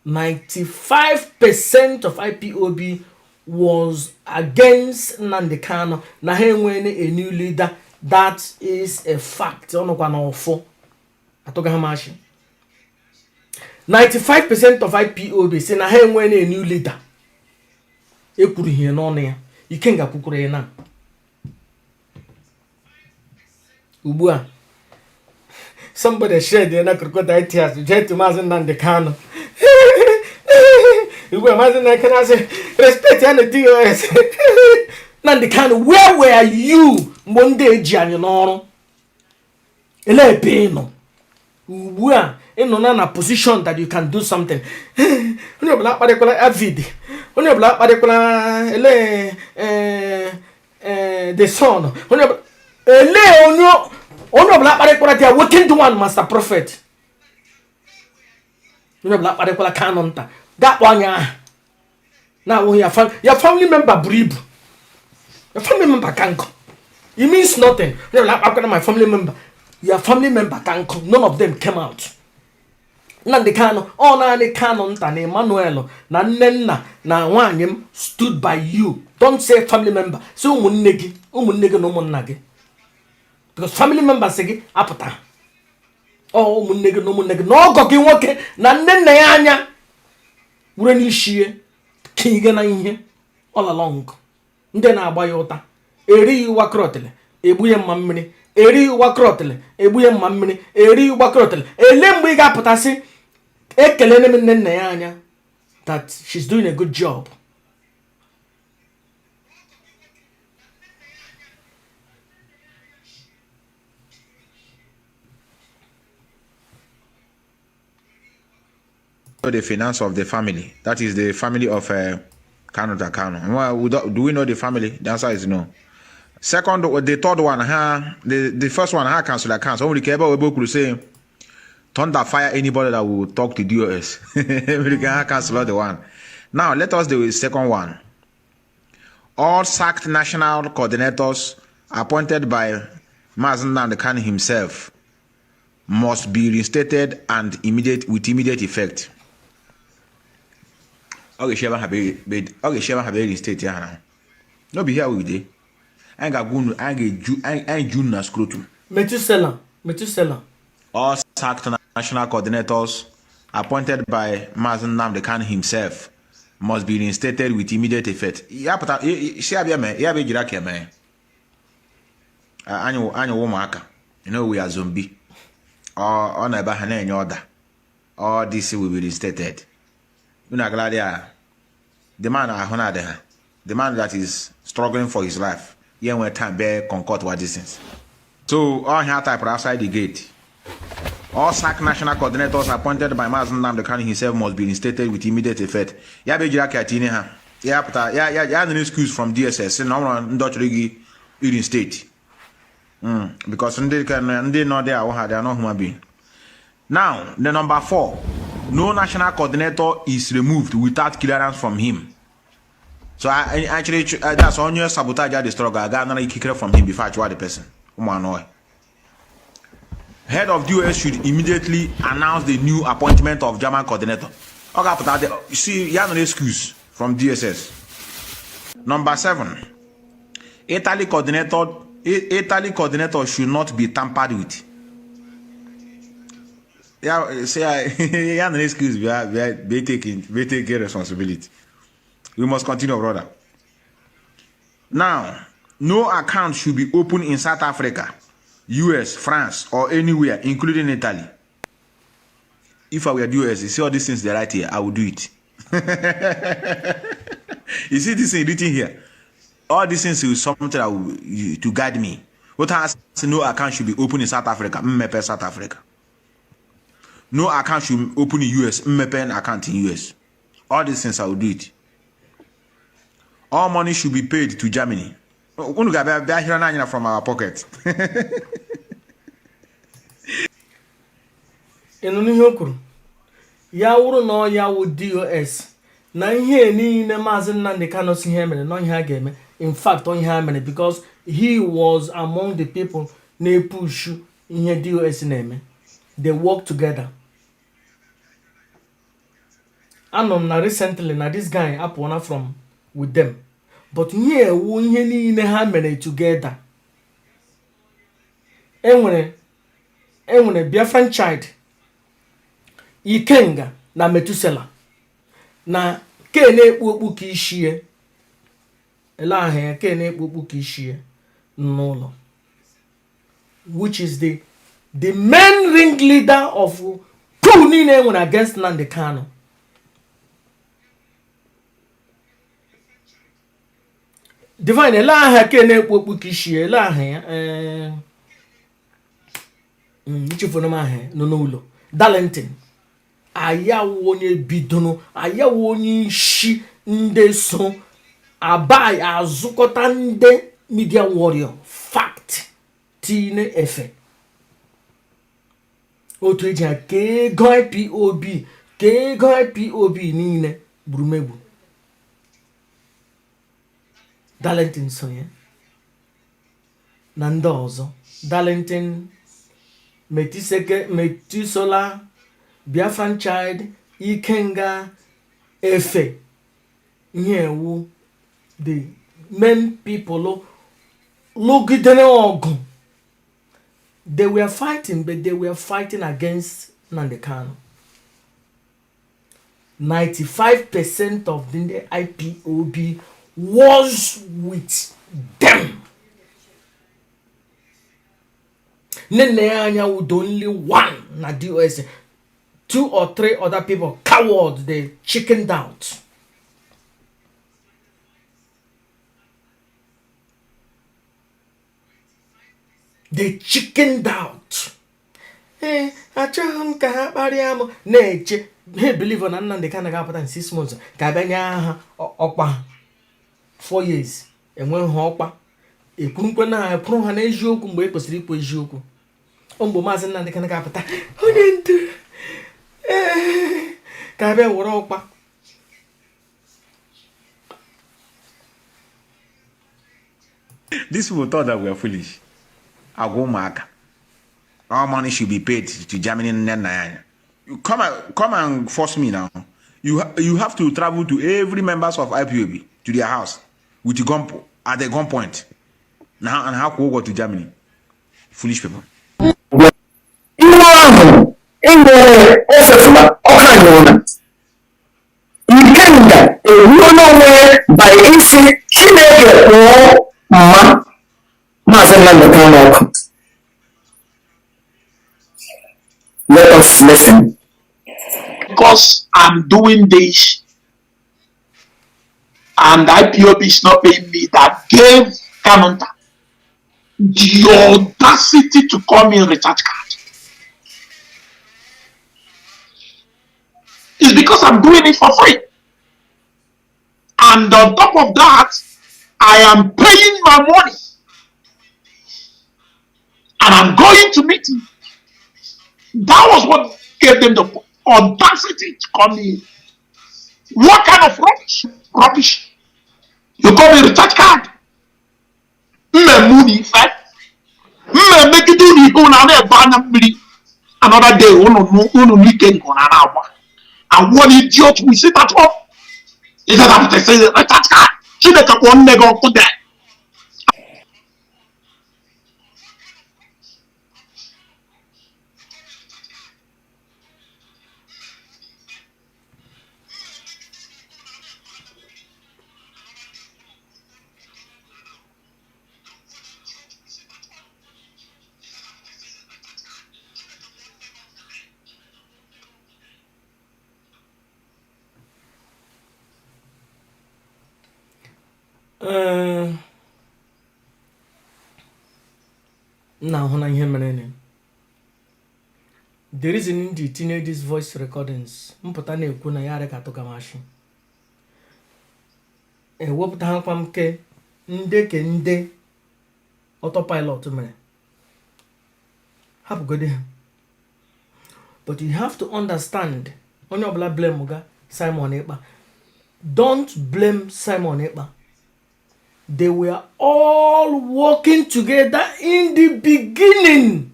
95% of IPOB was against Nnamdi Kanu na ha enweghị a new leader. That is a fact. Ọnụkwa na ọfọ atụgaghị m achị. 95% of IPOB si na ha enweghị a new leader. Ekwuru ihe n'ọnụ ya, Ikenga kwukwuru ya. Na ugbu a somebody shared ya na crocodile tears jee to Maazị Nnamdi Kanu. Ugbu a Maazị Nnamdi Kanu asị respect ya na DOS. Nnamdi Kanu, where were you mgbe ndị eji anyị n'ọrụ? Ele ebe ị nọ? Ugbu a ị nọ na position that you can do something. Onye ọbụla akparịkwala avid, onye ọbụla akparịkwala ele the son, onye ọbụla ele onye ọbụla akparịkwala the awakened one, Master Prophet. Onye ọbụla akparịkwala Kanu nta, ga-akpọ anya aha na-awụghị ya family member buru ibu, ya family member ka nkụ. It means nothing. Onye ọbụla akparịkwala my family member, your family member ka nkụ. None of them came out. Nnamdi Kanu, ọ naanị Kanu nta na Emmanuel na nne nna na nwaanyị m stood by you. Don't say family member, say ụmụnne gị, ụmụnne gị na ụmụnna gị, because family members gị apụta. Ọ ụmụnne gị na ụmụnne gị na ọgọ gị nwoke na nne nna ya anya were n'isi ya ka na ihe all along. Ndị na-agba ya ụta erighị wakrọtịlị egbu ya mma mmiri, erighị wakrọtịlị egbu ya mma mmiri, erighị wakrọtịlị. Ele mgbe ị ga-apụtasị ekele m nne nna ya anya that she's doing a good job? The finance of the family. That is the family of Kanu Kanu. Well, we do we know the family? The answer is no. Second, the third one, huh? The first one, ha cancel accounts. Only care about say Thunder fire anybody that will talk to DOS. We can cancel the one. Now let us do the second one. All sacked national coordinators appointed by Mazi Nnamdi Kanu himself must be reinstated and immediate with immediate effect. Ọ ga-esi ebe ha ọ ga-esi ebe ha be reinstate ya na. No be here we dey. Anyị ga-agwa unu, anyị ga-eju anyị ju unu na scrotum. Metusela, Metusela. All sacked national coordinators appointed by Mazi Nnamdi Kanu himself must be reinstated with immediate effect. Ya pụta si abịa mee ya bụ ejiri aka eme. Anyị wụ ụmụaka. You know we are zombie. Ọ na ebe ha na-enye order. All this will be reinstated. Unu agala ya. The man ahụ na-adị ha. The man that is struggling for his life. Ya nwere time bịa concord what these things. So all here type outside the gate. All SAC national coordinators appointed by Mazi Nnamdi Kanu himself must be reinstated with immediate effect. Ya bụ ejiri aka tinye ha. Ya pụta ya ya ya nụrụ excuse from DSS sị na ọ nwere ndị ọ chọrọ gị reinstate. Because ndị ka ndị nọ dị ahụ ha, they are not human being. Now, the number four, no national coordinator is removed without clearance from him. So I actually that's onye sabotage the struggle. I got another ikikere from him before I try the person. Ụmụ anọ. Head of DOS should immediately announce the new appointment of German coordinator. Ọ ga-apụta you see ya nụrụ excuse from DSS. Number seven, Italy coordinator should not be tampered with. Ya say ya nụrụ excuse, bịa bịa bịa taking responsibility. We must continue, brother. Now, no account should be opened in South Africa, US, France, or anywhere, including Italy. If I were DOS, you see all these things they write here, I would do it. You see this thing written here? All these things is something that will to guide me. What has no account should be open in South Africa, mmepe South Africa. No account should open in US, mmepe an account in US. All these things, I will do it. All money should be paid to Germany. Unu ga-abịa bịa hịrị n'anya from our pocket. Ị nụrụ ihe o kwuru? Ya wụrụ na ọ ya wụ DOS na ihe niile Maazị Nnamdi Kanu si ihe mere na ihe a ga-eme, in fact ọ ihe ha mere, because he was among the people na-epushu ihe DOS na-eme. They work together. Anọ m na recently na this guy apụọna from with them, but ihe ewu ihe niile ha mere together. Enwere Biafran Child, Ikenga na Metusela na ke na-ekpu okpu ka ishie ele aha ya, ke na-ekpu okpu ka ishie n'ụlọ, which is the main ring leader of coup niile enwere against Nnamdi Kanu. Divine, ele aha ke na-ekpu okpu ka ishie, ele aha ya? Echefuru m aha ya. Nọ n'ụlọ Darlington ayawu, onye bidoro ayawu, onye isi ndị so abai azụkọta ndị media warrior fact tinye efe otu eji ha kee ego IPOB, kee ego IPOB niile gburumegbu. Darlington sonye na ndị ọzọ, Darlington, Metiseke, Metisola, Biafran Child, Ikenga, Efe, ihe ewu the main people lụgidere ọgụ. They were fighting, but they were fighting against Nnamdi Kanu. 95% of the IPOB was with them. Nne nne ya anya wụ the only one na DOS. Two or three other people coward, they chickened out. They chickened out. Ee, achọghị m ka ha kparịa m na-eche ha believe na Nnamdi Kanu ga-apụta in 6 months ka abịa nye ha ọkwa ha. 4 years enweghị ha ọkwa. Ekwurukwe na ha ekwuru ha n'eziokwu mgbe e kwesịrị ikwu eziokwu. Ọ mgbe Maazị Nnamdị Kanụ ga-apụta, onye ndu, ee, ka abịa were ọkpa. These people thought that we are foolish. Agwa ụmụaka. All money should be paid to Germany nne nna ya anya. You come and force me now. You have to travel to every members of IPOB to their house with the gun at the gunpoint. Now and how go to Germany? Foolish people. Iwe ahụ enwere ofefula ọkụ anyụna. Ikenga egbuo n'onwe ya by isi Chineke kpụọ mma Maazị Nnamdi Kanu ọkụ. Let us listen. Because I'm doing this and IPOB is not paying me, that gave Kanunta the audacity to call me recharge card. It's because I'm doing it for free. And on top of that, I am paying my money. And I'm going to meeting. That was what gave them the audacity to call me. What kind of rubbish? Rubbish. You call me recharge card. Mmemme unu ife. Mmemme unu ihe unu na-ebe anya mmiri. Another day, unu unu n'ike nke unu na-agba. And one idiot will sit at home. He said, I'm saying recharge card. Chineke kpọọ nne gị ọkụ there. Ee, m na-ahụ na ihe mere nị. The reason m ji tinye these voice recordings mpụta na-ekwu na ya adịghị atụga m ashị, ewepụtaghakwa m ke nde ke nde autopilot mere, hapụgodi ha. But you have to understand, onye ọbụla blame ga Simon Ekpa, don't blame Simon Ekpa. They were all working together in the beginning.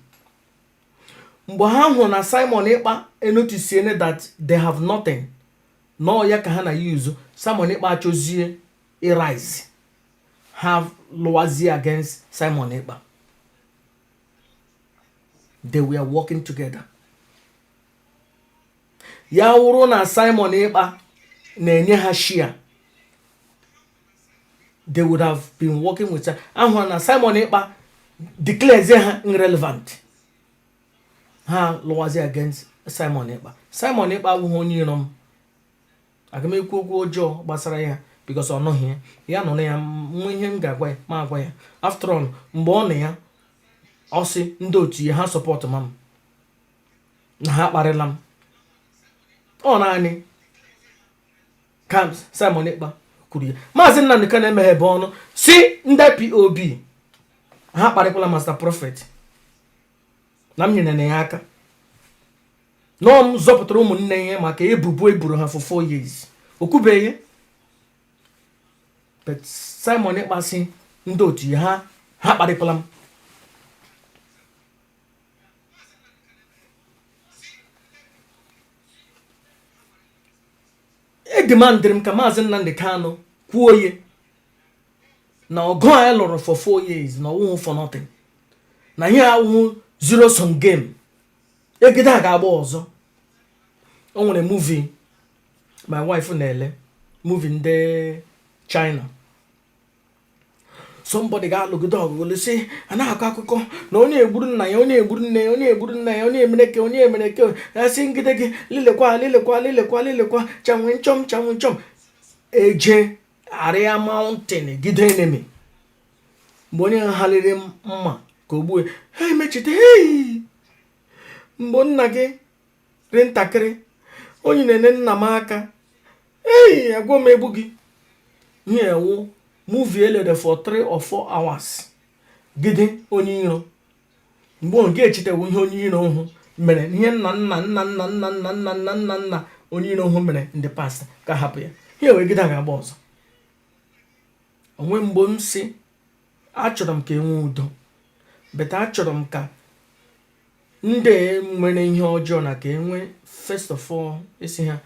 Mgbe ha hụrụ na Simon Ekpa enotisiene that they have nothing, nọọ ya ka ha na use Simon Ekpa, achọzie irise, ha lụwazie against Simon Ekpa. They were working together. Ya wụrụ na Simon Ekpa na-enye ha share, they would have been working with. Ahụ na Simon Ekpa declares ha irrelevant, ha lụwazie against Simon Ekpa. Simon Ekpa abụghị onye iro m. Aga m ekwu okwu ọjọọ gbasara ya because ọ nọghị ya. Ya nọ na ya nwe ihe m ga-agwa ya, ma agwa ya. After all, mgbe ọ nọ ya, ọ sị ndị otu ya ha support ma m na ha kparịla m. Ọ naanị ka Simon Ekpa kwuru ya. Maazị Nnamdị Kanu emeghebe ọnụ si ndị IPOB ha kparịkwala Master Prophet na m nyere na ya aka nọọ m zọpụtara ụmụnne ya maka ebubo eburu ha for 4 years. O kwubeghị, but Simon Ekpa sị ndị otu ya ha kparịkwala m. Edemandịrị m ka Maazị Nnamdị Kanu kwuo ye na ọgụ anyị lụrụ for 4 years na ọwụhụ for nothing, na ihe awụhụ zero sum game. Egide a ga-agba ọzọ. O nwere movie my wife na-ele, movie ndị China. Somebody ga-alụgide ọgụgụ sị a na-akọ akụkọ na onye egburu nna ya, onye egburu nne ya, onye egburu nna ya, onye emereke, onye emereke. Ya sị ngide gị lilekwa, lilekwa, lilekwa, lilekwa, chanwe nchọm, chanwe nchọm, eje arịa mountain gide enemy. Mgbe onye ghaliri mma ka o gbue ha, emechite hei, mgbe nna gị dị ntakịrị, onye na-ene nna m aka ei, agwọ m egbu gị. Ihe ewu movie elere for 3 or 4 hours gide onye iro. Mgbe ọ ga-echetawu ihe onye iro hụ mere, ihe nna nna nna nna nna nna nna nna nna nna onye iro hụ mere in the past, ka hapụ ya. Ihe wee gide ga-agba ọzọ onwe. Mgbe m si achọrọ m ka e nwee udo, but achọrọ m ka ndị nwere ihe ọjọọ na ka e nwee, first of all, isi ha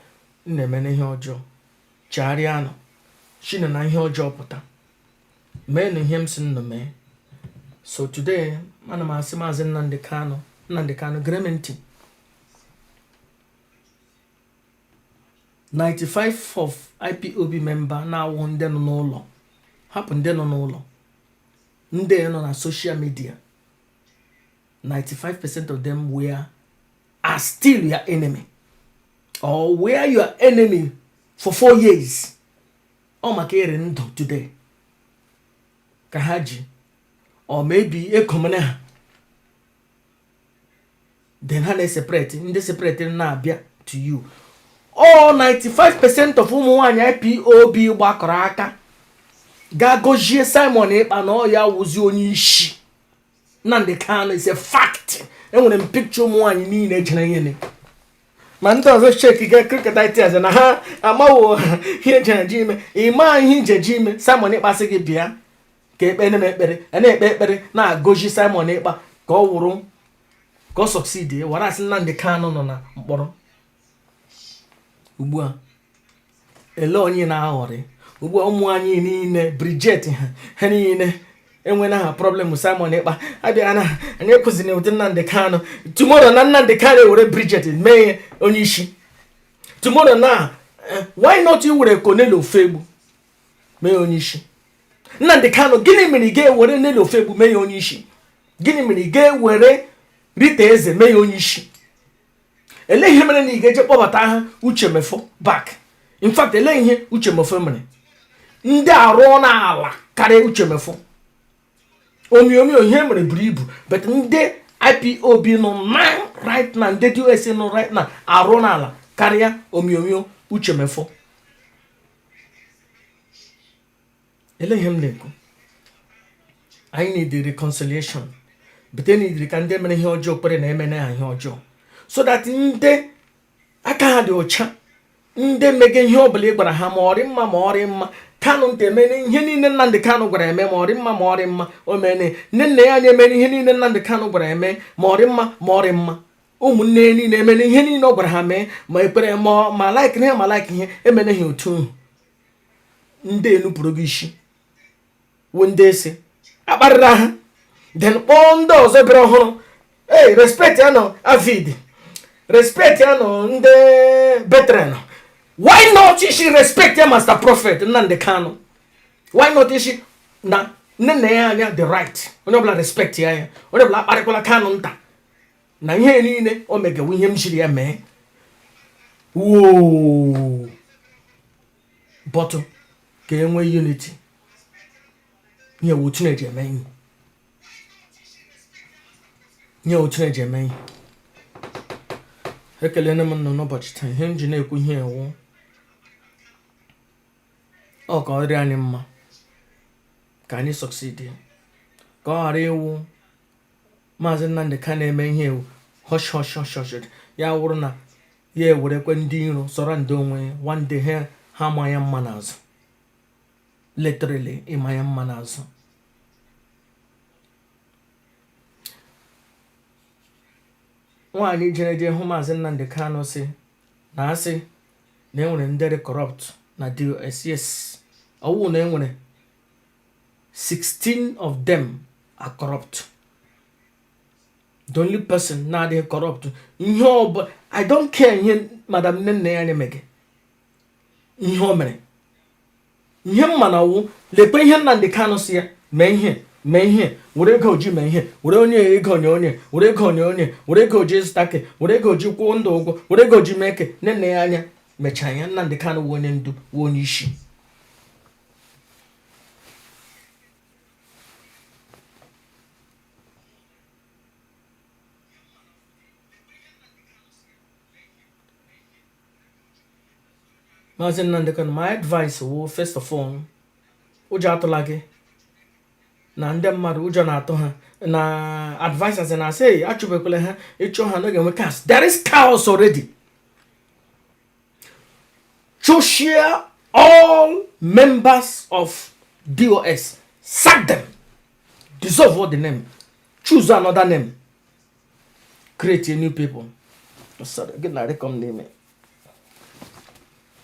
na-eme ihe ọjọọ, chegharịa nọ chine na ihe ọjọọ pụta, mee na ihe m si nnụ mee. So today, ana m asị Maazị Nnamdi Kanu, Nnamdi Kanu, gere m ntị. 95 of IPOB member na-awụ ndị nọ n'ụlọ, hapụ ndị nọ n'ụlọ, ndị nọ na social media, 95% of them are still your enemy or were your enemy for 4 years. Ọ maka iri ndụ today ka ha ji, or maybe ekomene ha, then ha na-eseparate, ndị separate na-abịa to you. All 95% of ụmụ nwaanyị IPOB gbakọrọ aka gaa gọzie Simon Ekpa na ọ ya wụzi onye isi Nnamdi Kanu is a fact. Enwere m picture ụmụ nwaanyị niile jere ihe, ma ndị ọzọ cheki ga crocodile na ha amawo ihe ejere ji ime. Ịma ihe ije ji ime, Simon Ekpa sị gị bịa ka ekpere m ekpere, a na-ekpe ekpere na-agọzi Simon Ekpa ka ọ wụrụ, ka ọ succeed, wara asị Nnamdi Kanu nọ na mkpọrọ ugbu a. Ele onye na-aghọrị ugbu a? Ụmụ anyị niile, Bridget, ha niile enwena ha problem. Simon Ekpa abịa na anyị ekwesịrị ụdị Nnamdi Kanu. Tomorrow na Nnamdi Kanu ewere Bridget mee onye isi tomorrow na, why not you were Cornelio Ofegbu mee onye isi Nnamdi Kanu? Gịnị mere ị ga-ewere Nelly Ofegbu mee ya onye isi? Gịnị mere ị ga-ewere Rita Eze mee ya onye isi? Elee ihe mere na ị ga-eje kpọbata ha Uche Mefor back? In fact, elee ihe Uche Mefor mere? Ndị arụọ n'ala karịa Uche Mefor omiomi ihe mere buru ibu, but ndị IPOB nọ now, right now, ndị DOS nọ right now arụ n'ala karịa omiomi Uche Mefor. Ele ihe m na-ekwu? Anyị need reconciliation, but need ka ndị mere ihe ọjọọ kwere na emene ha ihe ọjọọ, so that ndị aka ha dị ọcha, ndị mege ihe ọbụla ị gwara ha, ma ọ dị mma ma ọ dị mma. Kanu nta emene ihe niile Nnamdị Kanu gwara eme, ma ọ dị mma ma ọ dị mma, o mene. Nne nna ya anyị emere ihe niile Nnamdị Kanu gwara eme, ma ọ dị mma ma ọ dị mma. Ụmụnne ya niile emene ihe niile ọ gwara ha mee, ma ekpere ma like ihe, ma like ihe emene ha. Otu ndị enupụrụ gị isi wụ ndị esi akparịra ha, then kpọọ ndị ọzọ bịara ọhụrụ. Hey, respect ya nọ avid, respect ya nọ ndị veteran. Why not isi respect ya Master Prophet Nnamdi Kanu? Why not isi na nne nna ya anya the right? Onye ọbụla respect ya ya, onye ọbụla akparịkwala Kanu nta na ihe niile o megewu, ihe m jiri ya mee woo. But ka e nwee unity, ihe wu Chineke eme ihe, ihe wu Chineke eme ihe. Ekelene m nọ n'ụbọchị taa. Ihe m ji na-ekwu ihe ewu ọ ka ọ dịrị anyị mma, ka anyị succeed, ka ọ ghara ịwụ Maazị Nnamdị ka na-eme ihe ewu hush hush hush hush, ya wụrụ na ya ewerekwe ndị iro sọrọ ndị onwe ya. One day ha ama ya mma n'azụ, literally ịma ya mma n'azụ. Nwaanyị jere jee hụ Maazị Nnamdị Kanụ si na asị na enwere ndị dị corrupt na DOS. Yes, ọwụ na enwere 16 of them are corrupt. The only person na-adịghị corrupt, ihe ọbụla, I don't care ihe Madam Nne ya anya mege, ihe o mere, ihe mma na wụ lekwe ihe Nnamdị Kanụ si ya mee, ihe mee, ihe were ego oji mee, ihe were onye ego onye, onye were ego onye, onye were ego oji zụta ke, were ego oji kwụọ ndụ ụgwọ, were ego oji mee ke. Nne nna ya anya mechaa ya. Nnamdị Kanụ wụ onye ndu, wụ onye isi. Maazị Nnamdị Kanụ, my advice wụ, first of all, ụjọ atụla gị. Na ndị mmadụ ụjọ na-atụ ha na advisers na-asị, "Hey, achụbekwala ha, ịchụ ha n'oge enwe chaos." There is chaos already. Chụshia all members of DOS, sack them, dissolve all the name, choose another name, create a new people. Sorry, gị na rekọm n'ime,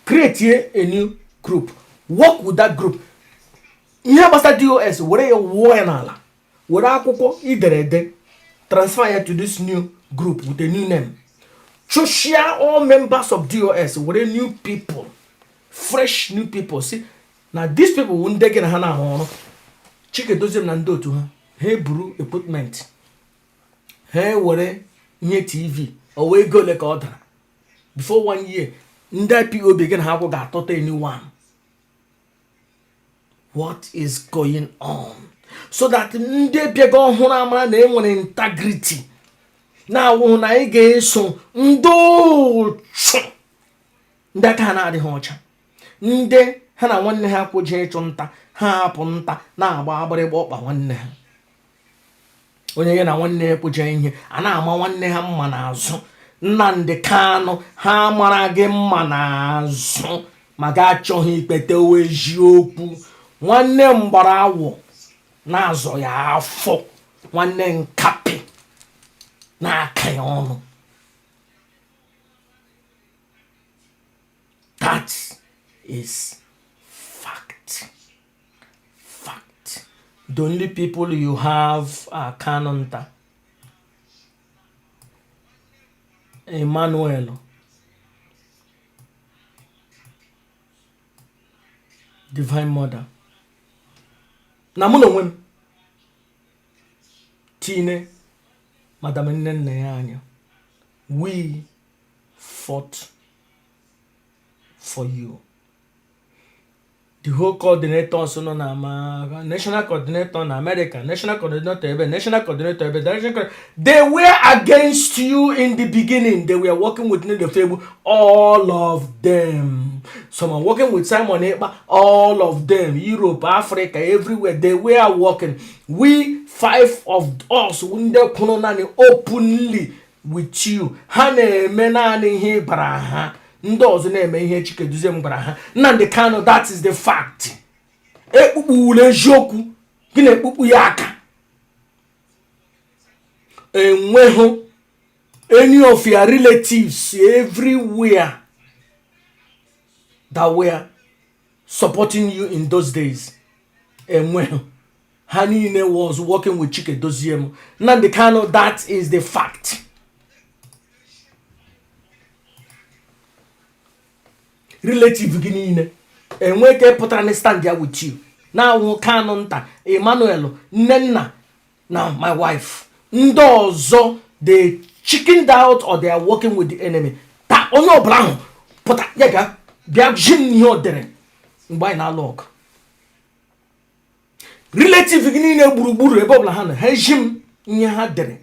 create a new group, work with that group. Ihe gbasara DOS, were ya wụọ ya n'ala, were akwụkwọ ederede transfer ya to this new group with a new name. Chụshia all members of DOS, were new people, fresh new people. Si na these people wụ ndị gị na ha na-arụ ọrụ. Chikedozie na ndị otu ha, ha eburu equipment ha, ewere ihe TV o wee ego ole ka ọ dara. Before one year, ndị IPOB gị na ha kwụ ga-atọta anyone. What is going on? So that ndị bịaga ọhụrụ amara na enwere integrity na-awụhụ na anyị ga-eso ndị ụchụ, ndị aka ha na-adịghị ọcha, ndị ha na nwanne ha kwụje ịchụ nta, ha hapụ nta na-agba agbịrịgba ọkpa nwanne ha. Onye ya na nwanne ya kwụje ihe a na-ama nwanne ha mma n'azụ. Nnamdị Kanụ, ha mara gị mma n'azụ ma ga achọghị ikpetewe eziokwu. Nwanne m gbara awọ na-azọ ya afọ, nwanne nkapị na-aka ya ọnụ. That is fact, fact. The only people you have are Kanunta, Emmanuel, Divine Mother na mụ na onwe m, tinye Madam nne nna ya anya. We fought for you. The whole coordinators nọ na ma national coordinator na America, national coordinator ebe, national coordinator ebe, national, they were against you in the beginning. They were working with Nede, all of them. Some are working with Simon Ekpa, all of them. Europe, Africa, everywhere they were working. We five of us, ndị kwuru naanị openly with you, ha na-eme naanị ihe gbara ha. Ndị ọzọ na-eme ihe Chikeduzie m gwara ha. Nnamdi Kanu, that is the fact. Ekpukpuwula eziokwu gị na-ekpukpu ya aka. Enweghị any of your relatives everywhere that were supporting you in those days. Enweghị. Ha niile was working with Chikedozie m. Nnamdi Kanu, that is the fact. Relative gị niile enwe ke pụtara na stand ya with you na-awụ Kanu nta, Emmanuel, Nnenna na my wife. Ndị ọzọ, they chickened out or they are working with the enemy. Ta onye ọbụla ahụ pụta ya bịa bịa ji m ihe o dere mgbe anyị na-alụ ọgụ. Relative gị niile gburugburu ebe ọbụla ha nọ, ha eji m ihe ha dere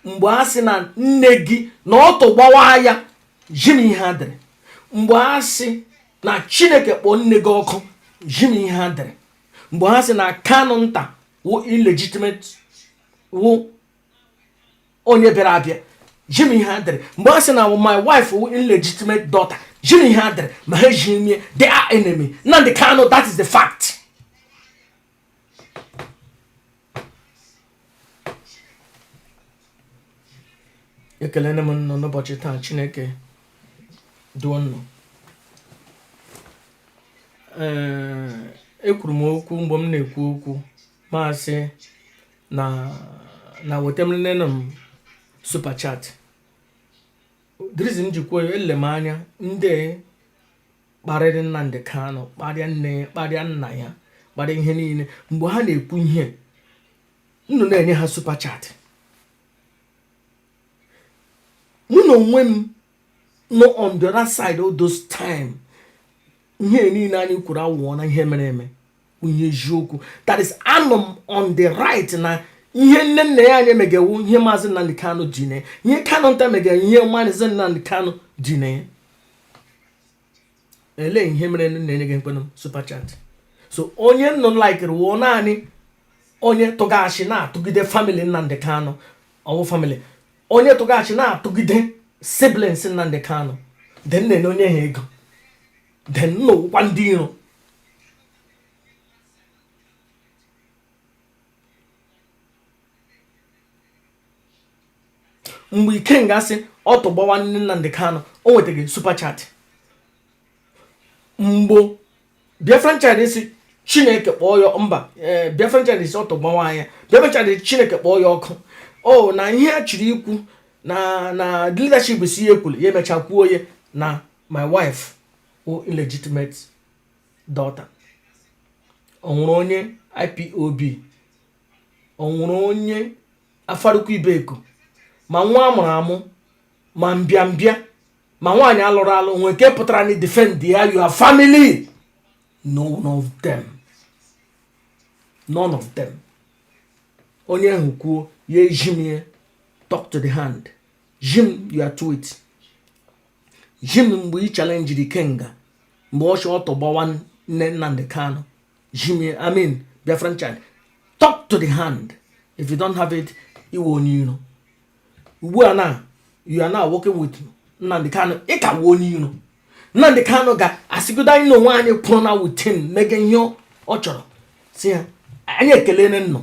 mgbe a sị na nne gị na ọtụ gbawa ya. Ji m ihe ha dere mgbe a sị na Chineke kpọọ nne gị ọkụ. Ji m ihe ha dere mgbe ha sị na Kanu nta wụ illegitimate, wụ onye bịara abịa. Ji m ihe ha dere mgbe ha sị na my wife wụ illegitimate daughter. Ji m ihe ha dere ma ha ji mie. They are enemy, Nnamdi Kanu. That is the fact. Ekelene m nnọ n'ụbọchị taa. Chineke duo nnọ. Ee, ekwuru m okwu mgbe m na-ekwu okwu, maasị na weta m nene m super chat. The reason ji kwuo ya, ele m anya ndị kparịrị Nnamdi Kanu, kparịa nne ya, kparịa nna ya, kparịa ihe niile, mgbe ha na-ekwu ihe nnụ na-enye ha super chat. Mụ na onwe m nọ on the other side all those time. Ihe niile anyị kwuru awụọ na ihe mere eme bụ ihe eziokwu. That is, anọ m on the right na ihe nne nna ya anyị emegewu, ihe Maazị Nnamdi Kanu ji na ihe Kanu nta megere, ihe Maazị Nnamdi Kanu ji na ya. Elee ihe mere na-enye gị mkpenụ super chat? So onye nnụ likere wụọ naanị Onye tụga ashị na-atụgide family Nnamdi Kanu, ọwụ family, onye tụga ashị na-atụgide siblings Nnamdi Kanu, then na-enye onye ha ego, then n'ụkwa ndị iro. Mgbe Ikenga sị ọ tụgbawa nne Nnamdi Kanu, o nwetaghị super chat. Mgbe Biafran Child si Chineke kpọọ ya mba, eh, Biafran Child si ọ tụgbawa anya, Biafran Child Chineke kpọọ ya ọkụ, o na ihe a chịrị ikwu na leadership si ya ekwuru ya, emecha kwuo ya na my wife wụ illegitimate daughter. O nwere onye IPOB, o nwere onye Afaraukwu Ibeku, ma nwa amụrụ amụ, ma mbịambịa, ma nwaanyị alụrụ alụ, nwee nke pụtara na defend ya, your family? None of them, none of them. Onye ahụ kwuo ya, ejim ya talk to the hand, jim your tweet, jim mgbe ị challenge Ikenga, mgbe ọ chọ ọtọ gbawa nne Nnamdi Kanu, jim ya, I mean Biafran Child, talk to the hand. If you don't have it, iwe onye iro. Ugbu a na you are now working with Nnamdi Kanu, ị ka wụ onye iro. Nnamdi Kanu ga-asịgodo anyị na onwe anyị kwụrụ na with him, mege ihe ọ chọrọ, si ya anyị ekele nnọ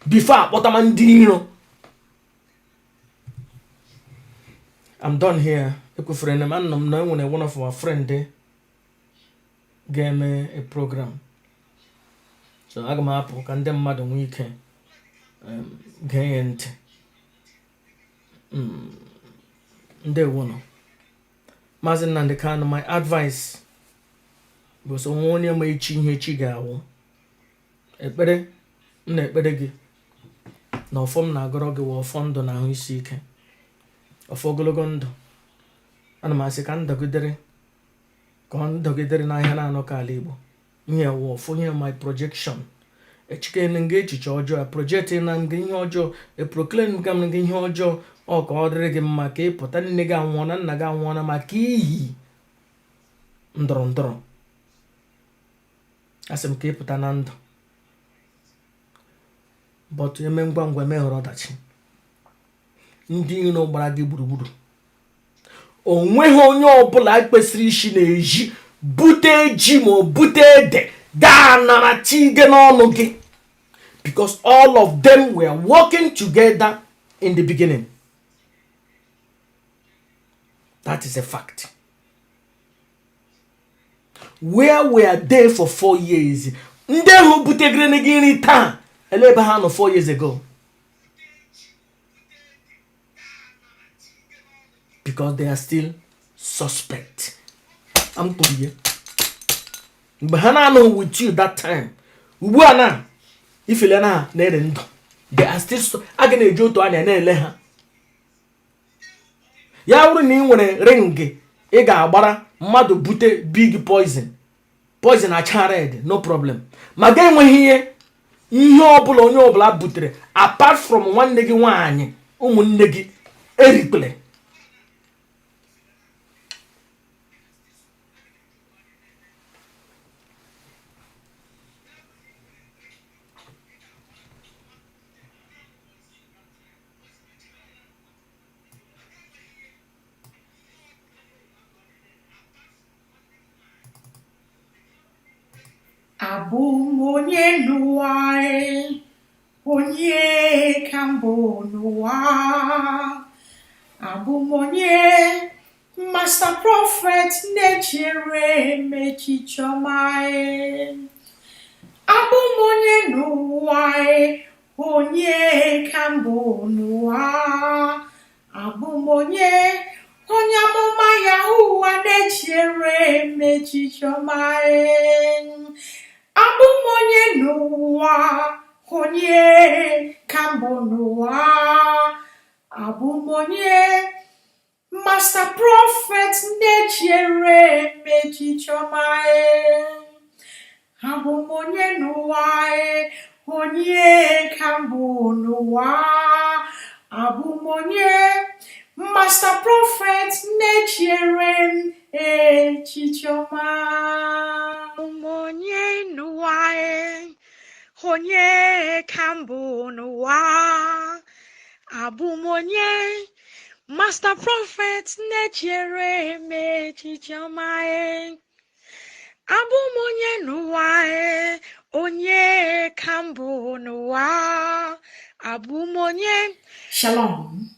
before akpọtama ndị iro. I'm done here. Ekwefere na m anọ m na enwere one of our friend ga-eme a program, so aga m apụ ka ndị mmadụ nwee ike gee ya ntị. Ndewonụ. Maazị Nnamdi Kanu, my advice bụ so nwa onye ma echi ihe echi ga-awụ. Ekpere m na-ekpere gị na ọfọ m na-agọrọ gị wụ ọfọ ndụ na ahụ isi ike, ọfọ ogologo ndụ. Ana m asị ka ndọgidere, ka ọ ndọgidere n'ahịa na-anọ ka ala Igbo. Ihe wụ ọfọ, ihe my projection. Echikene nga echiche ọjọọ, a project na nga ihe ọjọọ, e proclaim ga m nga ihe ọjọọ. Ọ ka ọ dịrị gị mma ka ị pụta. Nne gị anwụọna, nna gị anwụọna maka iyi ndọrọ ndọrọ. Asị m ka ị pụta na ndụ, but eme ngwa ngwa emeghọrọ ọdachi. Ndị iro gbara gị gburugburu, o nweghị onye ọbụla kwesịrị isi na-eji bute ji ma ọ bute ede gaa nara tige n'ọnụ gị, because all of them were working together in the beginning. That is a fact. Where were they for 4 years? Ndị ahụ butegere gị nri taa, ele ebe ha nọ 4 years ago? Because they are still suspect. Am kwuru ya mgbe ha na-anọghị with you that time. Ugbu a na ifele na na-ere ndụ, they are still a ga na-eji otu anya na-ele ha. Ya bụrụ na ị nwere ring ị ga-agbara mmadụ bute big poison, poison acha red, no problem. Ma ga enweghị ihe ọbụla onye ọbụla butere apart from nwanne gị nwaanyị, ụmụnne gị erikpele. Abụ m onye n'ụwa e, onye ka mbụ n'ụwa. Abụ m onye Master Prophet na-echere m echiche ọma e. Abụ m onye n'ụwa e, onye ka mbụ n'ụwa. Abụ m onye amụma ya ụwa na-echere m echiche ọma e. Abụ m onye n'ụwa, onye ka mbụ n'ụwa. Abụ m onye Master Prophet na-echere m echiche ọma e. Abụ m onye n'ụwa e, onye ka mbụ n'ụwa. Abụ m onye Master Prophet na-echere m echiche ọma. Abụ m onye n'ụwa e, Onye ka m bụ n'ụwa? Abụ m onye? Master Prophet na-echere m echiche ọma e. Abụ m onye n'ụwa e. Onye ka m bụ n'ụwa? Abụ m onye? Shalom.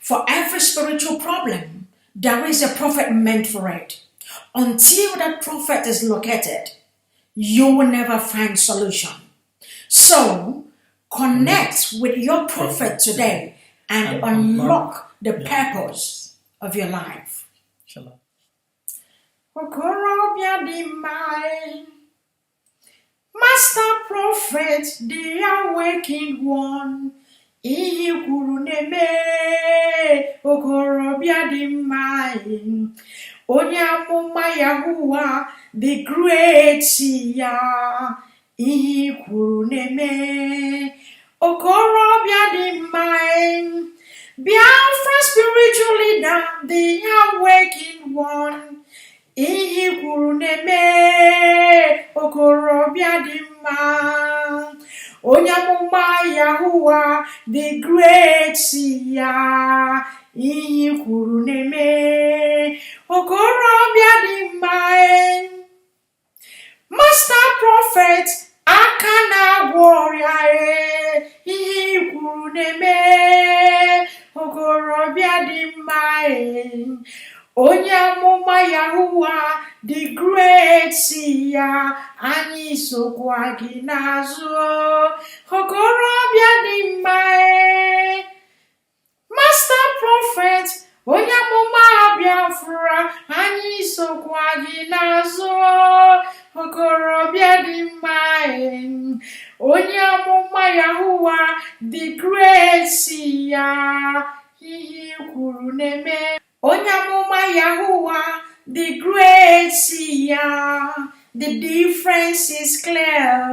For every spiritual problem, there is a prophet meant for it. Until that prophet is located, you will never find solution. So connect with your prophet today and unlock the purpose of your life. Shalom. Okorobịa dị mma e. Master Prophet, the awakened one, ihe i kwuru na-eme. Okorobịa dị mma e. Onye amụma Yahuwa the great ya, ihe i kwuru na-eme. Okorobịa dị mma e. Biafra spiritual leader, the awakened one, ihe i kwuru na-eme. Okorobịa dị mma, onye amụma Yahuwa the great ya, ihe i kwuru na-eme. Okorobịa dị mma e. Master Prophet, aka na-agwọ ọrịa e, ihe i kwuru na-eme. Okorobịa dị mma e. Onye amụma Yahuwa the great ya, anyị sokwa gị n'azụ. Okorobịa dị mma e. Master Prophet, onye amụma Biafra, anyị sokwa gị n'azụ. Okorobịa dị mma e. Onye amụma Yahuwa the great ya, ihe i kwuru na-eme. Onye amụma Yahuwa the great ya, the difference is clear.